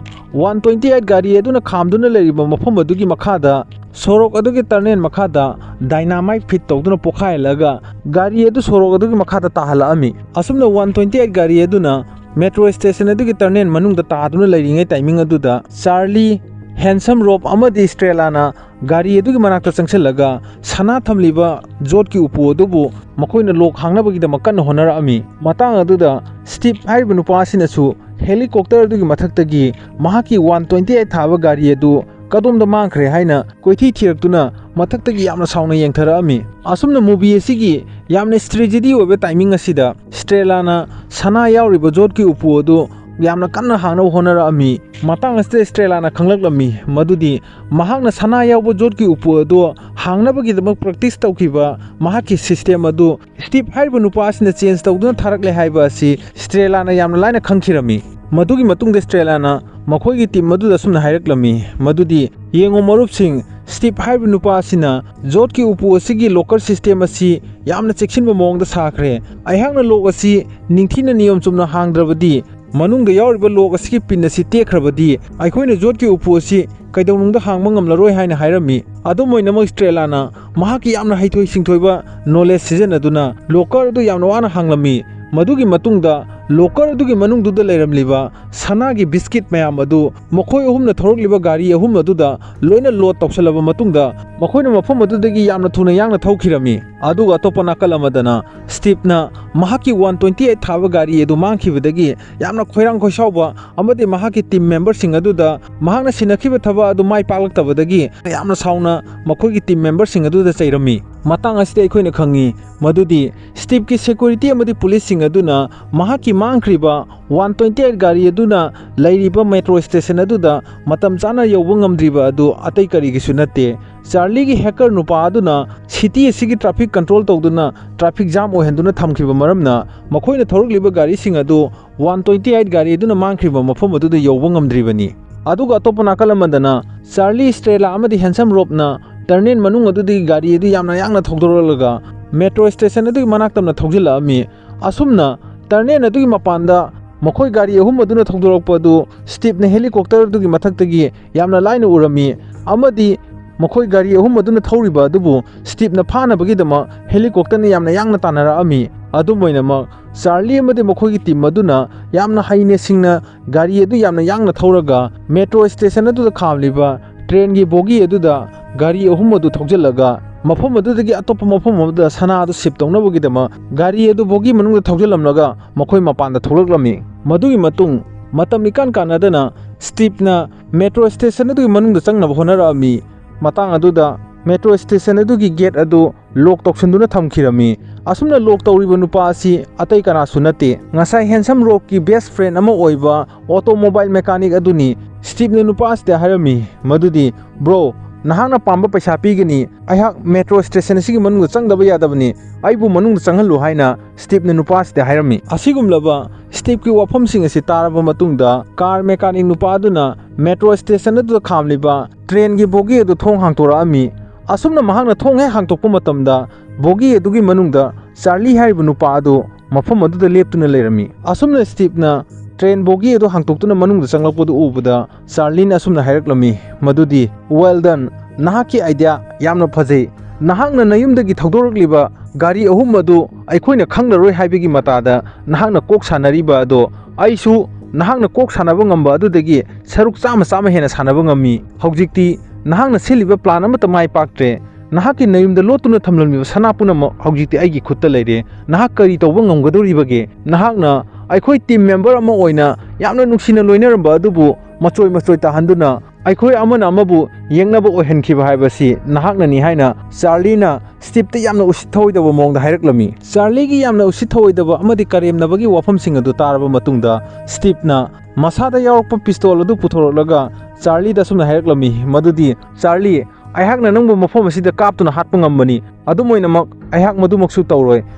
ꯋꯥꯟ ꯇ꯭ꯋꯦꯟꯇꯤ ꯑꯩꯠ ꯒꯥꯔꯤ ꯑꯗꯨꯅ ꯈꯥꯝꯗꯨꯅ ꯂꯩꯔꯤꯕ ꯃꯐꯝ ꯑꯗꯨꯒꯤ ꯃꯈꯥꯗ ꯁꯣꯔꯣꯛ ꯑꯗꯨꯒꯤ ꯇꯔꯅꯦꯜ ꯃꯈꯥꯗ ꯗꯥꯏꯅꯥꯃꯥꯏꯠ ꯐꯤꯠ ꯇꯧꯗꯨꯅ ꯄꯣꯈꯥꯏꯍꯜꯂꯒ ꯒꯥꯔꯤ ꯑꯗꯨ ꯁꯣꯔꯣꯛ ꯑꯗꯨꯒꯤ ꯃꯈꯥꯗ ꯇꯥꯍꯜꯂꯛꯑꯝꯃꯤ꯫ ꯑꯁꯨꯝꯅ ꯋꯥꯟ ꯇ꯭ꯋꯦꯟꯇꯤ ꯑꯩꯠ ꯒꯥꯔꯤ ꯑꯗꯨꯅ ꯃꯦꯇ꯭ꯔꯣ ꯁ꯭ꯇꯦꯁꯟ ꯑꯗꯨꯒꯤ ꯇꯔꯅꯦꯜ ꯃꯅꯨꯡꯗ ꯇꯥꯗꯨꯅ ꯂꯩꯔꯤꯉꯩ ꯇꯥꯏꯃꯤꯡ ꯑꯗꯨꯗ ꯆꯥꯔꯂꯤ, ꯍꯦꯟꯁꯝ ꯔꯣꯞ ꯑꯃꯗꯤ ꯁ꯭ꯇ꯭ꯔꯦꯂꯥꯅ ꯒꯥꯔꯤ ꯑꯗꯨꯒꯤ ꯃꯅꯥꯛꯇ ꯆꯪꯁꯤꯜꯂꯒ ꯁꯅꯥ ꯊꯝꯂꯤꯕ ꯖꯣꯠꯀꯤ ꯎꯄꯨ ꯑꯗꯨꯕꯨ ꯃꯈꯣꯏꯅ ꯂꯣꯛ ꯍꯥꯡꯅꯕꯒꯤꯗꯃꯛ ꯀꯟꯅ ꯍꯣꯠꯅꯔꯛꯑꯝꯃꯤ꯫ ꯃꯇꯥꯡ ꯑꯗꯨꯗ ꯁ꯭ꯇꯤꯞ ꯍꯥꯏꯔꯤꯕ ꯅꯨꯄꯥ ꯑꯁꯤꯅꯁꯨ ꯍꯦꯂꯤꯀꯣꯞꯇꯔ ꯑꯗꯨꯒꯤ ꯃꯊꯛꯇꯒꯤ ꯃꯍꯥꯛꯀꯤ ꯋꯥꯟ ꯇ꯭ꯋꯦꯟꯇꯤ ꯑꯩꯠ ꯊꯥꯕ ꯒꯥꯔꯤ ꯑꯗꯨ ꯀꯗꯣꯝꯗ ꯃꯥꯡꯈ꯭ꯔꯦ ꯍꯥꯏꯅ ꯀꯣꯏꯊꯤ ꯊꯤꯔꯛꯇꯨꯅ ꯃꯊꯛꯇꯒꯤ ꯌꯥꯝꯅ ꯁꯥꯎꯅ ꯌꯦꯡꯊꯔꯛꯑꯝꯃꯤ꯫ ꯑꯁꯨꯝꯅ ꯃꯨꯚꯤ ꯑꯁꯤꯒꯤ ꯌꯥꯝꯅ ꯇ꯭ꯔꯦꯖꯦꯗꯤ ꯑꯣꯏꯕ ꯇꯥꯏꯃꯤꯡ ꯑꯁꯤꯗ ꯁ꯭ꯇ꯭ꯔꯦꯂꯥꯅ ꯁꯅꯥ ꯌꯥꯎꯔꯤꯕ ꯖꯣꯠꯀꯤ ꯎꯄꯨ ꯑꯗꯨ ꯌꯥꯝꯅ ꯀꯟꯅ ꯍꯥꯡꯅꯕ ꯍꯣꯠꯅꯔꯛꯑꯝꯃꯤ꯫ ꯃꯇꯥꯡ ꯑꯁꯤꯗ ꯁ꯭ꯇ꯭ꯔꯦꯂꯥꯅ ꯈꯪꯂꯛꯂꯝꯃꯤ ꯃꯗꯨꯗꯤ ꯃꯍꯥꯛꯅ ꯁꯅꯥ ꯌꯥꯎꯕ ꯖꯣꯠꯀꯤ ꯎꯄꯨ ꯑꯗꯨ ꯍꯥꯡꯅꯕꯒꯤꯗꯃꯛ ꯄ꯭ꯔꯦꯛꯇꯤꯁ ꯇꯧꯈꯤꯕ ꯃꯍꯥꯛꯀꯤ ꯁꯤꯁꯇꯦꯝ ꯑꯗꯨ ꯁ꯭ꯇꯤꯞ ꯍꯥꯏꯔꯤꯕ ꯅꯨꯄꯥ ꯑꯁꯤꯅ ꯆꯦꯟꯖ ꯇꯧꯗꯨꯅ ꯊꯥꯔꯛꯂꯦ ꯍꯥꯏꯕ ꯑꯁꯤ ꯁ꯭ꯇ꯭ꯔꯦꯂꯥꯅ ꯌꯥꯝꯅ ꯂꯥꯏꯅ ꯈꯪꯈꯤꯔꯝꯃꯤ꯫ ꯃꯗꯨꯒꯤ ꯃꯇꯨꯡꯗ ꯁ꯭ꯇ꯭ꯔꯦꯂꯥꯅ ꯃꯈꯣꯏꯒꯤ ꯇꯤꯝ ꯑꯗꯨꯗ ꯑꯁꯨꯝꯅ ꯍꯥꯏꯔꯛꯂꯝꯃꯤ ꯃꯗꯨꯗꯤ, "ꯌꯦꯡꯉꯨ ꯃꯔꯨꯞꯁꯤꯡ, ꯁ꯭ꯇꯤꯞ ꯍꯥꯏꯔꯤꯕ ꯅꯨꯄꯥ ꯑꯁꯤꯅ ꯖꯣꯠꯀꯤ ꯎꯄꯨ ꯑꯁꯤꯒꯤ ꯂꯣꯀꯔ ꯁꯤꯁꯇꯦꯝ ꯑꯁꯤ ꯌꯥꯝꯅ ꯆꯦꯛꯁꯤꯟꯕ ꯃꯑꯣꯡꯗ ꯁꯥꯈ꯭ꯔꯦ꯫ ꯑꯩꯍꯥꯛꯅ ꯂꯣꯛ ꯑꯁꯤ ꯅꯤꯡꯊꯤꯅ ꯅꯤꯌꯣꯝ ꯆꯨꯝꯅ ꯍꯥꯡꯗ꯭ꯔꯕꯗꯤ, ꯃꯅꯨꯡꯗ ꯌꯥꯎꯔꯤꯕ ꯂꯣꯛ ꯑꯁꯤꯒꯤ ꯄꯤꯟ ꯑꯁꯤ ꯇꯦꯛꯈ꯭ꯔꯕꯗꯤ ꯑꯩꯈꯣꯏꯅ ꯖꯣꯠꯀꯤ ꯎꯄꯨ ꯑꯁꯤ ꯀꯩꯗꯧꯅꯨꯡꯗ ꯍꯥꯡꯕ ꯉꯝꯂꯔꯣꯏ" ꯍꯥꯏꯅ ꯍꯥꯏꯔꯝꯃꯤ꯫ ꯑꯗꯨꯝ ꯑꯣꯏꯅꯃꯛ ꯁ꯭ꯇ꯭ꯔꯦꯂꯥꯅ ꯃꯍꯥꯛꯀꯤ ꯌꯥꯝꯅ ꯍꯩꯊꯣꯏ ꯁꯤꯡꯊꯣꯏꯕ ꯅꯣꯂꯦꯖ ꯁꯤꯖꯤꯟꯅꯗꯨꯅ ꯂꯣꯀꯔ ꯑꯗꯨ ꯌꯥꯝꯅ ꯋꯥꯅ ꯍꯥꯡꯂꯝꯃꯤ꯫ ꯃꯗꯨꯒꯤ ꯃꯇꯨꯡꯗ ꯂꯣꯀꯔ ꯑꯗꯨꯒꯤ ꯃꯅꯨꯡꯗꯨꯗ ꯂꯩꯔꯝꯂꯤꯕ ꯁꯅꯥꯒꯤ ꯕꯤꯁꯀꯤꯠ ꯃꯌꯥꯝ ꯑꯗꯨ ꯃꯈꯣꯏ ꯑꯍꯨꯝꯅ ꯊꯧꯔꯛꯂꯤꯕ ꯒꯥꯔꯤ ꯑꯍꯨꯝ ꯑꯗꯨꯗ ꯂꯣꯏꯅ ꯂꯣꯗ ꯇꯧꯁꯜꯂꯕ ꯃꯇꯨꯡꯗ ꯃꯈꯣꯏꯅ ꯃꯐꯝ ꯑꯗꯨꯗꯒꯤ ꯌꯥꯝꯅ ꯊꯨꯅ ꯌꯥꯡꯅ ꯊꯧꯈꯤꯔꯝꯃꯤ꯫ ꯑꯗꯨꯒ ꯑꯇꯣꯞꯄ ꯅꯥꯀꯜ ꯑꯃꯗꯅ ꯁ꯭ꯇꯤꯞꯅ ꯃꯍꯥꯛꯀꯤ ꯋꯥꯟ ꯇ꯭ꯋꯦꯟꯇꯤ ꯑꯩꯠ ꯊꯥꯕ ꯒꯥꯔꯤ ꯑꯗꯨ ꯃꯥꯡꯈꯤꯕꯗꯒꯤ ꯌꯥꯝꯅ ꯈꯣꯏꯔꯥꯡ ꯈꯣꯏꯁꯥꯎꯕ ꯑꯃꯗꯤ ꯃꯍꯥꯛꯀꯤ ꯇꯤꯝ ꯃꯦꯝꯕꯔꯁꯤꯡ ꯑꯗꯨꯗ ꯃꯍꯥꯛꯅ ꯁꯤꯟꯅꯈꯤꯕ ꯊꯕꯛ ꯑꯗꯨ ꯃꯥꯏ ꯄꯥꯛꯂꯛꯇꯕꯗꯒꯤ ꯌꯥꯝꯅ ꯁꯥꯎꯅ ꯃꯈꯣꯏꯒꯤ ꯇꯤꯝ ꯃꯦꯝꯕꯔꯁꯤꯡ ꯑꯗꯨꯗ ꯆꯩꯔꯝꯃꯤ꯫ ꯃꯇꯥꯡ ꯑꯁꯤꯗ ꯑꯩꯈꯣꯏꯅ ꯈꯪꯉꯤ ꯃꯗꯨꯗꯤ ꯁ꯭ꯇꯤꯞꯀꯤ ꯁꯦꯀ꯭ꯌꯨꯔꯤꯇꯤ ꯑꯃꯗꯤ ꯄꯨꯂꯤꯁꯁꯤꯡ ꯑꯗꯨꯅ ꯃꯍꯥꯛꯀꯤ ꯃꯥꯡꯈ꯭ꯔꯤꯕ ꯋꯥꯟ ꯇ꯭ꯋꯦꯟꯇꯤ ꯑꯩꯠ ꯒꯥꯔꯤ ꯑꯗꯨꯅ ꯂꯩꯔꯤꯕ ꯃꯦꯇ꯭ꯔꯣ ꯁ꯭ꯇꯦꯁꯟ ꯑꯗꯨꯗ ꯃꯇꯝ ꯆꯥꯅ ꯌꯧꯕ ꯉꯝꯗ꯭ꯔꯤꯕ ꯑꯗꯨ ꯑꯇꯩ ꯀꯔꯤꯒꯤꯁꯨ ꯅꯠꯇꯦ, ꯆꯥꯔꯂꯤꯒꯤ ꯍꯦꯀꯔ ꯅꯨꯄꯥ ꯑꯗꯨꯅ ꯁꯤꯇꯤ ꯑꯁꯤꯒꯤ ꯇ꯭ꯔꯥꯐꯤꯛ ꯀꯟꯇ꯭ꯔꯣꯜ ꯇꯧꯗꯨꯅ ꯇ꯭ꯔꯥꯐꯤꯛ ꯖꯥꯝ ꯑꯣꯏꯍꯟꯗꯨꯅ ꯊꯝꯈꯤꯕ ꯃꯔꯝꯅ ꯃꯈꯣꯏꯅ ꯊꯧꯔꯛꯂꯤꯕ ꯒꯥꯔꯤꯁꯤꯡ ꯑꯗꯨ ꯋꯥꯟ ꯇ꯭ꯋꯦꯟꯇꯤ ꯑꯩꯠ ꯒꯥꯔꯤ ꯑꯗꯨꯅ ꯃꯥꯡꯈ꯭ꯔꯤꯕ ꯃꯐꯝ ꯑꯗꯨꯗ ꯌꯧꯕ ꯉꯝꯗ꯭ꯔꯤꯕꯅꯤ꯫ ꯑꯗꯨꯒ ꯑꯇꯣꯞꯄ ꯅꯥꯀꯜ ꯑꯃꯗꯅ ꯆꯥꯔꯂꯤ, ꯁ꯭ꯇ꯭ꯔꯦꯂꯥ ꯑꯃꯗꯤ ꯍꯦꯟꯁꯝ ꯔꯣꯞꯅ ꯇꯔꯅꯦꯜ ꯃꯅꯨꯡ ꯑꯗꯨꯗꯒꯤ ꯒꯥꯔꯤ ꯑꯗꯨ ꯌꯥꯝꯅ ꯌꯥꯡꯅ ꯊꯧꯗꯣꯔꯛꯂꯒ ꯃꯦꯇ꯭ꯔꯣ ꯁ꯭ꯇꯦꯁꯟ ꯑꯗꯨꯒꯤ ꯃꯅꯥꯛ ꯇꯝꯅ ꯊꯧꯖꯤꯜꯂꯛꯑꯝꯃꯤ꯫ ꯑꯁꯨꯝꯅ ꯇꯔꯅꯦꯜ ꯑꯗꯨꯒꯤ ꯃꯄꯥꯟꯗ ꯃꯈꯣꯏ ꯒꯥꯔꯤ ꯑꯍꯨꯝ ꯑꯗꯨꯅ ꯊꯧꯗꯣꯔꯛꯄ ꯑꯗꯨ ꯁ꯭ꯇꯤꯞꯅ ꯍꯦꯂꯤꯀꯣꯞꯇꯔ ꯑꯗꯨꯒꯤ ꯃꯊꯛꯇꯒꯤ ꯌꯥꯝꯅ ꯂꯥꯏꯅ ꯎꯔꯝꯃꯤ ꯑꯃꯗꯤ ꯃꯈꯣꯏ ꯒꯥꯔꯤ ꯑꯍꯨꯝ ꯑꯗꯨꯅ ꯊꯧꯔꯤꯕ ꯑꯗꯨꯕꯨ ꯁ꯭ꯇꯤꯞꯅ ꯐꯥꯅꯕꯒꯤꯗꯃꯛ ꯍꯦꯂꯤꯀꯣꯞꯇꯔꯅ ꯌꯥꯝꯅ ꯌꯥꯡꯅ ꯇꯥꯟꯅꯔꯛꯑꯝꯃꯤ꯫ ꯑꯗꯨꯝ ꯑꯣꯏꯅꯃꯛ ꯆꯥꯔꯂꯤ ꯑꯃꯗꯤ ꯃꯈꯣꯏꯒꯤ ꯇꯤꯝ ꯑꯗꯨꯅ ꯌꯥꯝꯅ ꯍꯩꯅ ꯁꯤꯡꯅ ꯒꯥꯔꯤ ꯑꯗꯨ ꯌꯥꯝꯅ ꯌꯥꯡꯅ ꯊꯧꯔꯒ ꯃꯦꯇ꯭ꯔꯣ ꯁ꯭ꯇꯦꯁꯟ ꯑꯗꯨꯗ ꯈꯥꯝꯂꯤꯕ ꯇ꯭ꯔꯦꯟꯒꯤ ꯕꯣꯒꯤ ꯑꯗꯨꯗ ꯒꯥꯔꯤ ꯑꯍꯨꯝ ꯑꯗꯨ ꯊꯧꯖꯤꯜꯂꯒ ꯃꯐꯝ ꯑꯗꯨꯗꯒꯤ ꯑꯇꯣꯞꯄ ꯃꯐꯝ ꯑꯃꯗ ꯁꯅꯥ ꯑꯗꯨ ꯁꯤꯞ ꯇꯧꯅꯕꯒꯤꯗꯃꯛ ꯒꯥꯔꯤ ꯑꯗꯨ ꯕꯣꯒꯤ ꯃꯅꯨꯡꯗ ꯊꯧꯖꯤꯜꯂꯝꯂꯒ ꯃꯈꯣꯏ ꯃꯄꯥꯟꯗ ꯊꯣꯛꯂꯛꯂꯝꯃꯤ꯫ ꯃꯗꯨꯒꯤ ꯃꯇꯨꯡ ꯃꯇꯝ ꯏꯀꯥꯟ ꯀꯥꯟꯅꯗꯅ ꯁ꯭ꯇꯤꯞꯅ ꯃꯦꯇ꯭ꯔꯣ ꯁ꯭ꯇꯦꯁꯟ ꯑꯗꯨꯒꯤ ꯃꯅꯨꯡꯗ ꯆꯪꯅꯕ ꯍꯣꯠꯅꯔꯛꯑꯝꯃꯤ꯫ ꯃꯇꯥꯡ ꯑꯗꯨꯗ ꯃꯦꯇ꯭ꯔꯣ ꯁ꯭ꯇꯦꯁꯟ ꯑꯗꯨꯒꯤ ꯒꯦꯠ ꯑꯗꯨ ꯂꯣꯛ ꯇꯧꯁꯤꯟꯗꯨꯅ ꯊꯝꯈꯤꯔꯝꯃꯤ꯫ ꯑꯁꯨꯝꯅ ꯂꯣꯛ ꯇꯧꯔꯤꯕ ꯅꯨꯄꯥ ꯑꯁꯤ ꯑꯇꯩ ꯀꯅꯥꯁꯨ ꯅꯠꯇꯦ, ꯉꯁꯥꯏ ꯍꯦꯟꯁꯝ ꯔꯣꯛꯀꯤ ꯕꯦꯁ ꯐ꯭ꯔꯦꯟ ꯑꯃ ꯑꯣꯏꯕ ꯑꯣꯇꯣꯃꯣꯕꯥꯏꯜ ꯃꯦꯀꯥꯅꯤꯛ ꯑꯗꯨꯅꯤ꯫ ꯁ꯭ꯇꯤꯞꯅ ꯅꯨꯄꯥ ꯑꯁꯤꯗ ꯍꯥꯏꯔꯝꯃꯤ ꯃꯗꯨꯗꯤ, "ꯕ꯭ꯔꯣ, ꯅꯍꯥꯛꯅ ꯄꯥꯝꯕ ꯄꯩꯁꯥ ꯄꯤꯒꯅꯤ, ꯑꯩꯍꯥꯛ ꯃꯦꯇ꯭ꯔꯣ ꯁ꯭ꯇꯦꯁꯟ ꯑꯁꯤꯒꯤ ꯃꯅꯨꯡꯗ ꯆꯪꯗꯕ ꯌꯥꯗꯕꯅꯤ, ꯑꯩꯕꯨ ꯃꯅꯨꯡꯗ ꯆꯪꯍꯜꯂꯨ" ꯍꯥꯏꯅ ꯁ꯭ꯇꯤꯞꯅ ꯅꯨꯄꯥ ꯑꯁꯤꯗ ꯍꯥꯏꯔꯝꯃꯤ꯫ ꯑꯁꯤꯒꯨꯝꯂꯕ ꯁ꯭ꯇꯤꯞꯀꯤ ꯋꯥꯐꯝꯁꯤꯡ ꯑꯁꯤ ꯇꯥꯔꯕ ꯃꯇꯨꯡꯗ ꯀꯥꯔ ꯃꯦꯀꯥꯅꯤꯛ ꯅꯨꯄꯥ ꯑꯗꯨꯅ ꯃꯦꯇ꯭ꯔꯣ ꯁ꯭ꯇꯦꯁꯟ ꯑꯗꯨꯗ ꯈꯥꯝꯂꯤꯕ ꯇ꯭ꯔꯦꯟꯒꯤ ꯕꯣꯒꯤ ꯑꯗꯨ ꯊꯣꯡ ꯍꯥꯡꯇꯣꯔꯛꯑꯝꯃꯤ꯫ ꯑꯁꯨꯝꯅ ꯃꯍꯥꯛꯅ ꯊꯣꯡ ꯍꯦꯛ ꯍꯥꯡꯇꯣꯛꯄ ꯃꯇꯝꯗ ꯕꯣꯒꯤ ꯑꯗꯨꯒꯤ ꯃꯅꯨꯡꯗ ꯆꯥꯔꯂꯤ ꯍꯥꯏꯔꯤꯕ ꯅꯨꯄꯥ ꯑꯗꯨ ꯃꯐꯝ ꯑꯗꯨꯗ ꯂꯦꯞꯇꯨꯅ ꯂꯩꯔꯝꯃꯤ꯫ ꯑꯁꯨꯝꯅ ꯁ꯭ꯇꯤꯞꯅ ꯇ꯭ꯔꯦꯟ ꯕꯣꯒꯤ ꯑꯗꯨ ꯍꯥꯡꯇꯣꯛꯇꯨꯅ ꯃꯅꯨꯡꯗ ꯆꯪꯂꯛꯄꯗꯨ ꯎꯕꯗ ꯆꯥꯔꯂꯤꯅ ꯑꯁꯨꯝꯅ ꯍꯥꯏꯔꯛꯂꯝꯃꯤ ꯃꯗꯨꯗꯤ, "Well done, ꯅꯍꯥꯛꯀꯤ ꯑꯥꯏꯗꯤꯌꯥ ꯌꯥꯝꯅ ꯐꯖꯩ꯫ ꯅꯍꯥꯛꯅ ꯅꯌꯨꯝꯗꯒꯤ ꯊꯧꯗꯣꯔꯛꯂꯤꯕ ꯒꯥꯔꯤ ꯑꯍꯨꯝ ꯑꯗꯨ ꯑꯩꯈꯣꯏꯅ ꯈꯪꯂꯔꯣꯏ ꯍꯥꯏꯕꯒꯤ ꯃꯇꯥꯗ ꯅꯍꯥꯛꯅ ꯀꯣꯛ ꯁꯥꯟꯅꯔꯤꯕ ꯑꯗꯣ ꯑꯩꯁꯨ ꯅꯍꯥꯛꯅ ꯀꯣꯛ ꯁꯥꯟꯅꯕ ꯉꯝꯕ ꯑꯗꯨꯗꯒꯤ ꯁꯔꯨꯛ ꯆꯥꯝꯃ ꯆꯥꯝꯃ ꯍꯦꯟꯅ ꯁꯥꯟꯅꯕ ꯉꯝꯃꯤ꯫ ꯍꯧꯖꯤꯛꯇꯤ ꯅꯍꯥꯛꯅ ꯁꯤꯜꯂꯤꯕ ꯄ꯭ꯂꯥꯟ ꯑꯃꯠꯇ ꯃꯥꯏ ꯄꯥꯛꯇ꯭ꯔꯦ꯫ ꯅꯍꯥꯛꯀꯤ ꯅꯌꯨꯝꯗ ꯂꯣꯠꯇꯨꯅ ꯊꯝꯂꯝꯂꯤꯕ ꯁꯅꯥ ꯄꯨꯝꯅꯃꯛ ꯍꯧꯖꯤꯛꯇꯤ ꯑꯩꯒꯤ ꯈꯨꯠꯇ ꯂꯩꯔꯦ꯫ ꯅꯍꯥꯛ ꯀꯔꯤ ꯇꯧꯕ ꯉꯝꯒꯗꯧꯔꯤꯕꯒꯦ? ꯅꯍꯥꯛꯅ ꯑꯩꯈꯣꯏ ꯇꯤꯝ ꯃꯦꯝꯕꯔ ꯑꯃ ꯑꯣꯏꯅ ꯌꯥꯝꯅ ꯅꯨꯡꯁꯤꯅ ꯂꯣꯏꯅꯔꯝꯕ ꯑꯗꯨꯕꯨ ꯃꯆꯣꯏ ꯃꯆꯣꯏ ꯇꯥꯍꯟꯗꯨꯅ ꯑꯩꯈꯣꯏ ꯑꯃꯅ ꯑꯃꯕꯨ ꯌꯦꯡꯅꯕ ꯑꯣꯏꯍꯟꯈꯤꯕ ꯍꯥꯏꯕꯁꯤ ꯅꯍꯥꯛꯅꯅꯤ" ꯍꯥꯏꯅ ꯆꯥꯔꯂꯤꯅ ꯁ꯭ꯇꯤꯞꯇ ꯌꯥꯝꯅ ꯎꯁꯤꯠ ꯊꯑꯣꯏꯗꯕ ꯃꯑꯣꯡꯗ ꯍꯥꯏꯔꯛꯂꯝꯃꯤ꯫ ꯆꯥꯔꯂꯤꯒꯤ ꯌꯥꯝꯅ ꯎꯁꯤꯠ ꯊꯑꯣꯏꯗꯕ ꯑꯃꯗꯤ ꯀꯔꯦꯝꯅꯕꯒꯤ ꯋꯥꯐꯝꯁꯤꯡ ꯑꯗꯨ ꯇꯥꯔꯕ ꯃꯇꯨꯡꯗ ꯁ꯭ꯇꯤꯞꯅ ꯃꯁꯥꯗ ꯌꯥꯎꯔꯛꯄ ꯄꯤꯁꯇꯣꯜ ꯑꯗꯨ ꯄꯨꯊꯣꯔꯛꯂꯒ ꯆꯥꯔꯂꯤꯗ ꯑꯁꯨꯝꯅ ꯍꯥꯏꯔꯛꯂꯝꯃꯤ ꯃꯗꯨꯗꯤ, "ꯆꯥꯔꯂꯤ, ꯑꯩꯍꯥꯛꯅ ꯅꯪꯕꯨ ꯃꯐꯝ ꯑꯁꯤꯗ ꯀꯥꯞꯇꯨꯅ ꯍꯥꯠꯄ ꯉꯝꯕꯅꯤ꯫ ꯑꯗꯨꯝ ꯑꯣꯏꯅꯃꯛ ꯑꯩꯍꯥꯛ ꯃꯗꯨꯃꯛꯁꯨ ꯇꯧꯔꯣꯏ꯫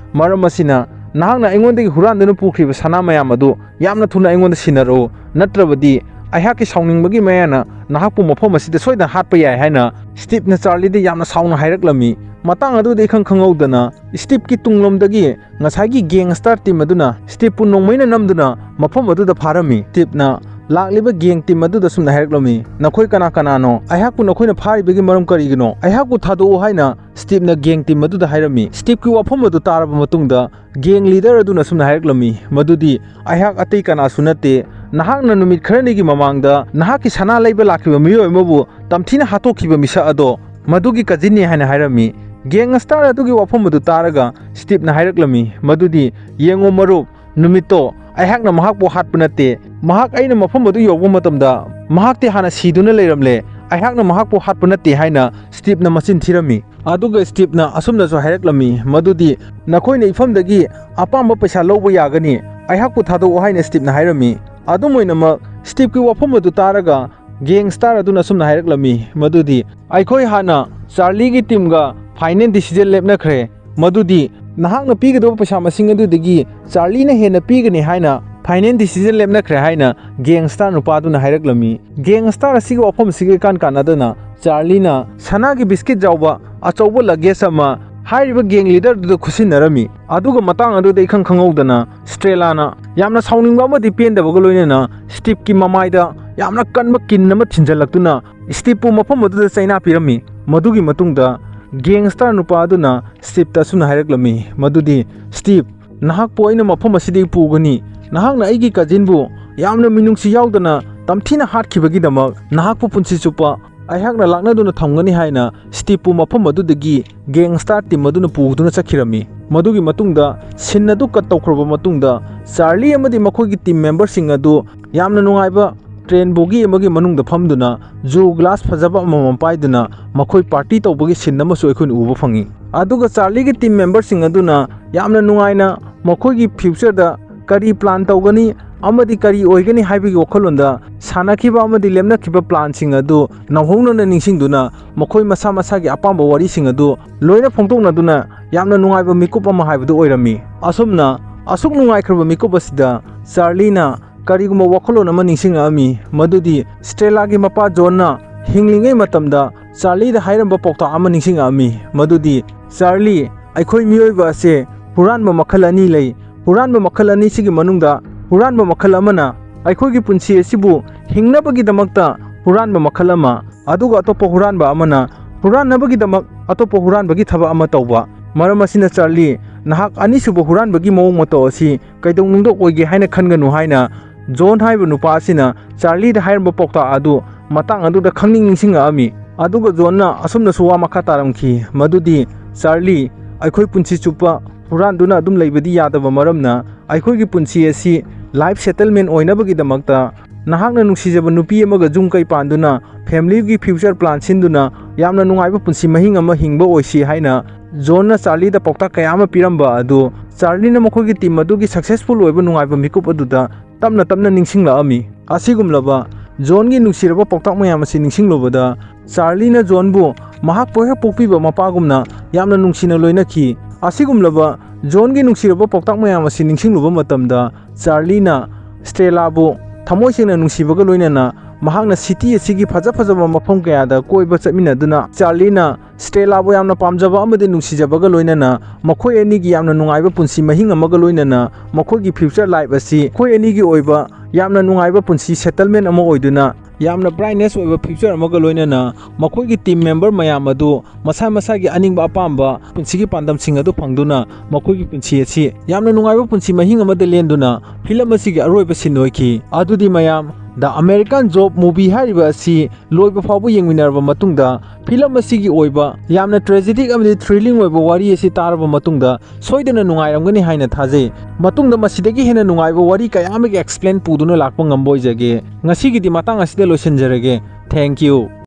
ꯃꯔꯝ ꯑꯁꯤꯅ ꯅꯍꯥꯛꯅ ꯑꯩꯉꯣꯟꯗꯒꯤ ꯍꯨꯔꯥꯟꯗꯨꯅ ꯄꯨꯈ꯭ꯔꯤꯕ ꯁꯅꯥ ꯃꯌꯥꯝ ꯑꯗꯨ ꯌꯥꯝꯅ ꯊꯨꯅ ꯑꯩꯉꯣꯟꯗ ꯁꯤꯟꯅꯔꯛꯎ, ꯅꯠꯇ꯭ꯔꯕꯗꯤ ꯑꯩꯍꯥꯛꯀꯤ ꯁꯥꯎꯅꯤꯡꯕꯒꯤ ꯃꯌꯥꯏꯅ ꯅꯍꯥꯛꯄꯨ ꯃꯐꯝ ꯑꯁꯤꯗ ꯁꯣꯏꯗꯅ ꯍꯥꯠꯄ ꯌꯥꯏ" ꯍꯥꯏꯅ ꯁ꯭ꯇꯤꯞꯅ ꯆꯥꯔꯂꯤꯗ ꯌꯥꯝꯅ ꯁꯥꯎꯅ ꯍꯥꯏꯔꯛꯂꯝꯃꯤ꯫ ꯃꯇꯥꯡ ꯑꯗꯨꯗ ꯏꯈꯪ ꯈꯪꯍꯧꯗꯅ ꯁ꯭ꯇꯤꯞꯀꯤ ꯇꯨꯡꯂꯣꯝꯗꯒꯤ ꯉꯁꯥꯏꯒꯤ ꯒꯦꯡꯁꯇꯔ ꯇꯤꯝ ꯑꯗꯨꯅ ꯁ꯭ꯇꯤꯞꯄꯨ ꯅꯣꯡꯃꯩꯅ ꯅꯝꯗꯨꯅ ꯃꯐꯝ ꯑꯗꯨꯗ ꯐꯥꯔꯝꯃꯤ꯫ ꯁ꯭ꯇꯤꯞꯅ ꯂꯥꯛꯂꯤꯕ ꯒꯦꯡ ꯇꯤꯝ ꯑꯗꯨꯗ ꯑꯁꯨꯝꯅ ꯍꯥꯏꯔꯛꯂꯝꯃꯤ, "ꯅꯈꯣꯏ ꯀꯅꯥ ꯀꯅꯥꯅꯣ? ꯑꯩꯍꯥꯛꯄꯨ ꯅꯈꯣꯏꯅ ꯐꯥꯔꯤꯕꯒꯤ ꯃꯔꯝ ꯀꯔꯤꯒꯤꯅꯣ? ꯑꯩꯍꯥꯛꯄꯨ ꯊꯥꯗꯣꯛꯎ" ꯍꯥꯏꯅ ꯁ꯭ꯇꯤꯞꯅ ꯒꯦꯡ ꯇꯤꯝ ꯑꯗꯨꯗ ꯍꯥꯏꯔꯝꯃꯤ꯫ ꯁ꯭ꯇꯤꯞꯀꯤ ꯋꯥꯐꯝ ꯑꯗꯨ ꯇꯥꯔꯕ ꯃꯇꯨꯡꯗ ꯒꯦꯡ ꯂꯤꯗꯔ ꯑꯗꯨꯅ ꯑꯁꯨꯝꯅ ꯍꯥꯏꯔꯛꯂꯝꯃꯤ, ꯃꯗꯨꯗꯤ, "ꯑꯩꯍꯥꯛ ꯑꯇꯩ ꯀꯅꯥꯁꯨ ꯅꯠꯇꯦ, ꯅꯍꯥꯛꯅ ꯅꯨꯃꯤꯠ ꯈꯔꯅꯤꯒꯤ ꯃꯃꯥꯡꯗ ꯅꯍꯥꯛꯀꯤ ꯁꯅꯥ ꯂꯩꯕ ꯂꯥꯛꯈꯤꯕ ꯃꯤꯑꯣꯏ ꯑꯃꯕꯨ ꯇꯝꯊꯤꯅ ꯍꯥꯠꯇꯣꯛꯈꯤꯕ ꯃꯤꯁꯛ ꯑꯗꯣ, ꯃꯗꯨꯒꯤ ꯀꯖꯤꯟꯅꯤ" ꯍꯥꯏꯅ ꯍꯥꯏꯔꯝꯃꯤ꯫ ꯒꯦꯡꯁꯇꯥꯔ ꯑꯗꯨꯒꯤ ꯋꯥꯐꯝ ꯑꯗꯨ ꯇꯥꯔꯒ ꯁ꯭ꯇꯤꯞꯅ ꯍꯥꯏꯔꯛꯂꯝꯃꯤ, ꯃꯗꯨꯗꯤ, "ꯌꯦꯡꯉꯨ ꯃꯔꯨꯞ, ꯅꯨꯃꯤꯠꯇꯣ ꯑꯩꯍꯥꯛꯅ ꯃꯍꯥꯛꯄꯨ ꯍꯥꯠꯄ ꯅꯠꯇꯦ, ꯃꯍꯥꯛ ꯑꯩꯅ ꯃꯐꯝ ꯑꯗꯨ ꯌꯧꯕ ꯃꯇꯝꯗ ꯃꯍꯥꯛꯇꯤ ꯍꯥꯟꯅ ꯁꯤꯗꯨꯅ ꯂꯩꯔꯝꯂꯦ, ꯑꯩꯍꯥꯛꯅ ꯃꯍꯥꯛꯄꯨ ꯍꯥꯠꯄ ꯅꯠꯇꯦ" ꯍꯥꯏꯅ ꯁ꯭ꯇꯤꯞꯅ ꯃꯆꯤꯟ ꯊꯤꯔꯝꯃꯤ꯫ ꯑꯗꯨꯒ ꯁ꯭ꯇꯤꯞꯅ ꯑꯁꯨꯝꯅꯁꯨ ꯍꯥꯏꯔꯛꯂꯝꯃꯤ, ꯃꯗꯨꯗꯤ, "ꯅꯈꯣꯏꯅ ꯏꯐꯝꯗꯒꯤ ꯑꯄꯥꯝꯕ ꯄꯩꯁꯥ ꯂꯧꯕ ꯌꯥꯒꯅꯤ, ꯑꯩꯍꯥꯛꯄꯨ ꯊꯥꯗꯣꯛꯎ" ꯍꯥꯏꯅ ꯁ꯭ꯇꯤꯞꯅ ꯍꯥꯏꯔꯝꯃꯤ꯫ ꯑꯗꯨꯝ ꯑꯣꯏꯅꯃꯛ, ꯁ꯭ꯇꯤꯞꯀꯤ ꯋꯥꯐꯝ ꯑꯗꯨ ꯇꯥꯔꯒ ꯒꯦꯡꯁꯇꯥꯔ ꯑꯗꯨꯅ ꯑꯁꯨꯝꯅ ꯍꯥꯏꯔꯛꯂꯝꯃꯤ, ꯃꯗꯨꯗꯤ, "ꯑꯩꯈꯣꯏ ꯍꯥꯟꯅ ꯆꯥꯔꯂꯤꯒꯤ ꯇꯤꯝꯒ ꯐꯥꯏꯅꯦꯜ ꯗꯤꯁꯤꯖꯟ ꯂꯦꯞꯅꯈ꯭ꯔꯦ, ꯃꯗꯨꯗꯤ ꯅꯍꯥꯛꯅ ꯄꯤꯒꯗꯕ ꯄꯩꯁꯥ ꯃꯁꯤꯡ ꯑꯗꯨꯗꯒꯤ ꯆꯥꯔꯂꯤꯅ ꯍꯦꯟꯅ ꯄꯤꯒꯅꯤ ꯍꯥꯏꯅ ꯐꯥꯏꯅꯦꯜ ꯗꯤꯁꯤꯖꯟ ꯂꯦꯞꯅꯈ꯭ꯔꯦ" ꯍꯥꯏꯅ ꯒꯦꯡꯁꯇꯥꯔ ꯅꯨꯄꯥꯗꯨꯅ ꯍꯥꯏꯔꯛꯂꯝꯃꯤ꯫ ꯒꯦꯡꯁꯇꯥꯔ ꯑꯁꯤꯒꯤ ꯋꯥꯐꯝ ꯑꯁꯤꯒ ꯏꯀꯥꯟ ꯀꯥꯟꯅꯗꯅ ꯆꯥꯔꯂꯤꯅ ꯁꯅꯥꯒꯤ ꯕꯤꯁꯀꯤꯠ ꯌꯥꯎꯕ ꯑꯆꯧꯕ ꯂꯒꯦꯖ ꯑꯃ ꯍꯥꯏꯔꯤꯕ ꯒꯦꯡ ꯂꯤꯗꯔꯗꯨꯗ ꯈꯨꯠꯁꯤꯟꯅꯔꯝꯃꯤ꯫ ꯑꯗꯨꯒ ꯃꯇꯥꯡ ꯑꯗꯨꯗ ꯏꯈꯪ ꯈꯪꯍꯧꯗꯅ ꯁ꯭ꯇ꯭ꯔꯦꯂꯥꯅ ꯌꯥꯝꯅ ꯁꯥꯎꯅꯤꯡꯕ ꯑꯃꯗꯤ ꯄꯦꯟꯗꯕꯒ ꯂꯣꯏꯅꯅ ꯁ꯭ꯇꯤꯞꯀꯤ ꯃꯃꯥꯏꯗ ꯌꯥꯝꯅ ꯀꯟꯕ ꯀꯤꯟ ꯑꯃ ꯊꯤꯟꯖꯜꯂꯛꯇꯨꯅ ꯁ꯭ꯇꯤꯞꯄꯨ ꯃꯐꯝ ꯑꯗꯨꯗ ꯆꯩꯅꯥ ꯄꯤꯔꯝꯃꯤ꯫ ꯃꯗꯨꯒꯤ ꯃꯇꯨꯡꯗ ꯒꯦꯡꯁꯇꯥꯔ ꯅꯨꯄꯥ ꯑꯗꯨꯅ ꯁ꯭ꯇꯤꯞꯇ ꯑꯁꯨꯝꯅ ꯍꯥꯏꯔꯛꯂꯝꯃꯤ, ꯃꯗꯨꯗꯤ, "ꯁ꯭ꯇꯤꯞ, ꯅꯍꯥꯛꯄꯨ ꯑꯩꯅ ꯃꯐꯝ ꯑꯁꯤꯗꯒꯤ ꯄꯨꯒꯅꯤ꯫ ꯅꯍꯥꯛꯅ ꯑꯩꯒꯤ ꯀꯖꯤꯟꯕꯨ ꯌꯥꯝꯅ ꯃꯤꯅꯨꯡꯁꯤ ꯌꯥꯎꯗꯅ ꯇꯝꯊꯤꯅ ꯍꯥꯠꯈꯤꯕꯒꯤꯗꯃꯛ ꯅꯍꯥꯛꯄꯨ ꯄꯨꯟꯁꯤ ꯆꯨꯞꯄ ꯑꯩꯍꯥꯛꯅ ꯂꯥꯛꯅꯗꯨꯅ ꯊꯝꯒꯅꯤ" ꯍꯥꯏꯅ ꯁ꯭ꯇꯤꯞꯄꯨ ꯃꯐꯝ ꯑꯗꯨꯗꯒꯤ ꯒꯦꯡꯁꯇꯥꯔ ꯇꯤꯝ ꯑꯗꯨꯅ ꯄꯨꯗꯨꯅ ꯆꯠꯈꯤꯔꯝꯃꯤ꯫ ꯃꯗꯨꯒꯤ ꯃꯇꯨꯡꯗ ꯁꯤꯟ ꯑꯗꯨ ꯀꯠ ꯇꯧꯈ꯭ꯔꯕ ꯃꯇꯨꯡꯗ ꯆꯥꯔꯂꯤ ꯑꯃꯗꯤ ꯃꯈꯣꯏꯒꯤ ꯇꯤꯝ ꯃꯦꯝꯕꯔꯁꯤꯡ ꯑꯗꯨ ꯌꯥꯝꯅ ꯅꯨꯡꯉꯥꯏꯕ ꯇ꯭ꯔꯦꯟ ꯕꯣꯒꯤ ꯑꯃꯒꯤ ꯃꯅꯨꯡꯗ ꯐꯝꯗꯨꯅ ꯖꯨ ꯒ꯭ꯂꯥꯁ ꯐꯖꯕ ꯑꯃꯃꯝ ꯄꯥꯏꯗꯨꯅ ꯃꯈꯣꯏ ꯄꯥꯔꯇꯤ ꯇꯧꯕꯒꯤ ꯁꯤꯟ ꯑꯃꯁꯨ ꯑꯩꯈꯣꯏꯅ ꯎꯕ ꯐꯪꯉꯤ꯫ ꯑꯗꯨꯒ ꯆꯥꯔꯂꯤꯒꯤ ꯇꯤꯝ ꯃꯦꯝꯕꯔꯁꯤꯡ ꯑꯗꯨꯅ ꯌꯥꯝꯅ ꯅꯨꯡꯉꯥꯏꯅ ꯃꯈꯣꯏꯒꯤ ꯐ꯭ꯌꯨꯆꯔꯗ ꯀꯔꯤ ꯄ꯭ꯂꯥꯟ ꯇꯧꯒꯅꯤ ꯑꯃꯗꯤ ꯀꯔꯤ ꯑꯣꯏꯒꯅꯤ ꯍꯥꯏꯕꯒꯤ ꯋꯥꯈꯜꯂꯣꯟꯗ ꯁꯥꯟꯅꯈꯤꯕ ꯑꯃꯗꯤ ꯂꯦꯞꯅꯈꯤꯕ ꯄ꯭ꯂꯥꯟꯁꯤꯡ ꯑꯗꯨ ꯅꯧꯍꯧꯅꯅ ꯅꯤꯡꯁꯤꯡꯗꯨꯅ ꯃꯈꯣꯏ ꯃꯁꯥ ꯃꯁꯥꯒꯤ ꯑꯄꯥꯝꯕ ꯋꯥꯔꯤꯁꯤꯡ ꯑꯗꯨ ꯂꯣꯏꯅ ꯐꯣꯡꯗꯣꯛꯅꯗꯨꯅ ꯌꯥꯝꯅ ꯅꯨꯡꯉꯥꯏꯕ ꯃꯤꯀꯨꯞ ꯑꯃ ꯍꯥꯏꯕꯗꯨ ꯑꯣꯏꯔꯝꯃꯤ꯫ ꯑꯁꯨꯝꯅ ꯑꯁꯨꯛ ꯅꯨꯡꯉꯥꯏꯈ꯭ꯔꯕ ꯃꯤꯀꯨꯞ ꯑꯁꯤꯗ ꯆꯥꯔꯂꯤꯅ ꯀꯔꯤꯒꯨꯝꯕ ꯋꯥꯈꯜꯂꯣꯟ ꯑꯃ ꯅꯤꯡꯁꯤꯡꯂꯛꯑꯝꯃꯤ, ꯃꯗꯨꯗꯤ ꯁ꯭ꯇ꯭ꯔꯦꯂꯥꯒꯤ ꯃꯄꯥ ꯖꯣꯟꯅ ꯍꯤꯡꯂꯤꯉꯩ ꯃꯇꯝꯗ ꯆꯥꯔꯂꯤꯗ ꯍꯥꯏꯔꯝꯕ ꯄꯥꯎꯇꯥꯛ ꯑꯃ ꯅꯤꯡꯁꯤꯡꯂꯛꯑꯝꯃꯤ, ꯃꯗꯨꯗꯤ, "ꯆꯥꯔꯂꯤ, ꯑꯩꯈꯣꯏ ꯃꯤꯑꯣꯏꯕ ꯑꯁꯦ ꯍꯨꯔꯥꯟꯕ ꯃꯈꯜ ꯑꯅꯤ ꯂꯩ꯫ ꯍꯨꯔꯥꯟꯕ ꯃꯈꯜ ꯑꯅꯤꯁꯤꯒꯤ ꯃꯅꯨꯡꯗ ꯍꯨꯔꯥꯟꯕ ꯃꯈꯜ ꯑꯃꯅ ꯑꯩꯈꯣꯏꯒꯤ ꯄꯨꯟꯁꯤ ꯑꯁꯤꯕꯨ ꯍꯤꯡꯅꯕꯒꯤꯗꯃꯛꯇ ꯍꯨꯔꯥꯟꯕ ꯃꯈꯜ ꯑꯃ, ꯑꯗꯨꯒ ꯑꯇꯣꯞꯄ ꯍꯨꯔꯥꯟꯕ ꯑꯃꯅ ꯍꯨꯔꯥꯟꯅꯕꯒꯤꯗꯃꯛ ꯑꯇꯣꯞꯄ ꯍꯨꯔꯥꯟꯕꯒꯤ ꯊꯕꯛ ꯑꯃ ꯇꯧꯕ꯫ ꯃꯔꯝ ꯑꯁꯤꯅ ꯆꯥꯔꯂꯤ, ꯅꯍꯥꯛ ꯑꯅꯤꯁꯨꯕ ꯍꯨꯔꯥꯟꯕꯒꯤ ꯃꯑꯣꯡ ꯃꯇꯧ ꯑꯁꯤ ꯀꯩꯗꯧꯅꯨꯡꯗ ꯑꯣꯏꯒꯦ ꯍꯥꯏꯅ ꯈꯟꯒꯅꯨ ꯍꯥꯏꯅ ꯖꯣꯟ ꯍꯥꯏꯔꯤꯕ ꯅꯨꯄꯥ ꯑꯁꯤꯅ ꯆꯥꯔꯂꯤꯗ ꯍꯥꯏꯔꯝꯕ ꯄꯥꯎꯇꯥꯛ ꯑꯗꯨ ꯃꯇꯥꯡ ꯑꯗꯨꯗ ꯈꯪꯅꯤꯡ ꯅꯤꯡꯁꯤꯡꯂꯛꯑꯝꯃꯤ꯫ ꯑꯗꯨꯒ ꯖꯣꯟꯅ ꯑꯁꯨꯝꯅꯁꯨ ꯋꯥ ꯃꯈꯥ ꯇꯥꯔꯝꯈꯤ, ꯃꯗꯨꯗꯤ, "ꯆꯥꯔꯂꯤ, ꯑꯩꯈꯣꯏ ꯄꯨꯟꯁꯤ ꯆꯨꯞꯄ ꯍꯨꯔꯥꯟꯗꯨꯅ ꯑꯗꯨꯝ ꯂꯩꯕꯗꯤ ꯌꯥꯗꯕ ꯃꯔꯝꯅ ꯑꯩꯈꯣꯏꯒꯤ ꯄꯨꯟꯁꯤ ꯑꯁꯤ life settlement ꯑꯣꯏꯅꯕꯒꯤꯗꯃꯛꯇ ꯅꯍꯥꯛꯅ ꯅꯨꯡꯁꯤꯖꯕ ꯅꯨꯄꯤ ꯑꯃꯒ ꯌꯨꯝ ꯀꯩ ꯄꯥꯟꯗꯨꯅ familyꯒꯤ future plan ꯁꯤꯟꯗꯨꯅ ꯌꯥꯝꯅ ꯅꯨꯡꯉꯥꯏꯕ ꯄꯨꯟꯁꯤ ꯃꯍꯤꯡ ꯑꯃ ꯍꯤꯡꯕ ꯑꯣꯏꯁꯤ" ꯍꯥꯏꯅ ꯖꯣꯟꯅ ꯆꯥꯔꯂꯤꯗ ꯄꯥꯎꯇꯥꯛ ꯀꯌꯥ ꯑꯃ ꯄꯤꯔꯝꯕ ꯑꯗꯨ ꯆꯥꯔꯂꯤꯅ ꯃꯈꯣꯏꯒꯤ team ꯑꯗꯨꯒꯤ successful ꯑꯣꯏꯕ ꯅꯨꯡꯉꯥꯏꯕ ꯃꯤꯀꯨꯞ ꯑꯗꯨꯗ ꯇꯞꯅ ꯇꯞꯅ ꯅꯤꯡꯁꯤꯡꯂꯛꯑꯝꯃꯤ꯫ ꯑꯁꯤꯒꯨꯝꯂꯕ ꯖꯣꯟꯒꯤ ꯅꯨꯡꯁꯤꯔꯕ ꯄꯥꯎꯇꯥꯛ ꯃꯌꯥꯝ ꯑꯁꯤ ꯅꯤꯡꯁꯤꯡꯂꯨꯕꯗ ꯆꯥꯔꯂꯤꯅ ꯖꯣꯟꯕꯨ ꯃꯍꯥꯛꯄꯨ ꯍꯦꯛ ꯄꯣꯛꯄꯤꯕ ꯃꯄꯥꯒꯨꯝꯅ ꯌꯥꯝꯅ ꯅꯨꯡꯁꯤꯅ ꯂꯣꯏꯅꯈꯤ꯫ ꯑꯁꯤꯒꯨꯝꯂꯕ ꯖꯣꯟꯒꯤ ꯅꯨꯡꯁꯤꯔꯕ ꯄꯥꯎꯇꯥꯛ ꯃꯌꯥꯝ ꯑꯁꯤ ꯅꯤꯡꯁꯤꯡꯂꯨꯕ ꯃꯇꯝꯗ ꯆꯥꯔꯂꯤꯅ ꯁ꯭ꯇꯦꯂꯥꯕꯨ ꯊꯃꯣꯏ ꯁꯦꯡꯅ ꯅꯨꯡꯁꯤꯕꯒ ꯂꯣꯏꯅꯅ ꯃꯍꯥꯛꯅ city ꯑꯁꯤꯒꯤ ꯐꯖ ꯐꯖꯕ ꯃꯐꯝ ꯀꯌꯥꯗ ꯀꯣꯏꯕ ꯆꯠꯃꯤꯟꯅꯗꯨꯅ ꯆꯥꯔꯂꯤꯅ ꯁ꯭ꯇꯦꯂꯥꯕꯨ ꯌꯥꯝꯅ ꯄꯥꯝꯖꯕ ꯑꯃꯗꯤ ꯅꯨꯡꯁꯤꯖꯕꯒ ꯂꯣꯏꯅꯅ ꯃꯈꯣꯏ ꯑꯅꯤꯒꯤ ꯌꯥꯝꯅ ꯅꯨꯡꯉꯥꯏꯕ ꯄꯨꯟꯁꯤ ꯃꯍꯤꯡ ꯑꯃꯒ ꯂꯣꯏꯅꯅ ꯃꯈꯣꯏꯒꯤ future life ꯑꯁꯤ ꯃꯈꯣꯏ ꯑꯅꯤꯒꯤ ꯑꯣꯏꯕ ꯌꯥꯝꯅ ꯅꯨꯡꯉꯥꯏꯕ ꯄꯨꯟꯁꯤ settlement ꯑꯃ ꯑꯣꯏꯗꯨꯅ ꯌꯥꯝꯅ brightness ꯑꯣꯏꯕ future ꯑꯃꯒ ꯂꯣꯏꯅꯅ ꯃꯈꯣꯏꯒꯤ team member ꯃꯌꯥꯝ ꯑꯗꯨ ꯃꯁꯥ ꯃꯁꯥꯒꯤ ꯑꯅꯤꯡꯕ ꯑꯄꯥꯝꯕ ꯄꯨꯟꯁꯤꯒꯤ ꯄꯥꯟꯗꯝꯁꯤꯡ ꯑꯗꯨ ꯐꯪꯗꯨꯅ ꯃꯈꯣꯏꯒꯤ ꯄꯨꯟꯁꯤ ꯑꯁꯤ ꯌꯥꯝꯅ ꯅꯨꯡꯉꯥꯏꯕ ꯄꯨꯟꯁꯤ ꯃꯍꯤꯡ ꯑꯃꯗ ꯂꯦꯟꯗꯨꯅ film ꯑꯁꯤꯒꯤ ꯑꯔꯣꯏꯕ scene ꯑꯣꯏꯈꯤ꯫ ꯑꯗꯨꯗꯤ ꯃꯌꯥꯝ, The American Job movie ꯍꯥꯏꯔꯤꯕ ꯑꯁꯤ ꯂꯣꯏꯕ ꯐꯥꯎꯕ ꯌꯦꯡꯃꯤꯟꯅꯔꯕ ꯃꯇꯨꯡꯗ, film ꯑꯁꯤꯒꯤ ꯑꯣꯏꯕ ꯌꯥꯝꯅ tragic ꯑꯃꯗꯤ thrilling ꯑꯣꯏꯕ ꯋꯥꯔꯤ ꯑꯁꯤ ꯇꯥꯔꯕ ꯃꯇꯨꯡꯗ, ꯁꯣꯏꯗꯅ ꯅꯨꯡꯉꯥꯏꯔꯝꯒꯅꯤ ꯍꯥꯏꯅ ꯊꯥꯖꯩ꯫ ꯃꯇꯨꯡꯗ ꯃꯁꯤꯗꯒꯤ ꯍꯦꯟꯅ ꯅꯨꯡꯉꯥꯏꯕ ꯋꯥꯔꯤ ꯀꯌꯥ ꯑꯃꯒꯤ explain ꯄꯨꯗꯨꯅ ꯂꯥꯛꯄ ꯉꯝꯕ ꯑꯣꯏꯖꯒꯦ꯫ ꯉꯁꯤꯒꯤꯗꯤ ꯃꯇꯥꯡ ꯑꯁꯤꯗ ꯂꯣꯏꯁꯤꯟꯖꯔꯒꯦ꯫ Thank you꯫